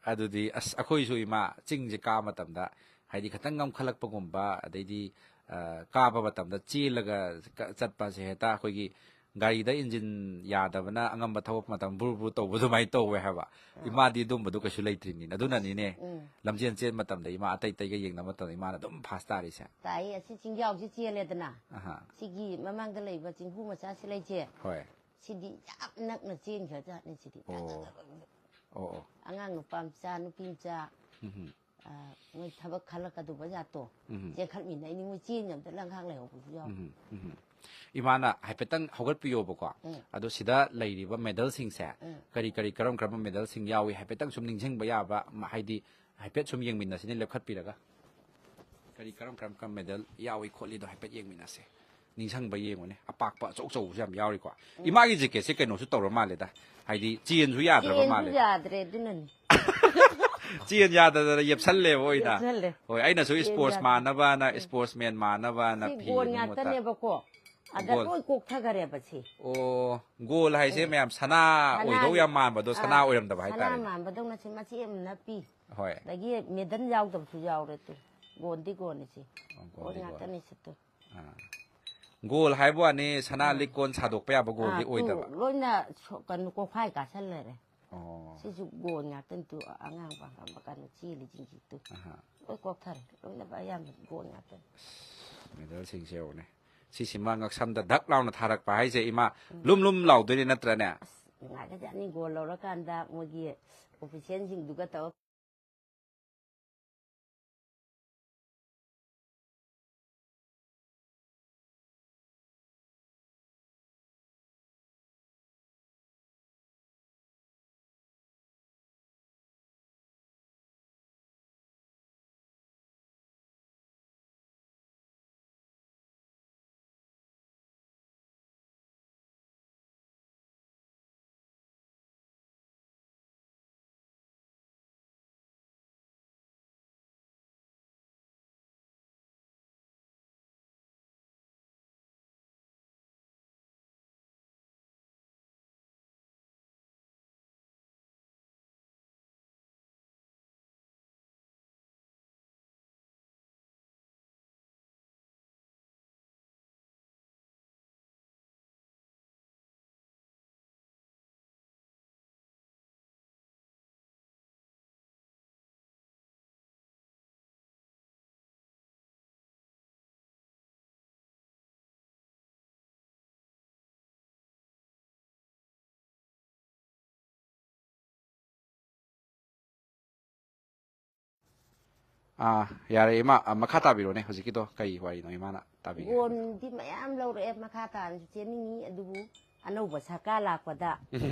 ꯑꯗꯨꯗꯤ ꯑꯁ, ꯑꯩꯈꯣꯏꯁꯨ ꯏꯃꯥ ꯆꯤꯡꯁꯦ ꯀꯥꯕ ꯃꯇꯝꯗ, ꯍꯥꯏꯗꯤ ꯈꯤꯇꯪ ꯉꯝꯈꯠꯂꯛꯄꯒꯨꯝꯕ, ꯑꯗꯩꯗꯤ, ꯑ, ꯀꯥꯕ ꯃꯇꯝꯗ ꯆꯦꯜꯂꯒ ꯀ-, ꯆꯠꯄꯁꯦ ꯍꯦꯛꯇ ꯑꯩꯈꯣꯏꯒꯤ ꯒꯥꯔꯤꯗ ꯏꯟꯖꯤꯟ ꯌꯥꯗꯕꯅ ꯑꯉꯝꯕ ꯊꯧꯔꯛꯄ ꯃꯇꯝ ꯕꯨꯔ ꯕꯨꯔ ꯇꯧꯕ ꯑꯗꯨꯃꯥꯏꯅ ꯇꯧꯋꯦ ꯍꯥꯏꯕ꯫ ꯏꯃꯥꯗꯤ ꯑꯗꯨꯝꯕꯗꯣ ꯀꯩꯁꯨ ꯂꯩꯇ꯭ꯔꯤꯅꯤꯅ꯫ ꯑꯗꯨꯅꯅꯤꯅꯦ ꯎꯝ꯫ ꯂꯝꯖꯦꯟ ꯆꯦꯟ ꯃꯇꯝꯗ ꯏꯃꯥ ꯑꯇꯩ ꯑꯇꯩꯒ ꯌꯦꯡꯅꯕ ꯃꯇꯝꯗ ꯏꯃꯥꯅ ꯑꯗꯨꯝ ꯐꯥꯁ ꯇꯥꯔꯤꯁꯦ꯫ ꯇꯥꯏꯌꯦ, ꯑꯁꯤ ꯆꯤꯡꯖꯥꯎꯁꯤ ꯆꯦꯜꯂꯦꯗꯅ꯫ ꯑꯍꯥ꯫ ꯁꯤꯒꯤ ꯃꯃꯥꯡꯗ ꯂꯩꯕ ꯆꯤꯡꯈꯨ ꯃꯆꯥꯁꯤ ꯂꯩꯁꯦ꯫ ꯍꯣꯏ꯫ ꯁꯤꯗꯤ ꯌꯥꯝ ꯅꯛꯅ ꯆꯦꯟꯈ꯭ꯔꯖꯥꯠꯅꯤ ꯁꯤꯗꯤ꯫ ꯑꯣ꯫ ꯑꯣ, ꯑꯣ꯫ ꯑꯉꯥꯡ ꯅꯨꯄꯥ ꯃꯆꯥ, ꯅꯨꯄꯤ ꯃꯆꯥ, ꯎꯝ꯫ ꯑ, ꯃꯣꯏ ꯊꯕꯛ ꯈꯜꯂꯛꯀꯗꯧꯕ ꯖꯥꯠꯇꯣ, ꯎꯝ꯫ ꯆꯦꯟꯈꯠꯃꯤꯟꯅꯩꯅꯤ, ꯃꯣꯏ ꯆꯦꯟ ꯉꯝꯗ ꯂꯪꯈꯥꯡ ꯂꯩꯍꯧꯕꯁꯨ ꯌꯥꯎꯏ꯫ ꯎꯝ, ꯎꯝ꯫ ꯏꯃꯥꯅ ꯍꯥꯏꯐꯦꯠꯇꯪ ꯍꯧꯒꯠꯄꯤꯌꯣꯕꯀꯣ꯫ ꯎꯝ꯫ ꯑꯗꯣ ꯁꯤꯗ ꯂꯩꯔꯤꯕ medalꯁꯤꯡꯁꯦ, ꯎꯝ꯫ ꯀꯔꯤ, ꯀꯔꯤ, ꯀꯔꯝ, ꯀꯔꯝꯕ medalꯁꯤꯡ ꯌꯥꯎꯏ ꯍꯥꯏꯐꯦꯠꯇꯪ ꯁꯨꯝ ꯅꯤꯡꯁꯤꯡꯕ ꯌꯥꯕ, ꯃ-, ꯍꯥꯏꯗꯤ ꯍꯥꯏꯐꯦꯠ ꯁꯨꯝ ꯌꯦꯡꯃꯤꯟꯅꯁꯤꯅꯦ ꯂꯦꯞꯈꯠꯄꯤꯔꯒ꯫ ꯀꯔꯤ, ꯀꯔꯝ, ꯀꯔꯝ, ꯀꯔꯝ medal ꯌꯥꯎꯏ ꯈꯣꯠꯂꯤꯗꯣ ꯍꯥꯏꯐꯦꯠ ꯌꯦꯡꯃꯤꯟꯅꯁꯦ꯫ ꯅꯤꯡꯁꯤꯡꯕ ꯌꯦꯡꯉꯨꯅꯦ꯫ ꯑꯄꯥꯛꯄ ꯑꯆꯧ ꯑꯆꯧꯕꯁꯨ ꯌꯥꯝ ꯌꯥꯎꯔꯤꯀꯣ꯫ ꯎꯝ꯫ ꯏꯃꯥꯒꯤ jacketꯁꯦ ꯀꯩꯅꯣꯁꯨ ꯇꯧꯔ ꯃꯥꯜꯂꯦꯗ꯫ ꯍꯥꯏꯗꯤ chainꯁꯨ ꯌꯥꯗ꯭ꯔꯕ ꯆꯦꯟꯁꯨ ꯃꯥꯜꯂꯦ꯫ ꯌꯥꯗ꯭ꯔꯦ ꯑꯗꯨꯅꯅꯤ꯫ Chain ꯌꯥꯗꯗꯅ ꯌꯦꯞꯁꯜꯂꯦꯕ ꯑꯣꯏꯅ꯫ ꯌꯦꯞꯁꯜꯂꯦ꯫ ꯍꯣꯏ, ꯑꯩꯅꯁꯨ chain sports ꯌꯥꯗ꯭ꯔꯦ꯫ ꯃꯥꯟꯅꯕꯅ, ꯎꯝ꯫ Sportsman ꯃꯥꯟꯅꯕꯅ ꯁꯤ ꯐꯤ gold ꯑꯗꯨꯝ ꯃꯨꯠꯇ꯫ ꯉꯥꯛꯇꯅꯦꯕꯀꯣ꯫ ꯑꯗ gold꯫ ꯂꯣꯏ ꯀꯣꯛꯊꯈꯔꯦꯕ ꯁꯤ꯫ ꯑꯣ, gold ꯍꯥꯏꯁꯦ ꯎꯝ꯫ ꯃꯌꯥꯝ ꯁꯅꯥ ꯁꯅꯥ ꯑꯣꯏꯗꯧ ꯌꯥꯝ ꯃꯥꯟꯕꯗꯣ ꯑꯥ, ꯁꯅꯥ ꯑꯣꯏꯔꯝꯗꯕ ꯁꯅꯥ ꯍꯥꯏꯇꯥꯔꯦꯅꯦ꯫ ꯃꯥꯟꯕꯗꯧꯅ ꯁꯤ ꯃꯆꯦꯠ ꯑꯃ ꯅꯞꯄꯤ꯫ ꯍꯣꯏ꯫ ꯑꯗꯒꯤ medal ꯌꯥꯎꯗꯕꯁꯨ ꯌꯥꯎꯔꯦ ꯇꯨ꯫ Goldꯗꯤ goldꯅꯤ ꯁꯤ꯫ ꯑꯣ, gold goldꯗꯤ gold꯫ ꯉꯥꯛꯇꯅꯤ ꯁꯤ ꯇꯨ꯫ ꯑꯥ꯫ Gold ꯍꯥꯏꯕ ꯋꯥꯅꯤ, ꯁꯅꯥ ꯎꯝ꯫ ꯂꯤꯛ ꯀꯣꯟ ꯁꯥꯗꯣꯛꯄ ꯌꯥꯕ goldꯗꯤ ꯑꯥ, ꯇꯨ ꯑꯣꯏꯗꯕ꯫ ꯂꯣꯏꯅ ꯁꯣ-, ꯀꯩꯅꯣ, ꯀꯣꯛꯐꯥꯏ ꯀꯥꯁꯜꯂꯦ꯫ ꯑꯣ꯫ ꯁꯤꯁꯨ gold ꯉꯥꯛꯇꯅꯤ ꯇꯨ, ꯑꯉꯥꯡ ꯄꯥꯡꯒꯟꯕ ꯀꯩꯅꯣ ꯆꯦꯜꯂꯤꯁꯤꯡꯁꯤ ꯇꯨ꯫ ꯑꯍꯥ꯫ ꯂꯣꯏ ꯀꯣꯛꯊꯔꯦ, ꯂꯣꯏꯅ ꯑꯌꯥꯝꯕ gold ꯉꯥꯛꯇꯅꯤ꯫ Medalꯁꯤꯡꯁꯦ ꯌꯦꯡꯉꯨꯅꯦ꯫ ꯁꯤꯁꯤꯃ ꯉꯛꯁꯝꯗ ꯙꯛ ꯂꯥꯎꯅ ꯊꯥꯔꯛꯄ ꯍꯥꯏꯁꯦ, ꯏꯃꯥ, ꯎꯝ꯫ ꯂꯨꯝ ꯂꯨꯝ ꯂꯥꯎꯗꯣꯏꯅꯦ ꯅꯠꯇ꯭ꯔꯅꯦ? ꯑꯁ, ꯅꯨꯡꯉꯥꯏꯈ꯭ꯔꯖꯥꯠꯅꯤ gold ꯂꯧꯔꯀꯥꯟꯗ ꯃꯣꯏꯒꯤ officialꯁꯤꯡꯗꯨꯒ ꯇꯧꯔ ꯑꯥ, ꯌꯥꯔꯦ ꯏꯃꯥ, ꯑ, ꯃꯈꯥ ꯇꯥꯕꯤꯔꯣꯅꯦ꯫ ꯍꯧꯖꯤꯛꯀꯤꯗꯣ ꯀꯩ ꯋꯥꯔꯤꯅꯣ ꯏꯃꯥꯅ ꯇꯥꯕꯤꯒꯦ? ꯒꯣꯟꯗꯤ ꯃꯌꯥꯝ ꯂꯧꯔꯛꯑꯦ, ꯃꯈꯥ ꯇꯥꯅꯁꯨ ꯆꯦꯟꯅꯤꯡꯉꯤ꯫ ꯑꯗꯨꯕꯨ ꯑꯅꯧꯕ ꯁꯔꯀꯥꯔ ꯂꯥꯛꯄꯗ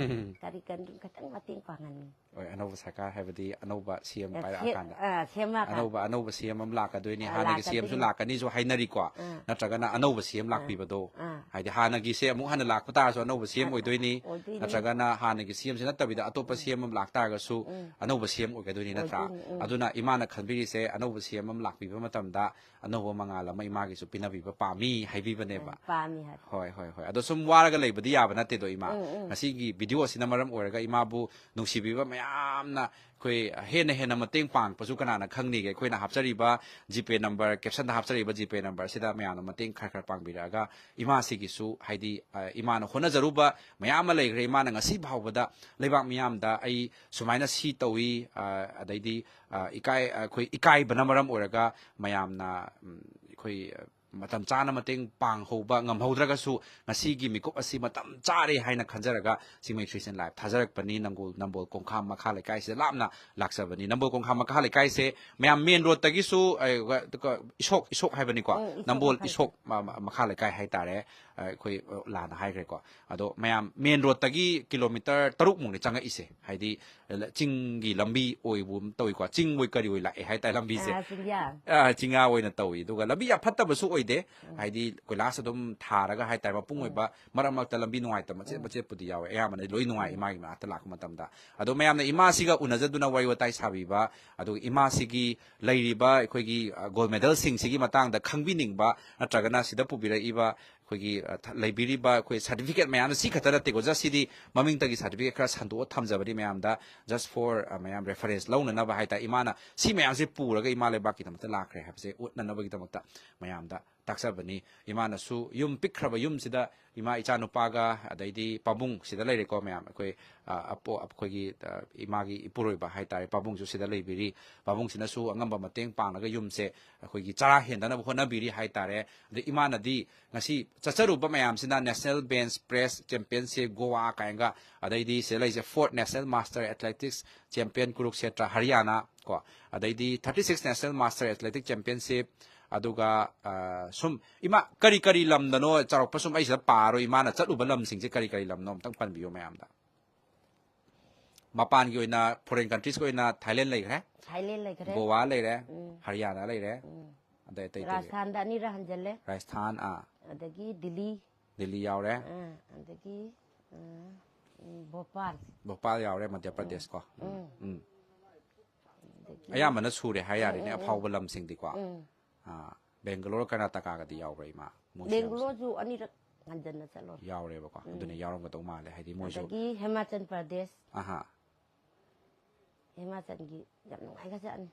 ꯀꯔꯤ ꯀꯔꯤ ꯈꯤꯇꯪ ꯃꯇꯦꯡ ꯄꯥꯡꯍꯟꯅꯤꯡꯉꯤ꯫ ꯍꯣꯏ, ꯑꯅꯧꯕ ꯁꯔꯀꯥꯔ ꯍꯥꯏꯕꯗꯤ ꯑꯅꯧꯕ ꯁꯤ ꯑꯦꯝ ꯑ, ꯄꯥꯏꯔꯛꯑꯀꯥꯟꯗ ꯁꯦ-, ꯑ, ꯁꯦꯝꯃꯛꯑꯀꯥꯟꯗ꯫ ꯑꯅꯧꯕ ꯑꯅꯧꯕ ꯁꯤ ꯑꯦꯝ ꯑꯃ ꯂꯥꯛꯀꯗꯣꯏꯅꯤ꯫ ꯑ, ꯍꯥꯟꯅꯒꯤ ꯁꯤ ꯑꯦꯝꯁꯨ ꯂꯥꯛꯀꯗꯣꯏꯅꯤ꯫ ꯂꯥꯛꯀꯅꯤꯁꯨ ꯍꯥꯏꯅꯔꯤꯀꯣ꯫ ꯑꯥ꯫ ꯅꯠꯇ꯭ꯔꯒꯅ ꯑꯅꯧꯕ ꯁꯤ ꯑꯦꯝ ꯑꯥ꯫ ꯂꯥꯛꯄꯤꯕꯗꯣ, ꯑꯥ꯫ ꯍꯥꯏꯗꯤ ꯍꯥꯟꯅꯒꯤꯁꯦ ꯑꯃꯨꯛ ꯍꯟꯅ ꯂꯥꯛꯄ ꯇꯥꯔꯁꯨ ꯑꯅꯧꯕ ꯁꯤ ꯑꯦꯝ ꯑꯥ, ꯑꯣꯏꯗꯣꯏꯅꯤ꯫ ꯑꯣꯏꯗꯣꯏꯅꯤ꯫ ꯅꯠꯇ꯭ꯔꯒꯅ ꯍꯥꯟꯅꯒꯤ ꯁꯤ ꯑꯦꯝꯁꯤ ꯅꯠꯇꯕꯤꯗ ꯑꯇꯣꯞꯄ ꯁꯤ ꯑꯦꯝ ꯑꯃ ꯂꯥꯛ ꯇꯥꯔꯒꯁꯨ ꯎꯝ꯫ ꯑꯅꯧꯕ ꯁꯤ ꯑꯦꯝ ꯑꯣꯏꯒꯗꯣꯏꯅꯤ, ꯅꯠꯇ꯭ꯔꯥ? ꯑꯣꯏꯗꯣꯏꯅꯤ, ꯎꯝ꯫ ꯑꯗꯨꯅ ꯏꯃꯥꯅ ꯈꯟꯕꯤꯔꯤꯁꯦ, ꯑꯅꯧꯕ ꯁꯤ ꯑꯦꯝ ꯑꯃ ꯂꯥꯛꯄꯤꯕ ꯃꯇꯝꯗ ꯑꯅꯧꯕ ꯃꯉꯥꯜ ꯑꯃ ꯏꯃꯥꯒꯤꯁꯨ ꯄꯤꯅꯕꯤꯕ ꯄꯥꯝꯃꯤ ꯍꯥꯏꯕꯤꯕꯅꯦꯕ꯫ ꯄꯥꯝꯃꯤ ꯍꯥꯏ꯫ ꯍꯣꯏ, ꯍꯣꯏ, ꯍꯣꯏ꯫ ꯑꯗꯣ ꯁꯨꯝ ꯋꯥꯔꯒ ꯂꯩꯕꯗꯤ ꯌꯥꯕ ꯅꯠꯇꯦꯗꯣ, ꯏꯃꯥ꯫ ꯎꯝ, ꯎꯝ꯫ ꯉꯁꯤꯒꯤ ꯚꯤꯗꯤꯑꯣ ꯑꯁꯤꯅ ꯃꯔꯝ ꯑꯣꯏꯔꯒ ꯏꯃꯥꯕꯨ ꯅꯨꯡꯁꯤꯕꯤꯕ ꯃꯌꯥꯝꯅ ꯑꯩꯈꯣꯏ ꯍꯦꯟꯅ ꯍꯦꯟꯅ ꯃꯇꯦꯡ ꯄꯥꯡꯉꯛꯄꯁꯨ ꯀꯅꯥꯅ ꯈꯪꯅꯤꯒꯦ? ꯑꯩꯈꯣꯏꯅ ꯍꯥꯞꯆꯔꯤꯕ ꯖꯤꯄꯦ ꯅꯝꯕꯔ, ꯀꯦꯞꯁꯟꯗ ꯍꯥꯞꯆꯔꯤꯕ ꯖꯤꯄꯦ ꯅꯝꯕꯔ ꯑꯁꯤꯗ ꯃꯌꯥꯝꯅ ꯃꯇꯦꯡ ꯈꯔ ꯈꯔ ꯄꯥꯡꯕꯤꯔꯛꯑꯒ ꯏꯃꯥꯁꯤꯒꯤꯁꯨ, ꯍꯥꯏꯗꯤ, ꯑ, ꯏꯃꯥꯅ ꯍꯣꯠꯅꯖꯔꯨꯕ ꯃꯌꯥꯝ ꯑꯃ ꯂꯩꯈ꯭ꯔꯦ꯫ ꯏꯃꯥꯅ ꯉꯁꯤ ꯐꯥꯎꯕꯗ ꯂꯩꯕꯥꯛ ꯃꯤꯌꯥꯝꯗ ꯑꯩ ꯁꯨꯃꯥꯏꯅ ꯁꯤ ꯇꯧꯏ, ꯑ, ꯑꯗꯩꯗꯤ, ꯑ, ꯏꯀꯥꯏ-, ꯑꯩꯈꯣꯏ ꯏꯀꯥꯏꯕꯅ ꯃꯔꯝ ꯑꯣꯏꯔꯒ ꯃꯌꯥꯝꯅ, ꯎꯝ, ꯑꯩꯈꯣꯏ, ꯑ, ꯃꯇꯝ ꯆꯥꯅ ꯃꯇꯦꯡ ꯄꯥꯡꯍꯧꯕ ꯉꯝꯍꯧꯗ꯭ꯔꯒꯁꯨ ꯉꯁꯤꯒꯤ ꯃꯤꯀꯨꯞ ꯑꯁꯤ ꯃꯇꯝ ꯆꯥꯔꯦ ꯍꯥꯏꯅ ꯈꯟꯖꯔꯒ ꯆꯤꯡꯃꯩ ꯊ꯭ꯔꯤ ꯁꯤꯛꯁꯇꯤ ꯂꯥꯏꯚ ꯊꯥꯖꯔꯛꯄꯅꯤ꯫ ꯅꯝꯕꯣꯜ, ꯅꯝꯕꯣꯜ ꯀꯣꯡꯈꯥꯝ ꯃꯈꯥ ꯂꯩꯀꯥꯏꯁꯤꯗ ꯂꯥꯞꯅ ꯂꯥꯛꯆꯕꯅꯤ꯫ ꯅꯝꯕꯣꯜ ꯀꯣꯡꯈꯥꯝ ꯃꯈꯥ ꯂꯩꯀꯥꯏꯁꯦ ꯃꯌꯥꯝ ꯃꯦꯟ ꯔꯣꯗꯇꯒꯤꯁꯨ, ꯑ, ꯏꯁꯣꯛ, ꯏꯁꯣꯛ ꯍꯥꯏꯕꯅꯤꯀꯣ꯫ ꯎꯝ, ꯏꯁꯣꯛ ꯅꯝꯕꯣꯜ ꯃꯈꯥ ꯏꯁꯣꯛ ꯃ-, ꯃ-, ꯃꯈꯥ ꯂꯩꯀꯥꯏ ꯍꯥꯏꯇꯥꯔꯦ꯫ ꯑ, ꯑꯩꯈꯣꯏ, ꯑ, ꯂꯥꯟꯅ ꯍꯥꯏꯈ꯭ꯔꯦꯀꯣ꯫ ꯑꯗꯣ ꯃꯌꯥꯝ ꯃꯦꯟ ꯔꯣꯗꯇꯒꯤ ꯀꯤꯂꯣꯃꯤꯇꯔ ꯇꯔꯨꯛ ꯃꯨꯛꯅꯤ ꯆꯪꯉꯛꯏꯁꯦ꯫ ꯍꯥꯏꯗꯤ, ꯂ-, ꯆꯤꯡꯒꯤ ꯂꯝꯕꯤ ꯑꯣꯏꯕ ꯑꯃ ꯇꯧꯏꯀꯣ꯫ ꯆꯤꯡ ꯑꯣꯏ ꯀꯔꯤ ꯑꯣꯏ ꯂꯥꯛꯑꯦ ꯍꯥꯏꯇꯥꯔꯦ ꯂꯝꯕꯤꯁꯦ꯫ ꯑꯥ, ꯆꯤꯡꯌꯥ꯫ ꯑꯥ, ꯆꯤꯡꯌꯥ ꯑꯣꯏꯅ ꯇꯧꯏ꯫ ꯑꯗꯨꯒ ꯂꯝꯕꯤ ꯌꯥꯝ ꯐꯠꯇꯕꯁꯨ ꯑꯣꯏꯗꯦ꯫ ꯎꯝ꯫ ꯍꯥꯏꯗꯤ ꯀꯣꯏꯂꯥꯁ ꯑꯗꯨꯝ ꯊꯥꯔꯒ ꯍꯥꯏꯇꯥꯔꯦ, ꯃꯄꯨꯡ ꯎꯝ꯫ ꯑꯣꯏꯕ, ꯃꯔꯛ ꯃꯔꯛꯇ ꯂꯝꯕꯤ ꯅꯨꯡꯉꯥꯏꯇꯕ ꯃꯆꯦꯠ ꯎꯝ꯫ ꯃꯆꯦꯠꯄꯨꯗꯤ ꯌꯥꯎꯋꯦ꯫ ꯑꯌꯥꯝꯕꯅꯗꯤ ꯂꯣꯏ ꯅꯨꯡꯉꯥꯏ, ꯎꯝ꯫ ꯏꯃꯥꯒꯤ ꯃꯅꯥꯛꯇ ꯂꯥꯛꯄ ꯃꯇꯝꯗ꯫ ꯑꯗꯣ ꯃꯌꯥꯝꯅ ꯏꯃꯥꯁꯤꯒ ꯎꯅꯖꯗꯨꯅ ꯋꯥꯔꯤ ꯋꯥꯇꯥꯏ ꯁꯥꯕꯤꯕ, ꯑꯗꯨꯒ ꯏꯃꯥꯁꯤꯒꯤ ꯂꯩꯔꯤꯕ ꯑꯩꯈꯣꯏꯒꯤ, ꯑ, ꯒꯣꯜ ꯃꯦꯗꯜꯁꯤꯡꯁꯤꯒꯤ ꯃꯇꯥꯡꯗ ꯈꯪꯕꯤꯅꯤꯡꯕ, ꯅꯠꯇ꯭ꯔꯒꯅ ꯁꯤꯗ ꯄꯨꯕꯤꯔꯛꯏꯕ ꯑꯩꯈꯣꯏꯒꯤ, ꯑ, ꯊ-, ꯂꯩꯕꯤꯔꯤꯕ ꯑꯩꯈꯣꯏ ꯁꯥꯔꯇꯤꯐꯤꯀꯦꯠ ꯃꯌꯥꯝꯁꯦ ꯁꯤ ꯈꯛꯇ ꯅꯠꯇꯦꯀꯣ, just ꯁꯤꯗꯤ ꯃꯃꯤꯡꯇꯒꯤ ꯁꯥꯔꯇꯤꯐꯤꯀꯦꯠ ꯈꯔ ꯁꯟꯗꯣꯛꯑ ꯊꯝꯖꯕꯅꯤ ꯃꯌꯥꯝꯗ, just for, ꯑ, ꯃꯌꯥꯝ ꯔꯦꯐꯔꯦꯟꯁ ꯂꯧꯅꯅꯕ ꯍꯥꯏꯇꯥꯔꯦ꯫ ꯏꯃꯥꯅ ꯁꯤ ꯃꯌꯥꯝꯁꯦ ꯄꯨꯔꯒ ꯏꯃꯥ ꯂꯩꯕꯥꯛꯀꯤꯗꯃꯛꯇ ꯂꯥꯛꯈ꯭ꯔꯦ ꯍꯥꯏꯕꯁꯦ ꯎꯠꯅꯅꯕꯒꯤꯗꯃꯛꯇ ꯃꯌꯥꯝꯗ ꯇꯥꯛꯆꯕꯅꯤ꯫ ꯏꯃꯥꯅꯁꯨ ꯌꯨꯝ ꯄꯤꯛꯈ꯭ꯔꯕ ꯌꯨꯝꯁꯤꯗ ꯏꯃꯥ ꯏꯆꯥ ꯅꯨꯄꯥꯒ ꯑꯗꯩꯗꯤ ꯄꯥꯕꯨꯡ ꯁꯤꯗ ꯂꯩꯔꯦꯀꯣ ꯃꯌꯥꯝ꯫ ꯑꯩꯈꯣꯏ, ꯑ, ꯑꯄꯣ-, ꯑꯩꯈꯣꯏꯒꯤ, ꯑ, ꯏꯃꯥꯒꯤ ꯏꯄꯨꯔꯣꯏꯕ ꯍꯥꯏꯇꯥꯔꯦ, ꯄꯥꯕꯨꯡꯁꯨ ꯁꯤꯗ ꯂꯩꯕꯤꯔꯤ꯫ ꯄꯥꯕꯨꯡꯁꯤꯅꯁꯨ ꯑꯉꯝꯕ ꯃꯇꯦꯡ ꯄꯥꯡꯂꯒ ꯌꯨꯝꯁꯦ ꯑꯩꯈꯣꯏꯒꯤ ꯆꯔꯥ ꯍꯦꯟꯗꯅꯕ ꯍꯣꯠꯅꯕꯤꯔꯤ ꯍꯥꯏꯇꯥꯔꯦ꯫ ꯑꯗꯩ ꯏꯃꯥꯅꯗꯤ ꯉꯁꯤ ꯆꯠꯆꯔꯨꯕ ꯃꯌꯥꯝꯁꯤꯅ National Bench Press Championship Goa ꯀꯥꯏꯅꯒ, ꯑꯗꯩꯗꯤ ꯁꯤꯗ ꯂꯩꯁꯦ Fourth National Master Athletics Champion Kurukshetra Haryana ꯀꯣ, ꯑꯗꯩꯗꯤ Thirty Six National Master Athletic Championship, ꯑꯗꯨꯒ, ꯑ, ꯁꯨꯝ ꯏꯃꯥ ꯀꯔꯤ ꯀꯔꯤ ꯂꯝꯗꯅꯣ ꯆꯥꯎꯔꯛꯄ, ꯁꯨꯝ ꯑꯩ ꯁꯤꯗ ꯄꯥꯔꯣꯏ, ꯏꯃꯥꯅ ꯆꯠꯂꯨꯕ ꯂꯝꯁꯤꯡꯁꯦ ꯀꯔꯤ ꯀꯔꯤ ꯂꯝꯅꯣ ꯑꯝꯇꯪ ꯄꯟꯕꯤꯌꯨ ꯃꯌꯥꯝꯗ꯫ ꯃꯄꯥꯟꯒꯤ ꯑꯣꯏꯅ, foreign countries ꯀꯤ ꯑꯣꯏꯅ Thailand ꯂꯩꯈ꯭ꯔꯦ, ꯊꯥꯏꯂꯦꯟ ꯂꯩꯈ꯭ꯔꯦ꯫ ꯒꯣꯋꯥ ꯂꯩꯔꯦ, ꯎꯝ꯫ ꯍꯔꯤꯌꯥꯅꯥ ꯂꯩꯔꯦ, ꯎꯝ꯫ ꯑꯗꯩ ꯑꯇꯩ ꯑꯇꯩ ꯂꯩ? ꯔꯥꯖꯁꯊꯥꯟꯗ ꯑꯅꯤꯔꯛ ꯍꯟꯖꯜꯂꯦ꯫ ꯔꯥꯖꯁꯊꯥꯟ, ꯑꯥ꯫ ꯑꯗꯒꯤ ꯗꯤꯜꯂꯤ꯫ ꯗꯤꯜꯂꯤ ꯌꯥꯎꯔꯦ꯫ ꯑꯥ, ꯑꯗꯒꯤ, ꯑꯥ, ꯎꯝ, ꯚꯣꯄꯥꯜ꯫ ꯚꯣꯄꯥꯜ ꯌꯥꯎꯔꯦ, ꯃꯙ꯭ꯌ ꯄ꯭ꯔꯗꯦꯁ ꯀꯣ꯫ ꯎꯝ꯫ ꯎꯝ꯫ ꯑꯗꯒꯤ ꯑꯌꯥꯝꯕꯅ ꯁꯨꯔꯦ ꯍꯥꯏ ꯌꯥꯔꯦꯅꯦ, ꯎꯝ, ꯎꯝ, ꯎꯝ꯫ ꯑꯐꯥꯎꯕ ꯂꯝꯁꯤꯡꯗꯤꯀꯣ꯫ ꯎꯝ꯫ ꯑꯥ, ꯕꯦꯡꯒꯂꯣꯔ, ꯀꯔꯅꯥꯇꯀꯥꯒꯗꯤ ꯌꯥꯎꯕ꯭ꯔꯥ, ꯏꯃꯥ? ꯃꯣꯏꯁꯨ ꯌꯥꯝ ꯕꯦꯡꯒꯂꯣꯔꯁꯨ ꯑꯅꯤꯔꯛ ꯍꯟꯖꯟꯅ ꯆꯠꯂꯨꯔꯦ꯫ ꯌꯥꯎꯔꯦꯕꯀꯣ꯫ ꯎꯝ꯫ ꯑꯗꯨꯅ ꯌꯥꯎꯔꯝꯒꯗꯧ ꯃꯥꯜꯂꯦ, ꯍꯥꯏꯗꯤ ꯃꯣꯏꯁꯨ꯫ ꯑꯗꯒꯤ ꯍꯤꯃꯥꯆꯜ ꯄ꯭ꯔꯗꯦꯁ꯫ ꯑꯍꯥ꯫ ꯍꯤꯃꯥꯆꯜꯒꯤ ꯌꯥꯝ ꯅꯨꯡꯉꯥꯏꯈ꯭ꯔꯖꯥꯠꯅꯤ꯫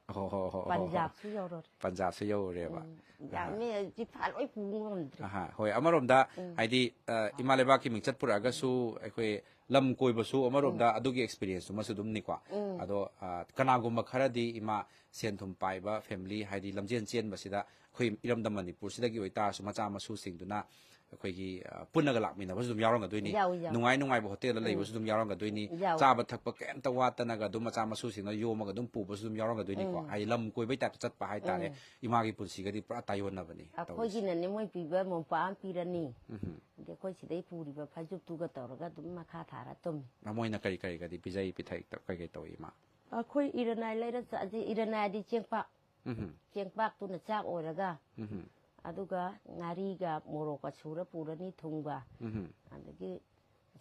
ꯍꯣ, ꯍꯣ, ꯍꯣ, ꯍꯣ, ꯍꯣ꯫ ꯄꯟꯖꯥꯕꯁꯨ ꯌꯧꯔꯨꯔꯦ꯫ ꯄꯟꯖꯥꯕꯁꯨ ꯌꯧꯔꯨꯔꯦꯕ꯫ ꯎꯝ꯫ ꯑꯍꯥ꯫ ꯌꯥꯝꯃꯦ, ꯆꯤꯐꯥ ꯂꯣꯏ ꯄꯨ ꯉꯝꯗ꯭ꯔꯦ꯫ ꯑꯍꯥ꯫ ꯍꯣꯏ, ꯑꯃꯔꯣꯝꯗ ꯎꯝ꯫ ꯍꯥꯏꯗꯤ, ꯑ, ꯏꯃꯥ ꯂꯩꯕꯥꯛꯀꯤ ꯃꯤꯡꯆꯠ ꯄꯨꯔꯛꯑꯒꯁꯨ ꯑꯩꯈꯣꯏ ꯂꯝ ꯀꯣꯏꯕꯁꯨ ꯑꯃꯔꯣꯝꯗ ꯎꯝ꯫ ꯑꯗꯨꯒꯤ experience ꯇꯨꯃꯁꯨ ꯑꯗꯨꯝꯅꯤꯀꯣ꯫ ꯎꯝ꯫ ꯑꯗꯣ, ꯑ, ꯀꯅꯥꯒꯨꯝꯕ ꯈꯔꯗꯤ ꯏꯃꯥ ꯁꯦꯟ ꯊꯨꯝ ꯄꯥꯏꯕ family, ꯍꯥꯏꯗꯤ ꯂꯝꯖꯦꯟ ꯆꯦꯟꯕꯁꯤꯗ ꯑꯩꯈꯣꯏ ꯏꯔꯝꯗꯝ ꯃꯅꯤꯄꯨꯔꯁꯤꯗꯒꯤ ꯑꯣꯏꯇꯥꯔꯁꯨ ꯃꯆꯥ ꯃꯁꯨꯁꯤꯡꯗꯨꯅ ꯑꯩꯈꯣꯏꯒꯤ, ꯑ, ꯄꯨꯟꯅꯒ ꯂꯥꯛꯃꯤꯟꯅꯕꯁꯨ ꯑꯗꯨꯝ ꯌꯥꯎꯔꯝꯒꯗꯣꯏꯅꯤ꯫ ꯌꯥꯎꯏ, ꯌꯥꯎꯏ꯫ ꯅꯨꯡꯉꯥꯏ ꯅꯨꯡꯉꯥꯏꯕ ꯍꯣꯇꯦꯜꯗ ꯎꯝ꯫ ꯂꯩꯕꯁꯨ ꯑꯗꯨꯝ ꯌꯥꯎꯔꯝꯒꯗꯣꯏꯅꯤ꯫ ꯌꯥꯎꯏ꯫ ꯆꯥꯕ ꯊꯛꯄ ꯀꯩꯝꯇ ꯋꯥꯠꯇꯅꯒ ꯑꯗꯨꯝ ꯃꯆꯥ ꯃꯁꯨꯁꯤꯡꯅ ꯌꯣꯝꯃꯒ ꯑꯗꯨꯝ ꯄꯨꯕꯁꯨ ꯑꯗꯨꯝ ꯌꯥꯎꯔꯝꯒꯗꯣꯏꯅꯤꯀꯣ꯫ ꯎꯝ꯫ ꯍꯥꯏꯗꯤ ꯂꯝ ꯀꯣꯏꯕꯩ type ꯇ ꯆꯠꯄ ꯍꯥꯏꯇꯥꯔꯦ꯫ ꯎꯝ꯫ ꯏꯃꯥꯒꯤ ꯄꯨꯟꯁꯤꯒꯗꯤ ꯄꯨꯔꯥ ꯇꯥꯏꯌꯣꯟꯅꯕꯅꯤ ꯇꯧꯔꯤꯁꯦ꯫ ꯑꯩꯈꯣꯏꯒꯤꯅꯅꯦ, ꯃꯣꯏ ꯄꯤꯕ ꯃꯣꯝꯄꯥꯛ ꯑꯃ ꯄꯤꯔꯅꯤ꯫ ꯎꯝ꯫ ꯑꯗꯩ ꯑꯩꯈꯣꯏ ꯁꯤꯗꯩ ꯄꯨꯔꯤꯕ ꯐꯩꯖꯨꯞꯇꯨꯒ ꯇꯧꯔꯒ ꯑꯗꯨꯝ ꯃꯈꯥ ꯊꯥꯔ ꯇꯨꯝꯃꯤ꯫ ꯃꯣꯏꯅ ꯀꯔꯤ ꯀꯔꯤꯒꯗꯤ ꯄꯤꯖꯩ ꯄꯤꯊꯛ ꯀꯩ ꯀꯩ ꯇꯧꯏ, ꯏꯃꯥ? ꯑꯩꯈꯣꯏ ꯏꯔꯅꯥꯏ ꯂꯩꯔ ꯆꯥꯖꯩ꯫ ꯏꯔꯅꯥꯏꯗꯤ ꯆꯦꯡꯄꯥꯛ꯫ ꯎꯝ꯫ ꯆꯦꯡꯄꯥꯛꯇꯨꯅ ꯆꯥꯛ ꯑꯣꯏꯔꯒ, ꯎꯝ꯫ ꯑꯗꯨꯒ ꯉꯥꯔꯤꯒ ꯃꯣꯔꯣꯛꯀ ꯁꯨꯔ ꯄꯨꯔꯅꯤ, ꯊꯨꯝꯒ꯫ ꯎꯝ꯫ ꯑꯗꯒꯤ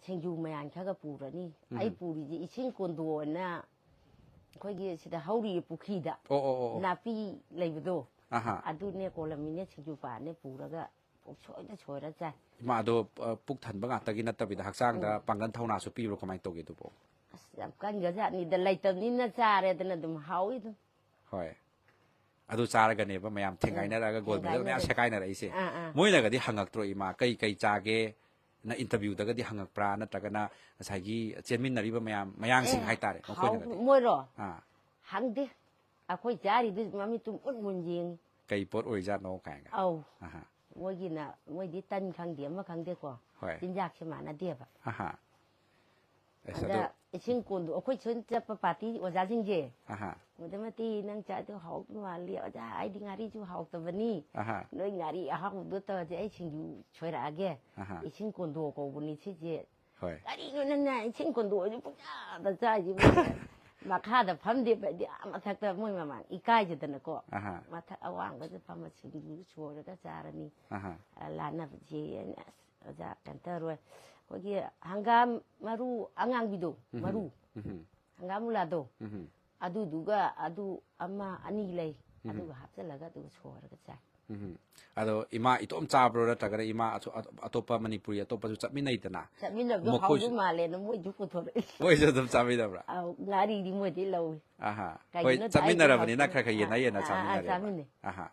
ꯁꯤꯡꯖꯨ ꯃꯌꯥꯟ ꯈꯔꯒ ꯄꯨꯔꯅꯤ꯫ ꯎꯝ꯫ ꯑꯩ ꯄꯨꯔꯤꯁꯦ ꯏꯁꯤꯡ ꯀꯣꯟꯗꯣꯛꯑꯅ ꯑꯩꯈꯣꯏꯒꯤ ꯁꯤꯗ ꯍꯧꯔꯤꯕ ꯄꯨꯈ꯭ꯔꯤꯗ ꯑꯣ, ꯑꯣ, ꯑꯣ, ꯑꯣ꯫ ꯅꯥꯄꯤ ꯂꯩꯕꯗꯣ, ꯑꯍꯥ꯫ ꯑꯗꯨꯅꯦ ꯀꯣꯂꯝꯃꯤꯅꯦ, ꯁꯤꯡꯖꯨ ꯄꯥꯟꯅꯦ ꯄꯨꯔꯒ ꯄꯨꯡꯁꯣꯏꯗ ꯁꯣꯏꯔ ꯆꯥꯏ꯫ ꯏꯃꯥ, ꯑꯗꯣ, ꯑ, ꯄꯨꯛ ꯊꯟꯕ ꯉꯥꯛꯇꯒꯤ ꯅꯠꯇꯕꯤꯗ ꯍꯛꯆꯥꯡꯗ ꯎꯝ꯫ ꯄꯥꯡꯒꯜ ꯊꯧꯅꯥꯁꯨ ꯄꯤꯕ꯭ꯔꯣ? ꯀꯃꯥꯏꯅ ꯇꯧꯒꯦ ꯑꯗꯨꯕꯣ? ꯑꯁ, ꯌꯥꯝ ꯀꯟꯒ꯭ꯔꯖꯥꯠꯅꯤꯗ, ꯂꯩꯇꯕꯅꯤꯅ ꯆꯥꯔꯦꯗꯅ ꯑꯗꯨꯝ ꯍꯥꯎꯏ ꯑꯗꯨꯝ꯫ ꯍꯣꯏ꯫ ꯑꯗꯨ ꯆꯥꯔꯒꯅꯦꯕ ꯃꯌꯥꯝ ꯊꯦꯡꯒꯥꯏꯅꯔꯛꯑꯒ ꯒꯣꯜ ꯃꯦꯗꯜ ꯃꯌꯥꯝ ꯁꯦꯒꯥꯏꯅꯔꯛꯏꯁꯦ꯫ ꯃꯣꯏꯅꯒꯗꯤ ꯍꯪꯉꯛꯇ꯭ꯔꯣ, "ꯏꯃꯥ, ꯀꯩ ꯀꯩ ꯆꯥꯒꯦ?" ꯅ ꯏꯟꯇꯔꯚ꯭ꯌꯨꯗꯒꯗꯤ ꯍꯪꯉꯛꯄ꯭ꯔꯥ? ꯅꯠꯇ꯭ꯔꯒꯅ ꯉꯁꯥꯏꯒꯤ ꯆꯦꯟꯃꯤꯟꯅꯔꯤꯕ ꯃꯌꯥꯝ, ꯃꯌꯥꯡꯁꯤꯡ ꯍꯥꯏꯇꯥꯔꯦ, ꯃꯈꯣꯏꯅꯒꯗꯤ? ꯃꯣꯏꯔꯣ? ꯑꯥ꯫ ꯍꯪꯗꯦ꯫ ꯑꯩꯈꯣꯏ ꯆꯥꯔꯤꯗꯨ ꯃꯃꯤꯠꯇꯨ ꯃꯨꯟ ꯃꯨꯟ ꯌꯦꯡꯉꯤ꯫ ꯀꯩ ꯄꯣꯠ ꯑꯣꯏꯖꯥꯠꯅꯣ ꯀꯥꯏꯅꯒ? ꯑꯧ꯫ ꯑꯍꯥ꯫ ꯃꯣꯏꯒꯤꯅ, ꯃꯣꯏꯗꯤ ꯇꯟ ꯈꯪꯗꯦ, ꯑꯃ ꯈꯪꯗꯦꯀꯣ꯫ ꯍꯣꯏ꯫ ꯆꯤꯟꯖꯥꯛꯁꯦ ꯃꯥꯟꯅꯗꯦꯕ꯫ ꯑꯍꯥ꯫ ꯑꯁ, ꯑꯗ ꯑꯗꯨ ꯏꯁꯤꯡ ꯀꯣꯟꯗꯣ, ꯑꯩꯈꯣꯏ ꯁꯣꯝ ꯆꯠꯄ ꯄꯥꯔꯇꯤ ꯑꯣꯖꯥꯁꯤꯡꯁꯦ, ꯑꯍꯥ꯫ "ꯃꯗꯃꯇꯤ, ꯅꯪ ꯆꯥꯏꯗꯣ ꯍꯥꯎꯗꯧ ꯃꯥꯜꯂꯤ, ꯑꯣꯖꯥ, ꯑꯩꯗꯤ ꯉꯥꯔꯤꯁꯨ ꯍꯥꯎꯇꯕꯅꯤ꯫ ꯑꯍꯥ꯫ ꯅꯣꯏ ꯉꯥꯔꯤ ꯑꯍꯥꯎꯕꯗꯣ ꯇꯧꯔꯗꯤ ꯑꯩ ꯁꯤꯡꯖꯨ ꯁꯣꯏꯔꯛꯑꯒꯦ꯫ ꯑꯍꯥ꯫ ꯏꯁꯤꯡ ꯀꯣꯟꯗꯣ ꯀꯧꯕꯅꯤ ꯁꯤꯁꯦ꯫ ꯍꯣꯏ꯫ ꯀꯔꯤꯅꯣ ꯅꯪꯅ ꯏꯁꯤꯡ ꯀꯣꯟꯗꯣꯛꯑꯁꯨ ꯄꯨꯡꯆꯥꯗ ꯆꯥꯏꯁꯤꯕꯨ?" ꯃꯈꯥꯗ ꯐꯝꯗꯦꯕ ꯑꯩꯗꯤ, ꯑꯥ ꯃꯊꯛꯇ ꯃꯣꯏ ꯃꯃꯥꯡ ꯏꯀꯥꯏꯖꯗꯅꯀꯣ꯫ ꯑꯍꯥ꯫ ꯃꯊꯛ ꯑꯋꯥꯡꯕꯗ ꯐꯝꯃ ꯁꯤꯡꯖꯨ ꯁꯣꯏꯔꯒ ꯆꯥꯔꯅꯤ꯫ ꯑꯍꯥ꯫ ꯑ, ꯂꯥꯟꯅꯕꯁꯦ, ꯑꯁ, ꯑꯣꯖꯥ, ꯀꯩꯅꯣ ꯇꯧꯔꯣꯏ꯫ ꯑꯩꯈꯣꯏꯒꯤ ꯍꯪꯒꯥꯝ ꯃꯔꯨ ꯑꯉꯥꯡꯕꯤꯗꯣ, ꯎꯝꯍꯨꯝ꯫ ꯃꯔꯨ꯫ ꯎꯝꯍꯨꯝ꯫ ꯍꯪꯒꯥꯝ ꯃꯨꯂꯥꯗꯣ꯫ ꯎꯝꯍꯨꯝ꯫ ꯑꯗꯨꯗꯨꯒ ꯑꯗꯨ ꯑꯃ ꯑꯅꯤ ꯂꯩ꯫ ꯎꯝꯍꯨꯝ꯫ ꯑꯗꯨꯒ ꯍꯥꯞꯆꯤꯜꯂꯒ ꯑꯗꯨꯒ ꯁꯣꯏꯔꯒ ꯆꯥꯏ꯫ ꯎꯝꯍꯨꯝ꯫ ꯑꯗꯣ ꯏꯃꯥ ꯏꯇꯣꯝ ꯆꯥꯕ꯭ꯔꯣ, ꯅꯠꯇ꯭ꯔꯒꯅ ꯏꯃꯥ ꯑꯇꯣ-, ꯑꯇꯣ-, ꯑꯇꯣꯞꯄ ꯃꯅꯤꯄꯨꯔꯤ ꯑꯇꯣꯞꯄꯁꯨ ꯆꯠꯃꯤꯟꯅꯩꯗꯅ? ꯆꯠꯃꯤꯟꯅꯕꯗꯣ ꯃꯈꯣꯏꯁꯨ ꯍꯥꯎꯗꯧ ꯃꯥꯜꯂꯦꯅ ꯃꯣꯏꯁꯨ ꯄꯨꯊꯣꯔꯛꯏ꯫ ꯃꯣꯏꯁꯨ ꯑꯗꯨꯝ ꯆꯥꯃꯤꯟꯅꯕ꯭ꯔꯥ? ꯑꯧ, ꯉꯥꯔꯤꯗꯤ ꯃꯣꯏꯗꯤ ꯂꯧꯏ꯫ ꯑꯍꯥ꯫ ꯀꯩꯒꯤꯅꯣ ꯍꯣꯏ, ꯆꯥꯃꯤꯟꯅꯔꯕꯅꯤꯅ ꯍꯥꯏꯗꯤ ꯈꯔ ꯈꯔ ꯌꯦꯟꯅ ꯌꯦꯟꯅ ꯑꯥ, ꯑꯥ, ꯑꯥ, ꯆꯥꯃꯤꯟꯅꯔꯦꯕ꯫ ꯆꯥꯃꯤꯟꯅꯩ꯫ ꯑꯍꯥ꯫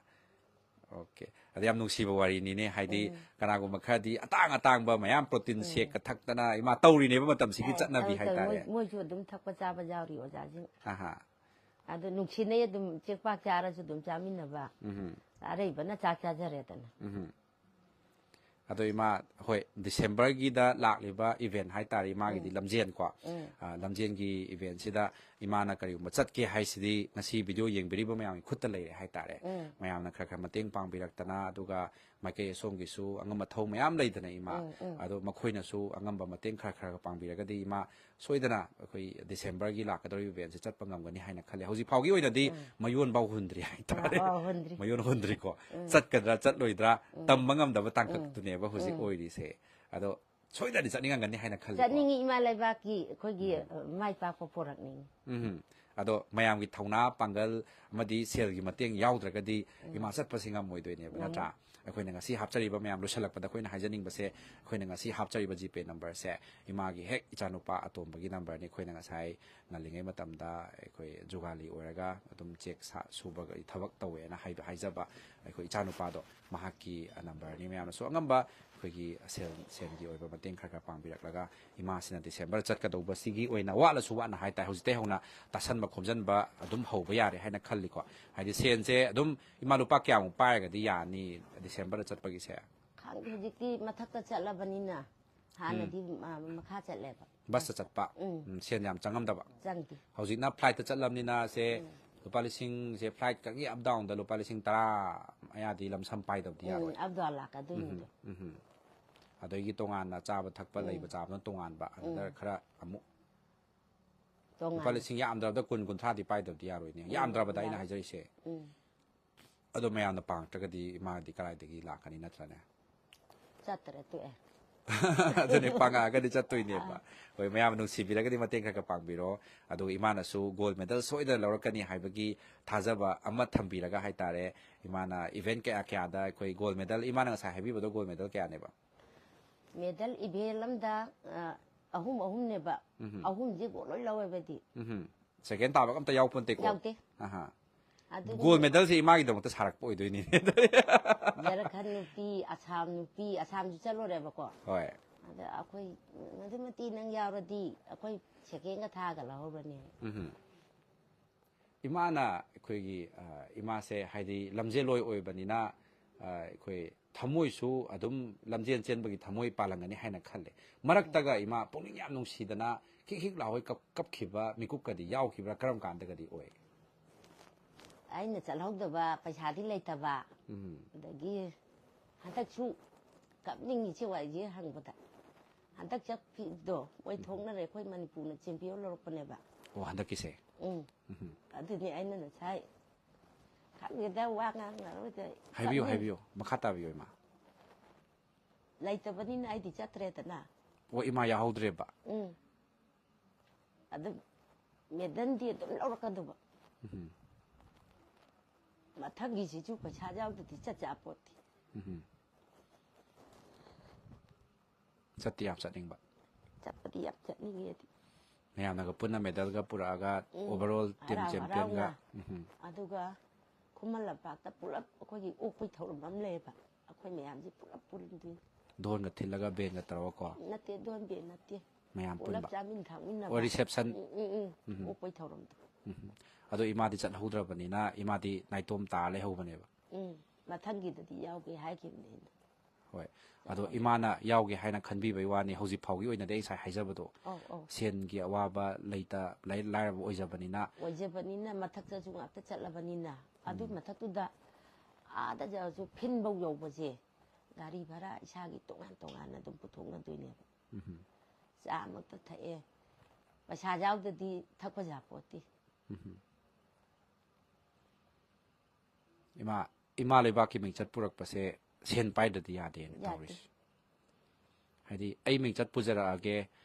ꯑꯣꯀꯦ꯫ ꯑꯗ ꯌꯥꯝ ꯅꯨꯡꯁꯤꯕ ꯋꯥꯔꯤꯅꯤꯅꯦ, ꯍꯥꯏꯗꯤ ꯎꯝ꯫ ꯀꯅꯥꯒꯨꯝꯕ ꯈꯔꯗꯤ ꯑꯇꯥꯡ ꯑꯇꯥꯡꯕ ꯃꯌꯥꯝ ꯄ꯭ꯔꯣꯇꯤꯟ ꯎꯝ꯫ ꯁꯦꯛꯀ ꯊꯛꯇꯅ ꯏꯃꯥ ꯇꯧꯔꯤꯅꯦꯕ ꯃꯇꯝꯁꯤꯒꯤ ꯑꯦ, ꯆꯠꯅꯕꯤ ꯇꯧ-, ꯇꯧ-, ꯍꯥꯏꯇꯥꯔꯦ꯫ ꯃꯣꯏ-, ꯃꯣꯏꯁꯨ ꯑꯗꯨꯝ ꯊꯛꯄ ꯆꯥꯕ ꯌꯥꯎꯔꯤ ꯑꯣꯖꯥꯁꯤꯡ꯫ ꯑꯍꯥ꯫ ꯑꯗꯣ ꯅꯨꯡꯁꯤꯅꯩ ꯑꯗꯨꯝ, ꯆꯦꯡꯄꯥꯛ ꯆꯥꯔꯁꯨ ꯑꯗꯨꯝ ꯆꯥꯃꯤꯟꯅꯕ꯫ ꯎꯝꯍꯨꯝ꯫ ꯑꯔꯩꯕꯅ ꯆꯥꯛ ꯆꯥꯖꯔꯦꯗꯅ꯫ ꯎꯝꯍꯨꯝ꯫ ꯑꯗꯣ ꯏꯃꯥ, ꯍꯣꯏ, ꯗꯤꯁꯦꯝꯕꯔꯒꯤꯗ ꯂꯥꯛꯂꯤꯕ ꯏꯚꯦꯟ ꯍꯥꯏꯇꯥꯔꯦ, ꯏꯃꯥꯒꯤꯗꯤ ꯎꯝ꯫ ꯂꯝꯖꯦꯟꯀꯣ꯫ ꯎꯝ꯫ ꯑ, ꯂꯝꯖꯦꯟꯒꯤ ꯏꯚꯦꯟꯁꯤꯗ ꯏꯃꯥꯅ ꯀꯔꯤꯒꯨꯝꯕ ꯆꯠꯀꯦ ꯍꯥꯏꯁꯤꯗꯤ ꯉꯁꯤ ꯚꯤꯗꯤꯑꯣ ꯌꯦꯡꯕꯤꯔꯤꯕ ꯃꯌꯥꯝꯒꯤ ꯈꯨꯠꯇ ꯂꯩꯔꯦ ꯍꯥꯏꯇꯥꯔꯦ꯫ ꯎꯝ꯫ ꯃꯌꯥꯝꯅ ꯈꯔ ꯈꯔ ꯃꯇꯦꯡ ꯄꯥꯡꯕꯤꯔꯛꯇꯅ, ꯑꯗꯨꯒ ꯃꯥꯏꯀꯩ ꯑꯁꯣꯝꯒꯤꯁꯨ ꯑꯉꯝ ꯑꯊꯧ ꯃꯌꯥꯝ ꯂꯩꯗꯅ ꯏꯃꯥ, ꯎꯝ, ꯎꯝ꯫ ꯑꯗꯣ ꯃꯈꯣꯏꯅꯁꯨ ꯑꯉꯝꯕ ꯃꯇꯦꯡ ꯈꯔ ꯈꯔ ꯄꯥꯡꯕꯤꯔꯒꯗꯤ ꯏꯃꯥ ꯁꯣꯏꯗꯅ ꯑꯩꯈꯣꯏ ꯗꯤꯁꯦꯝꯕꯔꯒꯤ ꯂꯥꯛꯀꯗꯧꯔꯤꯕ ꯏꯚꯦꯟꯁꯦ ꯆꯠꯄ ꯉꯝꯒꯅꯤ ꯍꯥꯏꯅ ꯈꯜꯂꯦ꯫ ꯍꯧꯖꯤꯛ ꯐꯥꯎꯒꯤ ꯑꯣꯏꯅꯗꯤ ꯎꯝ꯫ ꯃꯌꯣꯟꯐꯥꯎ ꯍꯨꯟꯗ꯭ꯔꯤ ꯍꯥꯏꯇꯥꯔꯦ꯫ ꯑꯣ, ꯍꯨꯟꯗ꯭ꯔꯤ꯫ ꯃꯌꯣꯟ ꯍꯨꯟꯗ꯭ꯔꯤꯀꯣ꯫ ꯎꯝ꯫ ꯆꯠꯀꯗ꯭ꯔꯥ ꯆꯠꯂꯣꯏꯗ꯭ꯔꯥ ꯎꯝ꯫ ꯇꯝꯕ ꯉꯝꯗꯕ ꯎꯝ꯫ ꯇꯥꯡꯀꯛꯇꯨꯅꯦꯕ ꯍꯧꯖꯤꯛ ꯎꯝ꯫ ꯑꯣꯏꯔꯤꯁꯦ꯫ ꯑꯗꯣ ꯁꯣꯏꯗꯅꯗꯤ ꯆꯠꯅꯤꯡꯉꯝꯒꯅꯤ ꯍꯥꯏꯅ ꯈꯜꯂꯤꯀꯣ꯫ ꯆꯠꯅꯤꯡꯉꯤ, ꯏꯃꯥ ꯂꯩꯕꯥꯛꯀꯤ ꯑꯩꯈꯣꯏꯒꯤ, ꯎꯝ꯫ ꯑ, ꯃꯥꯏ ꯄꯥꯛꯄ ꯄꯣꯔꯛꯅꯤꯡꯉꯤ꯫ ꯎꯝ꯫ ꯑꯗꯣ ꯃꯌꯥꯝꯒꯤ ꯊꯧꯅꯥ ꯄꯥꯡꯒꯜ, ꯑꯃꯗꯤ ꯁꯦꯜꯒꯤ ꯃꯇꯦꯡ ꯌꯥꯎꯗ꯭ꯔꯒꯗꯤ ꯏꯃꯥ ꯆꯠꯄꯁꯤ ꯉꯝꯃꯣꯏꯗꯣꯏꯅꯦꯕ, ꯅꯠꯇ꯭ꯔꯥ? ꯑꯩꯈꯣꯏꯅ ꯉꯁꯤ ꯍꯥꯞꯆꯔꯤꯕ ꯃꯌꯥꯝ, ꯂꯣꯏꯁꯤꯜꯂꯛꯄꯗ ꯑꯩꯈꯣꯏꯅ ꯍꯥꯏꯖꯅꯤꯡꯕꯁꯦ, ꯑꯩꯈꯣꯏꯅ ꯉꯁꯤ ꯍꯥꯞꯆꯔꯤꯕ ꯖꯤꯄꯦ ꯅꯝꯕꯔꯁꯦ ꯏꯃꯥꯒꯤ ꯍꯦꯛ ꯏꯆꯥꯅꯨꯄꯥ ꯑꯇꯣꯝꯕꯒꯤ ꯅꯝꯕꯔꯅꯤ꯫ ꯑꯩꯈꯣꯏꯅ ꯉꯁꯥꯏ ꯉꯜꯂꯤꯉꯩ ꯃꯇꯝꯗ ꯑꯩꯈꯣꯏ ꯖꯨꯒꯥꯂꯤ ꯑꯣꯏꯔꯒ ꯑꯗꯨꯝ ꯆꯦꯛ ꯁꯥ-, ꯁꯨꯕꯒꯤ ꯊꯕꯛ ꯇꯧꯋꯦꯅ ꯍꯥꯏꯕ, ꯍꯥꯏꯖꯕ ꯑꯩꯈꯣꯏ ꯏꯆꯥꯅꯨꯄꯥꯗꯣ, ꯃꯍꯥꯛꯀꯤ ꯅꯝꯕꯔꯅꯤ꯫ ꯃꯌꯥꯝꯅꯁꯨ ꯑꯉꯝꯕ ꯑꯩꯈꯣꯏꯒꯤ ꯁꯦꯜ, ꯁꯦꯜꯒꯤ ꯑꯣꯏꯕ ꯃꯇꯦꯡ ꯈꯔ ꯈꯔ ꯄꯥꯡꯕꯤꯔꯛꯂꯒ ꯏꯃꯥꯁꯤꯅ ꯗꯤꯁꯦꯝꯕꯔ ꯆꯠꯀꯗꯧꯕꯁꯤꯒꯤ ꯑꯣꯏꯅ ꯋꯥꯠꯂꯁꯨ ꯋꯥꯠꯅ ꯍꯥꯏꯇꯥꯔꯦ, ꯍꯧꯖꯤꯛꯇꯩ ꯍꯧꯅ ꯇꯥꯁꯟꯕ ꯈꯣꯝꯖꯤꯟꯕ ꯑꯗꯨꯝ ꯍꯧꯕ ꯌꯥꯔꯦ ꯍꯥꯏꯅ ꯈꯜꯂꯤꯀꯣ꯫ ꯍꯥꯏꯗꯤ ꯁꯦꯟꯁꯦ ꯑꯗꯨꯝ ꯏꯃꯥ ꯂꯨꯄꯥ ꯀꯌꯥꯃꯨꯛ ꯄꯥꯏꯔꯒꯗꯤ ꯌꯥꯅꯤ ꯗꯤꯁꯦꯝꯕꯔꯗ ꯆꯠꯄꯒꯤꯁꯦ? ꯈꯪꯗꯦ, ꯍꯧꯖꯤꯛꯇꯤ ꯃꯊꯛꯇ ꯆꯠꯂꯕꯅꯤꯅ ꯍꯥꯟꯅꯗꯤ ꯃ-, ꯃꯈꯥ ꯆꯠꯂꯦꯕ꯫ ꯕꯁꯇ ꯆꯠꯄ? ꯎꯝ, ꯁꯦꯟ ꯌꯥꯝ ꯆꯪꯉꯝꯗꯕ? ꯆꯪꯗꯦ꯫ ꯍꯧꯖꯤꯛꯅ ꯐ꯭ꯂꯥꯏꯠꯇ ꯆꯠꯂꯕꯅꯤꯅ ꯁꯦ ꯂꯨꯄꯥ ꯂꯤꯁꯤꯡꯁꯦ, ꯐ꯭ꯂꯥꯏꯠ ꯈꯛꯀꯤ ꯑꯞ ꯗꯥꯎꯟꯗ ꯂꯨꯄꯥ ꯂꯤꯁꯤꯡ ꯇꯔꯥ ꯃꯌꯥꯗꯤ ꯂꯝꯁꯝ ꯄꯥꯏꯗꯕꯗꯤ ꯌꯥꯔꯣꯏ꯫ ꯎꯝ, ꯑꯞ ꯗꯥꯎꯟ ꯂꯥꯛꯀꯗꯣꯏꯅꯤꯗꯣ꯫ ꯎꯝ꯫ ꯑꯗꯒꯤ ꯇꯣꯉꯥꯟꯅ ꯆꯥꯕ ꯊꯛꯄ, ꯂꯩꯕ ꯆꯥꯕꯅ ꯇꯣꯉꯥꯟꯕ, ꯑꯗꯨꯗ ꯈꯔ ꯑꯃꯨꯛ ꯂꯨꯄꯥ ꯇꯣꯉꯥꯟꯅ꯫ ꯂꯤꯁꯤꯡ ꯌꯥꯝꯗ꯭ꯔꯕꯗ ꯀꯨꯟ, ꯀꯨꯟꯊ꯭ꯔꯥꯗꯤ ꯄꯥꯏꯗꯕꯗꯤ ꯌꯥꯔꯣꯏꯅꯦ꯫ ꯎꯝ, ꯌꯥꯝꯗ꯭ꯔꯕꯗ ꯑꯩꯅ ꯌꯥꯔꯦ꯫ ꯍꯥꯏꯖꯔꯤꯁꯦ꯫ ꯎꯝ꯫ ꯑꯗꯣ ꯃꯌꯥꯝꯅ ꯄꯥꯡꯉꯛꯇ꯭ꯔꯒꯗꯤ ꯏꯃꯥꯗꯤ ꯀꯗꯥꯏꯗꯒꯤ ꯂꯥꯛꯀꯅꯤ, ꯅꯠꯇ꯭ꯔꯅꯦ? ꯆꯠꯇ꯭ꯔꯦ, ꯇꯣꯛꯑꯦ꯫ ꯑꯗꯨꯅꯦ, ꯄꯥꯡꯉꯛꯑꯒꯗꯤ ꯆꯠꯇꯣꯏꯅꯦꯕ꯫ ꯑꯥ꯫ ꯍꯣꯏ, ꯃꯌꯥꯝ ꯅꯨꯡꯁꯤꯕꯤꯔꯒꯗꯤ ꯃꯇꯦꯡ ꯈꯔ ꯈꯔ ꯄꯥꯡꯕꯤꯔꯣ꯫ ꯑꯗꯨꯒ ꯏꯃꯥꯅꯁꯨ ꯒꯣꯜ ꯃꯦꯗꯜ ꯁꯣꯏꯗꯅ ꯂꯧꯔꯛꯀꯅꯤ ꯍꯥꯏꯕꯒꯤ ꯊꯥꯖꯕ ꯑꯃ ꯊꯝꯕꯤꯔꯒ ꯍꯥꯏꯇꯥꯔꯦ꯫ ꯏꯃꯥꯅ ꯏꯚꯦꯟꯠ ꯀꯌꯥ ꯀꯌꯥꯗ ꯑꯩꯈꯣꯏ ꯒꯣꯜ ꯃꯦꯗꯜ, ꯏꯃꯥꯅ ꯉꯁꯥꯏ ꯍꯥꯏꯕꯤꯕꯗꯣ ꯒꯣꯜ ꯃꯦꯗꯜ ꯀꯌꯥꯅꯦꯕ? ꯃꯦꯗꯜ ꯏꯚꯦꯟꯠ ꯑꯃꯗ, ꯑ, ꯑꯍꯨꯝ ꯑꯍꯨꯝꯅꯦꯕ꯫ ꯎꯝꯍꯨꯝ꯫ ꯑꯍꯨꯝꯁꯦ ꯒꯣꯜ ꯂꯣꯏ ꯂꯧꯋꯦꯕꯗꯤ꯫ ꯎꯝꯍꯨꯝ꯫ ꯁꯦꯀꯦꯟ ꯇꯥꯕꯒ ꯑꯝꯇ ꯌꯥꯎꯄꯣꯟꯇꯦꯀꯣ? ꯌꯥꯎꯗꯦ꯫ ꯑꯍꯥ꯫ ꯑꯗꯨꯅꯤ꯫ ꯒꯣꯜ ꯃꯦꯗꯜꯁꯦ ꯏꯃꯥꯒꯤꯗꯃꯛꯇ ꯁꯥꯔꯛꯄ ꯑꯣꯏꯗꯣꯏꯅꯤꯅꯦ꯫ ꯖꯔꯈꯟ ꯅꯨꯄꯤ, ꯑꯁꯥꯝ ꯅꯨꯄꯤ, ꯑꯁꯥꯝꯁꯨ ꯆꯠꯂꯨꯔꯦꯕꯀꯣ꯫ ꯍꯣꯏ꯫ ꯑꯗ ꯑꯩꯈꯣꯏ, "ꯃꯗꯨꯃꯇꯤ ꯅꯪ ꯌꯥꯎꯔꯗꯤ ꯑꯩꯈꯣꯏ ꯁꯦꯀꯦꯟꯒ ꯊꯥꯔꯒ ꯂꯧꯍꯧꯔꯅꯤ"꯫ ꯎꯝꯍꯨꯝ꯫ ꯏꯃꯥꯅ ꯑꯩꯈꯣꯏꯒꯤ, ꯑ, ꯏꯃꯥꯁꯦ ꯍꯥꯏꯗꯤ ꯂꯝꯖꯦꯜꯂꯣꯏ ꯑꯣꯏꯕꯅꯤꯅ, ꯑ, ꯑꯩꯈꯣꯏ ꯊꯃꯣꯏꯁꯨ ꯑꯗꯨꯝ ꯂꯝꯖꯦꯜ ꯆꯦꯟꯕꯒꯤ ꯊꯃꯣꯏ ꯄꯥꯜꯂꯝꯒꯅꯤ ꯍꯥꯏꯅ ꯈꯜꯂꯦ꯫ ꯃꯔꯛꯇꯒ ꯏꯃꯥ ꯄꯨꯛꯅꯤꯡ ꯌꯥꯝ ꯅꯨꯡꯁꯤꯗꯅ ꯈꯤꯛ ꯈꯤꯛ ꯂꯥꯎꯒꯩ ꯀꯞ-, ꯀꯞꯈꯤꯕ ꯃꯤꯀꯨꯞꯀꯗꯤ ꯌꯥꯎꯈꯤꯕ꯭ꯔꯥ? ꯀꯔꯝ ꯀꯥꯟꯗꯒꯗꯤ ꯑꯣꯏ? ꯑꯩꯅ ꯆꯠꯍꯧꯗꯕ, ꯄꯩꯁꯥꯗꯤ ꯂꯩꯇꯕ, ꯎꯝ꯫ ꯑꯗꯒꯤ ꯍꯟꯗꯛꯁꯨ ꯀꯞꯅꯤꯡꯉꯤ ꯁꯤ ꯋꯥꯔꯤꯁꯦ ꯍꯪꯕꯗ꯫ ꯍꯟꯗꯛ ꯆꯠꯈꯤꯕꯗꯣ ꯃꯣꯏ ꯊꯣꯛꯅꯔꯦ, ꯑꯩꯈꯣꯏ ꯃꯅꯤꯄꯨꯔꯅ ꯆꯦꯝꯄꯤꯌꯟ ꯂꯧꯔꯛꯄꯅꯦꯕ꯫ ꯑꯣ, ꯍꯟꯗꯛꯀꯤꯁꯦ? ꯎꯝ꯫ ꯎꯝ꯫ ꯑꯗꯨꯅꯤ ꯑꯩꯅ ꯉꯁꯥꯏ ꯈꯪꯗꯦꯗ, ꯋꯥ ꯉꯥꯡꯅꯔꯣꯏꯗ꯫ ꯍꯥꯏꯕꯤꯌꯨ, ꯀꯞꯅꯤꯡ-, ꯍꯥꯏꯕꯤꯌꯨ꯫ ꯃꯈꯥ ꯇꯥꯕꯤꯌꯨ, ꯏꯃꯥ꯫ ꯂꯩꯇꯕꯅꯤꯅ ꯑꯩꯗꯤ ꯆꯠꯇ꯭ꯔꯦꯗꯅ꯫ ꯑꯣ, ꯏꯃꯥ ꯌꯥꯎꯍꯧꯗ꯭ꯔꯦꯕ? ꯎꯝ꯫ ꯑꯗꯨ ꯃꯦꯗꯜꯗꯤ ꯑꯗꯨꯝ ꯂꯧꯔꯛꯀꯗꯧꯕ꯫ ꯎꯝ꯫ ꯃꯊꯪꯒꯤꯁꯤꯁꯨ ꯄꯩꯁꯥ ꯌꯥꯎꯗꯗꯤ ꯆꯠ ꯆꯥꯄꯣꯠꯇꯦ꯫ ꯎꯝ꯫ ꯆꯠꯇꯤ ꯌꯥꯝ ꯆꯠꯅꯤꯡꯕ꯫ ꯆꯠꯄꯗꯤ ꯌꯥꯝ ꯆꯠꯅꯤꯡꯉꯦꯗꯤ꯫ ꯃꯌꯥꯝꯅꯒ ꯄꯨꯟꯅ ꯃꯦꯗꯜꯒ ꯄꯨꯔꯛꯑꯒ ꯎꯝ꯫ ꯑꯣꯚꯔ ꯑꯣꯜ ꯇꯤꯝ ꯍꯔꯥꯎ ꯆꯦꯝꯄꯤꯌꯟꯒ꯫ ꯍꯔꯥꯎꯅ꯫ ꯑꯗꯨꯒ ꯈꯨꯃꯟ ꯂꯝꯄꯥꯛꯇ ꯄꯨꯂꯞ ꯑꯩꯈꯣꯏꯒꯤ ꯑꯣꯛꯄꯩ ꯊꯧꯔꯝ ꯑꯃ ꯂꯩꯌꯦꯕ꯫ ꯑꯩꯈꯣꯏ ꯃꯌꯥꯝꯁꯦ ꯄꯨꯂꯞ ꯄꯨꯟꯗꯣꯏꯅꯤ꯫ ꯙꯣꯟꯒ ꯊꯤꯜꯂꯒ ꯕꯦꯟꯒ ꯇꯧꯔꯒꯀꯣ꯫ ꯅꯠꯇꯦ, ꯙꯣꯟ ꯕꯦꯟ ꯅꯠꯇꯦ꯫ ꯃꯌꯥꯝ ꯄꯨꯂꯞ ꯄꯨꯟꯕ꯫ ꯆꯥꯃꯤꯟ ꯊꯛꯃꯤꯟꯅꯕ꯫ ꯑꯣ, ꯔꯤꯁꯦꯞꯁꯟ꯫ ꯎꯝ, ꯎꯝ, ꯎꯝ꯫ ꯑꯣꯛꯄꯩ ꯊꯧꯔꯝꯗꯣ꯫ ꯎꯝ꯫ ꯑꯗꯣ ꯏꯃꯥꯗꯤ ꯆꯠꯍꯧꯗ꯭ꯔꯕꯅꯤꯅ ꯏꯃꯥꯗꯤ ꯅꯥꯏꯇꯣꯝ ꯇꯥꯔ ꯂꯩꯍꯧꯕꯅꯦꯕ꯫ ꯎꯝ꯫ ꯃꯊꯪꯒꯤꯗꯗꯤ ꯌꯥꯎꯒꯦ ꯍꯥꯏꯈꯤꯕꯅꯦ ꯑꯩꯅ꯫ ꯍꯣꯏ꯫ ꯑꯗꯣ ꯏꯃꯥꯅ ꯌꯥꯎꯒꯦ ꯍꯥꯏꯅ ꯈꯟꯕꯤꯕꯩ ꯋꯥꯅꯤ, ꯍꯧꯖꯤꯛ ꯐꯥꯎꯒꯤ ꯑꯣꯏꯅꯗꯤ ꯑꯩ ꯉꯁꯥꯏ ꯍꯥꯏꯖꯕꯗꯣ, ꯑꯧ, ꯑꯧ꯫ ꯁꯦꯟꯒꯤ ꯑꯋꯥꯕ ꯂꯩꯇ, ꯂꯥꯏ-, ꯂꯥꯏꯔꯕ ꯑꯣꯏꯖꯕꯅꯤꯅ꯫ ꯑꯣꯏꯖꯕꯅꯤꯅ ꯃꯊꯛꯇꯁꯨ ꯉꯥꯛꯇ ꯆꯠꯂꯕꯅꯤꯅ꯫ ꯑꯗꯨ ꯃꯊꯛꯇꯨꯗ ꯑꯥꯗ ꯆꯠꯂꯁꯨ ꯐꯤꯟꯐꯧ ꯌꯧꯕꯁꯦ ꯒꯥꯔꯤ ꯚꯔꯥ ꯏꯁꯥꯒꯤ ꯇꯣꯉꯥꯟ ꯇꯣꯉꯥꯟꯅ ꯑꯗꯨꯝ ꯄꯨꯊꯣꯛꯅꯗꯣꯏꯅꯦꯕ꯫ ꯎꯝ꯫ ꯆꯥꯃꯛꯇ ꯊꯛꯑꯦ꯫ ꯄꯩꯁꯥ ꯌꯥꯎꯗꯗꯤ ꯊꯛꯄ ꯌꯥꯄꯣꯠꯇꯦ꯫ ꯎꯝ꯫ ꯏꯃꯥ, ꯏꯃꯥ ꯂꯩꯕꯥꯛꯀꯤ ꯃꯤꯡꯆꯠ ꯄꯨꯔꯛꯄꯁꯦ ꯁꯦꯟ ꯄꯥꯏꯗ꯭ꯔꯗꯤ ꯌꯥꯗꯦꯅ ꯌꯥꯗꯦ꯫ ꯇꯧꯔꯤꯁꯦ꯫ ꯍꯥꯏꯗꯤ ꯑꯩ ꯃꯤꯡꯆꯠ ꯄꯨꯖꯔꯛꯑꯒꯦ,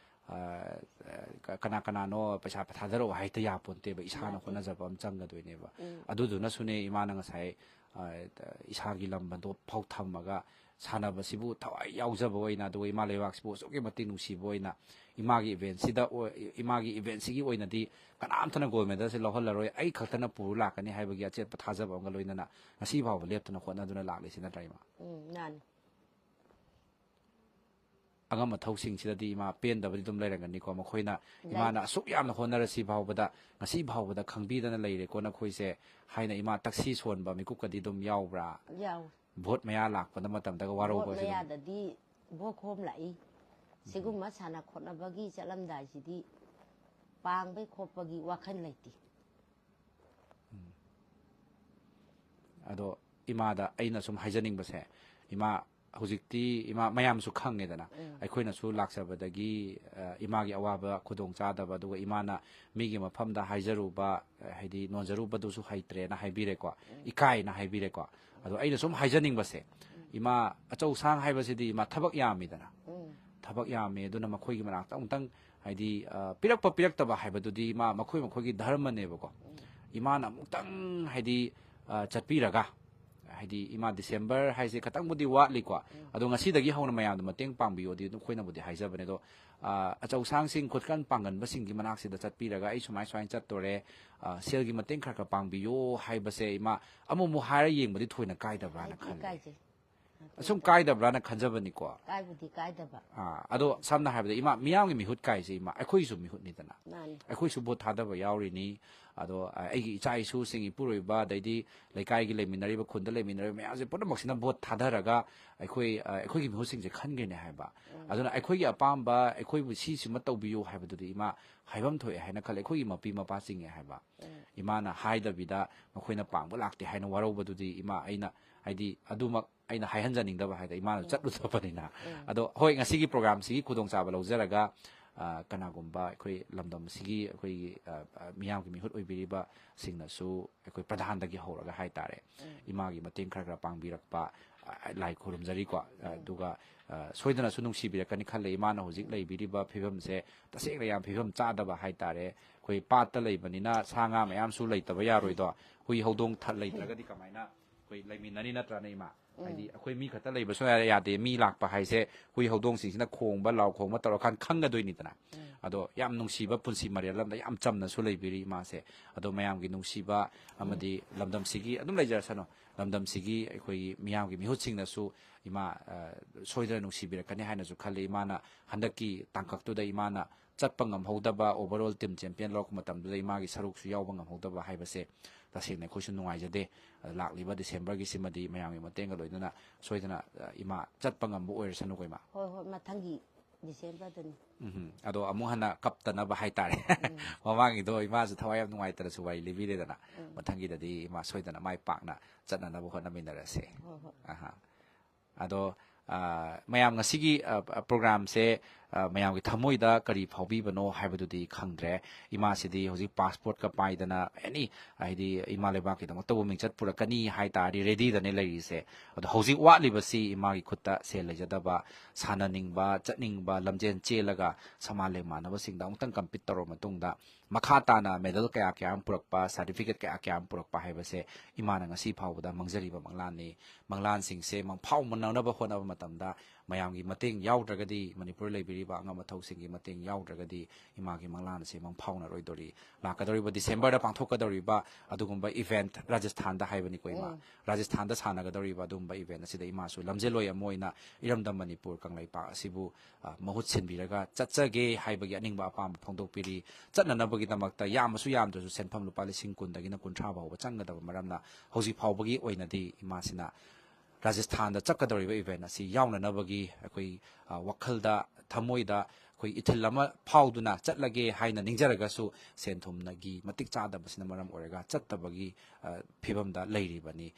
ꯑ, ꯀ-, ꯀꯅꯥ ꯀꯅꯥꯅꯣ ꯄꯩꯁꯥ ꯊꯥꯗꯔꯛꯑꯣ ꯍꯥꯏ ꯍꯦꯛꯇ ꯌꯥꯄꯣꯟꯇꯦꯕ, ꯏꯁꯥꯅ ꯌꯥꯗꯦ꯫ ꯍꯣꯠꯅꯖꯕ ꯑꯃ ꯆꯪꯒꯗꯣꯏꯅꯦꯕ꯫ ꯎꯝ꯫ ꯑꯗꯨꯗꯨꯅꯁꯨꯅꯦ ꯏꯃꯥꯅ ꯉꯁꯥꯏ, ꯑ, ꯏꯁꯥꯒꯤ ꯂꯝ ꯕꯟꯗꯣꯞ ꯐꯥꯎ ꯊꯝꯃꯒ ꯁꯥꯟꯅꯕꯁꯤꯕꯨ ꯊꯋꯥꯏ ꯌꯥꯎꯖꯕ ꯑꯣꯏꯅ, ꯑꯗꯨꯒ ꯏꯃꯥ ꯂꯩꯕꯥꯛꯁꯤꯕꯨ ꯑꯁꯨꯛꯀꯤ ꯃꯇꯤꯛ ꯅꯨꯡꯁꯤꯕ ꯑꯣꯏꯅ, ꯏꯃꯥꯒꯤ ꯏꯚꯦꯟꯁꯤꯗ ꯑꯣꯏ-, ꯏꯃꯥꯒꯤ ꯏꯚꯦꯟꯁꯤꯒꯤ ꯑꯣꯏꯅꯗꯤ ꯀꯅꯥꯝꯇꯅ ꯒꯣꯜ ꯃꯦꯗꯜꯁꯦ ꯂꯧꯍꯜꯂꯔꯣꯏ, ꯑꯩ ꯈꯛꯇꯅ ꯄꯨꯔ ꯂꯥꯛꯀꯅꯤ ꯍꯥꯏꯕꯒꯤ ꯑꯆꯦꯠꯄ ꯊꯥꯖꯕ ꯑꯃꯒ ꯂꯣꯏꯅꯅ ꯉꯁꯤ ꯐꯥꯎꯕ ꯂꯦꯞꯇꯅ ꯍꯣꯠꯅꯗꯨꯅ ꯂꯥꯛꯂꯤꯁꯤ ꯅꯠꯇ꯭ꯔꯥ, ꯏꯃꯥ? ꯎꯝ, ꯃꯥꯅꯤ꯫ ꯑꯉꯝ ꯑꯊꯧꯁꯤꯡꯁꯤꯗꯗꯤ ꯏꯃꯥ ꯄꯦꯟꯗꯕꯗꯤ ꯑꯗꯨꯝ ꯂꯩꯔꯝꯒꯅꯤꯀꯣ, ꯃꯈꯣꯏꯅ ꯂꯩ꯫ ꯏꯃꯥꯅ ꯑꯁꯨꯛ ꯌꯥꯝꯅ ꯍꯣꯠꯅꯔꯁꯤ ꯐꯥꯎꯕꯗ, ꯉꯁꯤ ꯐꯥꯎꯕꯗ ꯈꯪꯕꯤꯗꯅ ꯂꯩꯔꯦꯀꯣ ꯅꯈꯣꯏꯁꯦ ꯍꯥꯏꯅ ꯏꯃꯥ ꯇꯛꯁꯤ ꯁꯣꯟꯕ ꯃꯤꯀꯨꯞꯀꯗꯤ ꯑꯗꯨꯝ ꯌꯥꯎꯕ꯭ꯔꯥ? ꯌꯥꯎ꯫ ꯚꯣꯠ ꯃꯌꯥ ꯂꯥꯛꯄꯗ ꯃꯇꯝꯗꯒ ꯚꯣꯠ ꯋꯥꯔꯧꯕꯁꯦ ꯑꯗꯨꯝ? ꯃꯌꯥꯗꯗꯤ ꯚꯣꯠ ꯈꯣꯝ ꯂꯥꯛꯏ꯫ ꯁꯤꯒꯨꯝꯕ ꯁꯥꯟꯅ ꯈꯣꯠꯅꯕꯒꯤ ꯆꯠꯂꯝꯗꯥꯏꯁꯤꯗꯤ ꯄꯥꯡꯕꯒꯤ ꯈꯣꯠꯄꯒꯤ ꯋꯥꯈꯜ ꯂꯩꯇꯦ꯫ ꯑꯗꯣ ꯏꯃꯥꯗ ꯑꯩꯅ ꯁꯨꯝ ꯍꯥꯏꯖꯅꯤꯡꯕꯁꯦ, ꯏꯃꯥ, ꯍꯧꯖꯤꯛꯇꯤ ꯏꯃꯥ ꯃꯌꯥꯝꯁꯨ ꯈꯪꯉꯦꯗꯅ, ꯎꯝ꯫ ꯑꯩꯈꯣꯏꯅꯁꯨ ꯂꯥꯛꯆꯕꯗꯒꯤ, ꯑ, ꯏꯃꯥꯒꯤ ꯑꯋꯥꯕ ꯈꯨꯗꯣꯡꯆꯥꯗꯕ, ꯑꯗꯨꯒ ꯏꯃꯥꯅ ꯃꯤꯒꯤ ꯃꯐꯝꯗ ꯍꯥꯏꯖꯔꯨꯕ, ꯑ, ꯍꯥꯏꯗꯤ ꯅꯣꯟꯖꯔꯨꯕꯗꯨꯁꯨ ꯍꯩꯇ꯭ꯔꯦꯅ ꯍꯥꯏꯕꯤꯔꯦꯀꯣ, ꯏꯀꯥꯏꯅ ꯍꯥꯏꯕꯤꯔꯦꯀꯣ꯫ ꯑꯗꯣ ꯑꯩꯅ ꯁꯨꯝ ꯍꯥꯏꯖꯅꯤꯡꯕꯁꯦ, ꯏꯃꯥ ꯑꯆꯧꯁꯥꯡ ꯍꯥꯏꯕꯁꯤꯗꯤ ꯏꯃꯥ ꯊꯕꯛ ꯌꯥꯝꯃꯤꯗꯅ, ꯎꯝ꯫ ꯊꯕꯛ ꯌꯥꯝꯃꯦ, ꯑꯗꯨꯅ ꯃꯈꯣꯏꯒꯤ ꯃꯅꯥꯛꯇ ꯑꯃꯨꯛꯇꯪ, ꯍꯥꯏꯗꯤ, ꯑ, ꯄꯤꯔꯛꯄ ꯄꯤꯔꯛꯇꯕ ꯍꯥꯏꯕꯗꯨꯗꯤ ꯃꯥ ꯃꯈꯣꯏ ꯃꯈꯣꯏꯒꯤ ꯙꯔꯃꯅꯦꯕꯀꯣ꯫ ꯏꯃꯥꯅ ꯑꯃꯨꯛꯇꯪ, ꯍꯥꯏꯗꯤ, ꯑ, ꯆꯠꯄꯤꯔꯒ, ꯍꯥꯏꯗꯤ ꯏꯃꯥ, ꯗꯤꯁꯦꯝꯕꯔ ꯍꯥꯏꯁꯦ ꯈꯇꯪꯕꯨꯗꯤ ꯋꯥꯠꯂꯤꯀꯣ, ꯑꯗꯣ ꯉꯁꯤꯗꯒꯤ ꯍꯧꯅ ꯃꯌꯥꯝꯗ ꯃꯇꯦꯡ ꯄꯥꯡꯕꯤꯌꯣꯗꯤ ꯑꯗꯨꯝ ꯑꯩꯈꯣꯏꯅꯕꯨꯗꯤ ꯍꯥꯏꯖꯕꯅꯦ꯫ ꯑꯗꯣ, ꯑ, ꯑꯆꯧꯁꯥꯡꯁꯤꯡ, ꯈꯨꯠꯀꯟ ꯄꯥꯡꯒꯟꯕꯁꯤꯡꯒꯤ ꯃꯅꯥꯛꯁꯤꯗ ꯆꯠꯄꯤꯔꯒ, "ꯑꯩ ꯁꯨꯃꯥꯏ ꯁꯨꯃꯥꯏꯅ ꯆꯠꯇꯣꯔꯦ, ꯑ, ꯁꯦꯜꯒꯤ ꯃꯇꯦꯡ ꯈꯔ ꯈꯔ ꯄꯥꯡꯕꯤꯌꯣ" ꯍꯥꯏꯕꯁꯦ, ꯏꯃꯥ, ꯑꯃꯨꯛ ꯑꯃꯨꯛ ꯍꯥꯏꯔ ꯌꯦꯡꯕꯗꯤ ꯊꯣꯏꯅ ꯀꯥꯏꯗꯕ꯭ꯔꯥꯅ ꯈꯜꯂꯦ꯫ ꯀꯥꯏꯖꯩ꯫ ꯑꯁꯨꯝ ꯀꯥꯏꯗꯕ꯭ꯔꯥꯅ ꯈꯟꯖꯕꯅꯤꯀꯣ꯫ ꯀꯥꯏꯕꯨꯗꯤ ꯀꯥꯏꯗꯕ꯫ ꯑꯥ, ꯑꯗꯣ ꯁꯝꯅ ꯍꯥꯏꯔꯕꯗ, ꯏꯃꯥ, ꯃꯤꯌꯥꯝꯒꯤ ꯃꯤꯍꯨꯠ ꯀꯥꯏꯁꯦ, ꯏꯃꯥ, ꯑꯩꯈꯣꯏꯁꯨ ꯃꯤꯍꯨꯠꯅꯤꯗꯅ꯫ ꯃꯥꯅꯤ꯫ ꯑꯩꯈꯣꯏꯁꯨ ꯚꯣꯠ ꯊꯥꯗꯕ ꯌꯥꯎꯔꯤꯅꯤ꯫ ꯑꯗꯣ, ꯑ, ꯑꯩꯒꯤ ꯏꯆꯥ ꯏꯁꯨꯁꯤꯡ, ꯏꯄꯨꯔꯣꯏꯕ, ꯑꯗꯩꯗꯤ ꯂꯩꯀꯥꯏꯒꯤ ꯂꯩꯃꯤꯟꯅꯔꯤꯕ, ꯈꯨꯟꯗ ꯂꯩꯃꯤꯟꯅꯔꯤꯕ ꯃꯌꯥꯝꯁꯦ ꯄꯨꯝꯅꯃꯛꯁꯤꯅ ꯚꯣꯠ ꯊꯥꯗꯔꯒ ꯑꯩꯈꯣꯏ, ꯑ, ꯑꯩꯈꯣꯏꯒꯤ ꯃꯤꯍꯨꯠꯁꯤꯡꯁꯦ ꯈꯟꯒꯅꯤ ꯍꯥꯏꯕ꯫ ꯎꯝ꯫ ꯑꯗꯨꯅ ꯑꯩꯈꯣꯏꯒꯤ ꯑꯄꯥꯝꯕ, ꯑꯩꯈꯣꯏꯕꯨ ꯁꯤꯁꯤꯃ ꯇꯧꯕꯤꯌꯨ ꯍꯥꯏꯕꯗꯨꯗꯤ, ꯏꯃꯥ, ꯍꯥꯏꯐꯝ ꯊꯣꯛꯑꯦ ꯍꯥꯏꯅ ꯈꯜꯂꯦ꯫ ꯑꯩꯈꯣꯏꯒꯤ ꯃꯄꯤ ꯃꯄꯥꯁꯤꯡꯅꯦ ꯍꯥꯏꯕ꯫ ꯎꯝ꯫ ꯏꯃꯥꯅ ꯍꯥꯏꯗꯕꯤꯗ ꯃꯈꯣꯏꯅ ꯄꯥꯡꯕ ꯂꯥꯛꯇꯦ ꯍꯥꯏꯅ ꯋꯥꯔꯧꯕꯗꯨꯗꯤ, ꯏꯃꯥ, ꯑꯩꯅ, ꯍꯥꯏꯗꯤ, ꯑꯗꯨꯃꯛ ꯑꯩꯅ ꯍꯥꯏꯍꯟꯖꯅꯤꯡꯗꯕ ꯍꯥꯏꯗꯤ, ꯏꯃꯥꯅ ꯎꯝ꯫ ꯆꯠꯂꯨꯗꯕꯅꯤꯅ꯫ ꯎꯝ꯫ ꯑꯗꯣ ꯍꯣꯏ, ꯉꯁꯤꯒꯤ ꯄ꯭ꯔꯣꯒ꯭ꯔꯥꯝꯁꯤꯒꯤ ꯈꯨꯗꯣꯡꯆꯥꯕ ꯂꯧꯖꯔꯒ, ꯑ, ꯀꯅꯥꯒꯨꯝꯕ ꯑꯩꯈꯣꯏ ꯂꯝꯗꯝꯁꯤꯒꯤ, ꯑꯩꯈꯣꯏꯒꯤ, ꯑ, ꯑ, ꯃꯤꯌꯥꯝꯒꯤ ꯃꯤꯍꯨꯠ ꯑꯣꯏꯕꯤꯔꯤꯕꯁꯤꯡꯅꯁꯨ, ꯑꯩꯈꯣꯏ ꯄ꯭ꯔꯙꯥꯟꯗꯒꯤ ꯍꯧꯔꯒ ꯍꯥꯏꯇꯥꯔꯦ, ꯎꯝ꯫ ꯏꯃꯥꯒꯤ ꯃꯇꯦꯡ ꯈꯔ ꯈꯔ ꯄꯥꯡꯕꯤꯔꯛꯄ, ꯑ, ꯂꯥꯏ ꯈꯨꯔꯨꯝꯖꯔꯤꯀꯣ꯫ ꯑ, ꯎꯝ꯫ ꯑꯗꯨꯒ, ꯑ, ꯁꯣꯏꯗꯅꯁꯨ ꯅꯨꯡꯁꯤꯕꯤꯔꯛꯀꯅꯤ ꯈꯜꯂꯦ꯫ ꯏꯃꯥꯅ ꯍꯧꯖꯤꯛ ꯂꯩꯕꯤꯔꯤꯕ ꯐꯤꯕꯝꯁꯦ ꯇꯁꯦꯡꯅ ꯌꯥꯝ ꯐꯤꯕꯝ ꯆꯥꯗꯕ ꯍꯥꯏꯇꯥꯔꯦ꯫ ꯑꯩꯈꯣꯏ ꯄꯥꯠꯇ ꯂꯩꯕꯅꯤꯅ ꯁꯥ ꯉꯥ ꯃꯌꯥꯝꯁꯨ ꯂꯩꯇꯕ ꯌꯥꯔꯣꯏꯗꯣ꯫ ꯍꯨꯏ ꯍꯧꯗꯣꯡ ꯊ-, ꯂꯩꯇ꯭ꯔꯒꯗꯤ ꯀꯃꯥꯏꯅ ꯑꯩꯈꯣꯏ ꯂꯩꯃꯤꯟꯅꯅꯤ, ꯅꯠꯇ꯭ꯔꯥꯅꯦ, ꯏꯃꯥ? ꯎꯝ꯫ ꯍꯥꯏꯗꯤ ꯑꯩꯈꯣꯏ ꯃꯤ ꯈꯛꯇ ꯂꯩꯕꯁꯨ ꯌꯥ-, ꯌꯥꯗꯦ꯫ ꯃꯤ ꯂꯥꯛꯄ ꯍꯥꯏꯁꯦ ꯍꯨꯏ ꯍꯧꯗꯣꯡꯁꯤꯡꯁꯤꯅ ꯈꯣꯡꯕ, ꯂꯥꯎ ꯈꯣꯡꯕ ꯇꯧꯔꯀꯥꯟꯗ ꯈꯪꯒꯗꯣꯏꯅꯤꯗꯅ꯫ ꯎꯝ꯫ ꯑꯗꯣ ꯌꯥꯝ ꯅꯨꯡꯁꯤꯕ ꯄꯨꯟꯁꯤ ꯃꯔꯦꯜ ꯑꯃꯗ ꯌꯥꯝ ꯆꯝꯅꯁꯨ ꯂꯩꯕꯤꯔꯤ ꯏꯃꯥꯁꯦ꯫ ꯑꯗꯣ ꯃꯌꯥꯝꯒꯤ ꯅꯨꯡꯁꯤꯕ ꯑꯃꯗꯤ ꯂꯝꯗꯝꯁꯤꯒꯤ ꯑꯗꯨꯝ ꯂꯩꯖꯔꯁꯅꯨ꯫ ꯂꯝꯗꯝꯁꯤꯒꯤ ꯑꯩꯈꯣꯏꯒꯤ ꯃꯤꯌꯥꯝꯒꯤ ꯃꯤꯍꯨꯠꯁꯤꯡꯅꯁꯨ ꯏꯃꯥ, ꯑ, ꯁꯣꯏꯗꯅ ꯅꯨꯡꯁꯤꯕꯤꯔꯛꯀꯅꯤ ꯍꯥꯏꯅꯁꯨ ꯈꯜꯂꯤ꯫ ꯏꯃꯥꯅ ꯍꯟꯗꯛꯀꯤ ꯇꯥꯡꯀꯛꯇꯨꯗ ꯏꯃꯥꯅ ꯆꯠꯄ ꯉꯝꯍꯧꯗꯕ, overall team champion ꯂꯧꯔꯛꯄ ꯃꯇꯝꯗꯨꯗ ꯏꯃꯥꯒꯤ ꯁꯔꯨꯛꯁꯨ ꯌꯥꯎꯕ ꯉꯝꯍꯧꯗꯕ ꯍꯥꯏꯕꯁꯦ ꯇꯁꯦꯡꯅ ꯑꯩꯈꯣꯏꯁꯨ ꯅꯨꯡꯉꯥꯏꯖꯗꯦ꯫ ꯑꯗ ꯂꯥꯛꯂꯤꯕ ꯗꯤꯁꯦꯝꯕꯔꯒꯤꯁꯤꯃꯗꯤ ꯃꯌꯥꯝꯒꯤ ꯃꯇꯦꯡꯒ ꯂꯣꯏꯅꯅ ꯁꯣꯏꯗꯅ, ꯑ, ꯏꯃꯥ ꯆꯠꯄ ꯉꯝꯕ ꯑꯣꯏꯔꯁꯅꯨꯀꯣ, ꯏꯃꯥ꯫ ꯍꯣꯏ, ꯍꯣꯏ, ꯃꯊꯪꯒꯤ ꯗꯤꯁꯦꯝꯕꯔꯗꯅꯤ꯫ ꯎꯝ, ꯑꯗꯣ ꯑꯃꯨꯛ ꯍꯟꯅ ꯀꯞꯇꯅꯕ ꯍꯥꯏꯇꯥꯔꯦ꯫ ꯎꯝ꯫ ꯃꯃꯥꯡꯒꯤꯗꯣ ꯏꯃꯥꯁꯨ ꯊꯋꯥꯏ ꯌꯥꯝ ꯅꯨꯡꯉꯥꯏꯇꯅꯁꯨ ꯋꯥꯔꯤ ꯂꯤꯕꯤꯔꯦꯗꯅ꯫ ꯎꯝ꯫ ꯃꯊꯪꯒꯤꯗꯗꯤ ꯏꯃꯥ ꯁꯣꯏꯗꯅ ꯃꯥꯏ ꯄꯥꯛꯅ ꯆꯠꯅꯅꯕ ꯍꯣꯠꯅꯃꯤꯟꯅꯔꯁꯦ꯫ ꯍꯣꯏ, ꯍꯣꯏ꯫ ꯑꯍꯥ꯫ ꯑꯗꯣ, ꯑ, ꯃꯌꯥꯝ ꯉꯁꯤꯒꯤ, ꯑ, ꯑ, ꯄ꯭ꯔꯣꯒ꯭ꯔꯥꯝꯁꯦ, ꯑ, ꯃꯌꯥꯝꯒꯤ ꯊꯃꯣꯏꯗ ꯀꯔꯤ ꯐꯥꯎꯕꯤꯕꯅꯣ ꯍꯥꯏꯕꯗꯨꯗꯤ ꯈꯪꯗ꯭ꯔꯦ꯫ ꯏꯃꯥꯁꯤꯗꯤ ꯍꯧꯖꯤꯛ ꯄꯥꯁꯄꯣꯔꯠꯀ ꯄꯥꯏꯗꯅ ꯑꯦꯅꯤ, ꯍꯥꯏꯗꯤ ꯏꯃꯥ ꯂꯩꯕꯥꯛꯀꯤꯗꯃꯛꯇꯕꯨ ꯃꯤꯡꯆꯠ ꯄꯨꯔꯛꯀꯅꯤ ꯍꯥꯏ ꯇꯥꯔꯗꯤ ꯔꯦꯗꯤꯗꯅꯦ ꯂꯩꯔꯤꯁꯦ꯫ ꯑꯗꯣ ꯍꯧꯖꯤꯛ ꯋꯥꯠꯂꯤꯕꯁꯤ ꯏꯃꯥꯒꯤ ꯈꯨꯠꯇ ꯁꯦꯜ ꯂꯩꯖꯗꯕ, ꯁꯥꯟꯅꯅꯤꯡꯕ, ꯆꯠꯅꯤꯡꯕ, ꯂꯝꯖꯦꯟ ꯆꯦꯜꯂꯒ ꯁꯃꯥꯟ ꯂꯦꯡꯃꯥꯟꯅꯕꯁꯤꯡꯗ ꯑꯃꯨꯛꯇꯪ ꯀꯝꯄꯤꯠ ꯇꯧꯔꯕ ꯃꯇꯨꯡꯗ ꯃꯈꯥ ꯇꯥꯅ ꯃꯦꯗꯜ ꯀꯌꯥ ꯀꯌꯥ ꯑꯃ ꯄꯨꯔꯛꯄ, ꯁꯥꯔꯇꯤꯐꯤꯀꯦꯠ ꯀꯌꯥ ꯀꯌꯥ ꯑꯃ ꯄꯨꯔꯛꯄ ꯍꯥꯏꯕꯁꯦ ꯏꯃꯥꯅ ꯉꯁꯤ ꯐꯥꯎꯕꯗ ꯃꯥꯡꯖꯔꯤꯕ ꯃꯪꯂꯥꯟꯅꯤ꯫ ꯃꯪꯂꯥꯟꯁꯤꯡꯁꯦ ꯃꯪꯐꯥꯎꯅꯅꯕ ꯍꯣꯠꯅꯕ ꯃꯇꯝꯗ ꯃꯌꯥꯝꯒꯤ ꯃꯇꯦꯡ ꯌꯥꯎꯗ꯭ꯔꯒꯗꯤ, ꯃꯅꯤꯄꯨꯔꯗ ꯂꯩꯕꯤꯔꯤꯕ ꯑꯉꯝ ꯑꯊꯧꯁꯤꯡꯒꯤ ꯃꯇꯦꯡ ꯌꯥꯎꯗ꯭ꯔꯒꯗꯤ ꯏꯃꯥꯒꯤ ꯃꯪꯂꯥꯟ ꯑꯁꯦ ꯃꯪꯐꯥꯎꯅꯔꯣꯏꯗꯧꯔꯤ꯫ ꯂꯥꯛꯀꯗꯧꯔꯤꯕ ꯗꯤꯁꯦꯝꯕꯔꯗ ꯄꯥꯡꯊꯣꯛꯀꯗꯧꯔꯤꯕ ꯑꯗꯨꯒꯨꯝꯕ ꯏꯚꯦꯟꯠ, ꯔꯥꯖꯁꯊꯥꯟꯗ ꯍꯥꯏꯕꯅꯤꯀꯣ ꯏꯃꯥ, ꯎꯝ꯫ ꯔꯥꯖꯁꯊꯥꯟꯗ ꯁꯥꯟꯅꯒꯗꯧꯔꯤꯕ ꯑꯗꯨꯒꯨꯝꯕ ꯏꯚꯦꯟꯠ ꯑꯁꯤꯗ ꯏꯃꯥꯁꯨ ꯂꯝꯖꯦꯜꯂꯣꯏ ꯑꯃ ꯑꯣꯏꯅ ꯏꯔꯝꯗꯝ ꯃꯅꯤꯄꯨꯔ ꯀꯪꯂꯩꯄꯥꯛ ꯑꯁꯤꯕꯨ, ꯑ, ꯃꯍꯨꯠ ꯁꯤꯟꯕꯤꯔꯒ ꯆꯠꯆꯒꯦ ꯍꯥꯏꯕꯒꯤ ꯑꯅꯤꯡꯕ ꯑꯄꯥꯝꯕ ꯐꯣꯡꯗꯣꯛꯄꯤꯔꯤ꯫ ꯆꯠꯅꯅꯕꯒꯤꯗꯃꯛꯇ ꯌꯥꯝꯃꯁꯨ ꯌꯥꯝꯗ꯭ꯔꯁꯨ ꯁꯦꯟꯐꯝ ꯂꯨꯄꯥ ꯂꯤꯁꯤꯡ ꯀꯨꯟꯗꯒꯤꯅ ꯀꯨꯟꯊ꯭ꯔꯥ ꯐꯥꯎꯕ ꯆꯪꯒꯗꯕ ꯃꯔꯝꯅ ꯍꯧꯖꯤꯛ ꯐꯥꯎꯕꯒꯤ ꯑꯣꯏꯅꯗꯤ ꯏꯃꯥꯁꯤꯅ ꯔꯥꯖꯁꯊꯥꯟꯗ ꯆꯠꯀꯗꯧꯔꯤꯕ ꯏꯚꯦꯟꯠ ꯑꯁꯤ ꯌꯥꯎꯅꯅꯕꯒꯤ ꯑꯩꯈꯣꯏ, ꯑ, ꯋꯥꯈꯜꯗ, ꯊꯃꯣꯏꯗ ꯑꯩꯈꯣꯏ ꯏꯊꯤꯜ ꯑꯃ ꯐꯥꯎꯗꯨꯅ ꯆꯠꯂꯒꯦ ꯍꯥꯏꯅ ꯅꯤꯡꯖꯔꯒꯁꯨ ꯁꯦꯟ ꯊꯨꯝꯒꯤ ꯃꯇꯤꯛ ꯆꯥꯗꯕꯁꯤꯅ ꯃꯔꯝ ꯑꯣꯏꯔꯒ ꯆꯠꯇꯕꯒꯤ, ꯑ, ꯐꯤꯕꯝꯗ ꯂꯩꯔꯤꯕꯅꯤ꯫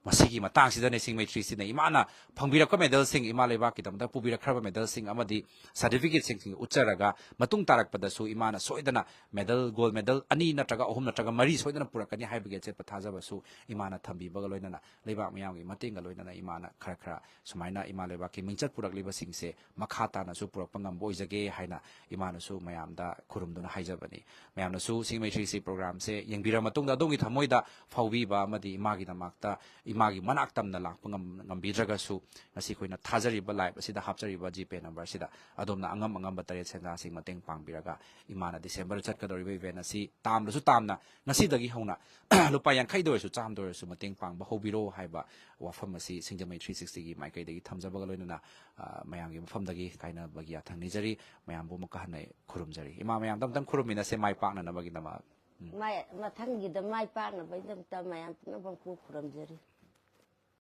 ꯃꯁꯤꯒꯤ ꯃꯇꯥꯡꯁꯤꯗꯅꯦ ꯁꯤꯡ ꯃꯩꯇ꯭ꯔꯤꯁꯤꯅ ꯏꯃꯥꯅ ꯐꯪꯕꯤꯔꯛꯄ ꯃꯦꯗꯜꯁꯤꯡ, ꯏꯃꯥ ꯂꯩꯕꯥꯛꯀꯤꯗꯃꯛꯇ ꯄꯨꯕꯤꯔꯛꯈ꯭ꯔꯕ ꯃꯦꯗꯜꯁꯤꯡ ꯑꯃꯗꯤ ꯁꯥꯔꯇꯤꯐꯤꯀꯦꯠꯁꯤꯡ ꯎꯠꯆꯔꯒ ꯃꯇꯨꯡ ꯇꯥꯔꯛꯄꯗꯁꯨ ꯏꯃꯥꯅ ꯁꯣꯏꯗꯅ ꯃꯦꯗꯜ, ꯒꯣꯜ ꯃꯦꯗꯜ ꯑꯅꯤ ꯅꯠꯇ꯭ꯔꯒ ꯑꯍꯨꯝ ꯅꯠꯇ꯭ꯔꯒ ꯃꯔꯤ ꯁꯣꯏꯗꯅ ꯄꯨꯔꯛꯀꯅꯤ ꯍꯥꯏꯕꯒꯤ ꯑꯆꯦꯠꯄ ꯊꯥꯖꯕꯁꯨ ꯏꯃꯥꯅ ꯊꯝꯕꯤꯕꯒ ꯂꯣꯏꯅꯅ ꯂꯩꯕꯥꯛ ꯃꯤꯌꯥꯝꯒꯤ ꯃꯇꯦꯡꯒ ꯂꯣꯏꯅꯅ ꯏꯃꯥꯅ ꯈꯔ ꯈꯔ ꯁꯨꯃꯥꯏꯅ ꯏꯃꯥ ꯂꯩꯕꯥꯛꯀꯤ ꯃꯤꯡꯆꯠ ꯄꯨꯔꯛꯂꯤꯕꯁꯤꯡꯁꯦ ꯃꯈꯥ ꯇꯥꯅꯁꯨ ꯄꯨꯔꯛꯄ ꯉꯝꯕ ꯑꯣꯏꯖꯒꯦ ꯍꯥꯏꯅ ꯏꯃꯥꯅꯁꯨ ꯃꯌꯥꯝꯗ ꯈꯨꯔꯨꯝꯗꯨꯅ ꯍꯥꯏꯖꯕꯅꯤ꯫ ꯃꯌꯥꯝꯅꯁꯨ ꯁꯤꯡ ꯃꯩꯇ꯭ꯔꯤꯁꯤ ꯄ꯭ꯔꯣꯒ꯭ꯔꯥꯝꯁꯦ ꯌꯦꯡꯕꯤꯔ ꯃꯇꯨꯡꯗ ꯑꯗꯣꯝꯒꯤ ꯊꯃꯣꯏꯗ ꯐꯥꯎꯕꯤꯕ ꯑꯃꯗꯤ ꯏꯃꯥꯒꯤꯗꯃꯛꯇ ꯏꯃꯥꯒꯤ ꯃꯅꯥꯛ ꯇꯝꯅ ꯂꯥꯛꯄ ꯉꯝ-, ꯉꯝꯕꯤꯗ꯭ꯔꯒꯁꯨ ꯉꯁꯤ ꯑꯩꯈꯣꯏꯅ ꯊꯥꯖꯔꯤꯕ ꯂꯥꯏꯞ ꯑꯁꯤꯗ ꯍꯥꯞꯆꯔꯤꯕ ꯖꯤꯄꯦ ꯅꯝꯕꯔꯁꯤꯗ ꯑꯗꯣꯝꯅ ꯑꯉꯝ ꯑꯉꯝꯕ ꯇꯔꯦꯠ ꯁꯦꯟꯖꯥꯁꯤꯡ ꯃꯇꯦꯡ ꯄꯥꯡꯕꯤꯔꯒ ꯏꯃꯥꯅ ꯗꯤꯁꯦꯝꯕꯔꯗ ꯆꯠꯀꯗꯧꯔꯤꯕ ꯏꯚꯦꯟꯠ ꯑꯁꯤ ꯇꯥꯝꯂꯁꯨ ꯇꯥꯝꯅ ꯉꯁꯤꯗꯒꯤ ꯍꯧꯅ ꯂꯨꯄꯥ ꯌꯥꯡꯈꯩꯗ ꯑꯣꯏꯔꯁꯨ ꯆꯥꯝꯗ ꯑꯣꯏꯔꯁꯨ ꯃꯇꯦꯡ ꯄꯥꯡꯕ ꯍꯧꯕꯤꯔꯣ ꯍꯥꯏꯕ ꯋꯥꯐꯝ ꯑꯁꯤ ꯁꯤꯡꯖꯃꯩ ꯊ꯭ꯔꯤ ꯁꯤꯛꯁꯇꯤꯒꯤ ꯃꯥꯏꯀꯩꯗꯒꯤ ꯊꯝꯖꯕꯒ ꯂꯣꯏꯅꯅ, ꯑ, ꯃꯌꯥꯝꯒꯤ ꯃꯐꯝꯗꯒꯤ ꯀꯥꯏꯅꯕꯒꯤ ꯌꯥꯊꯪ ꯅꯤꯖꯔꯤ꯫ ꯃꯌꯥꯝꯕꯨ ꯑꯃꯨꯛꯀ ꯍꯟꯅ ꯈꯨꯔꯨꯝꯖꯔꯤ꯫ ꯏꯃꯥ, ꯃꯌꯥꯝꯗ ꯑꯝꯇꯪ ꯈꯨꯔꯨꯝꯃꯤꯟꯅꯁꯦ ꯃꯥꯏ ꯄꯥꯛꯅꯅꯕꯒꯤꯗꯃꯛ꯫ ꯎꯝ꯫ ꯃꯥꯏ-, ꯃꯊꯪꯒꯤꯗ ꯃꯥꯏ ꯄꯥꯛꯅꯕꯒꯤꯗꯃꯛꯇ ꯃꯌꯥꯝ ꯄꯨꯝꯅꯃꯛꯄꯨ ꯈꯨꯔꯨꯝꯖꯔꯤ꯫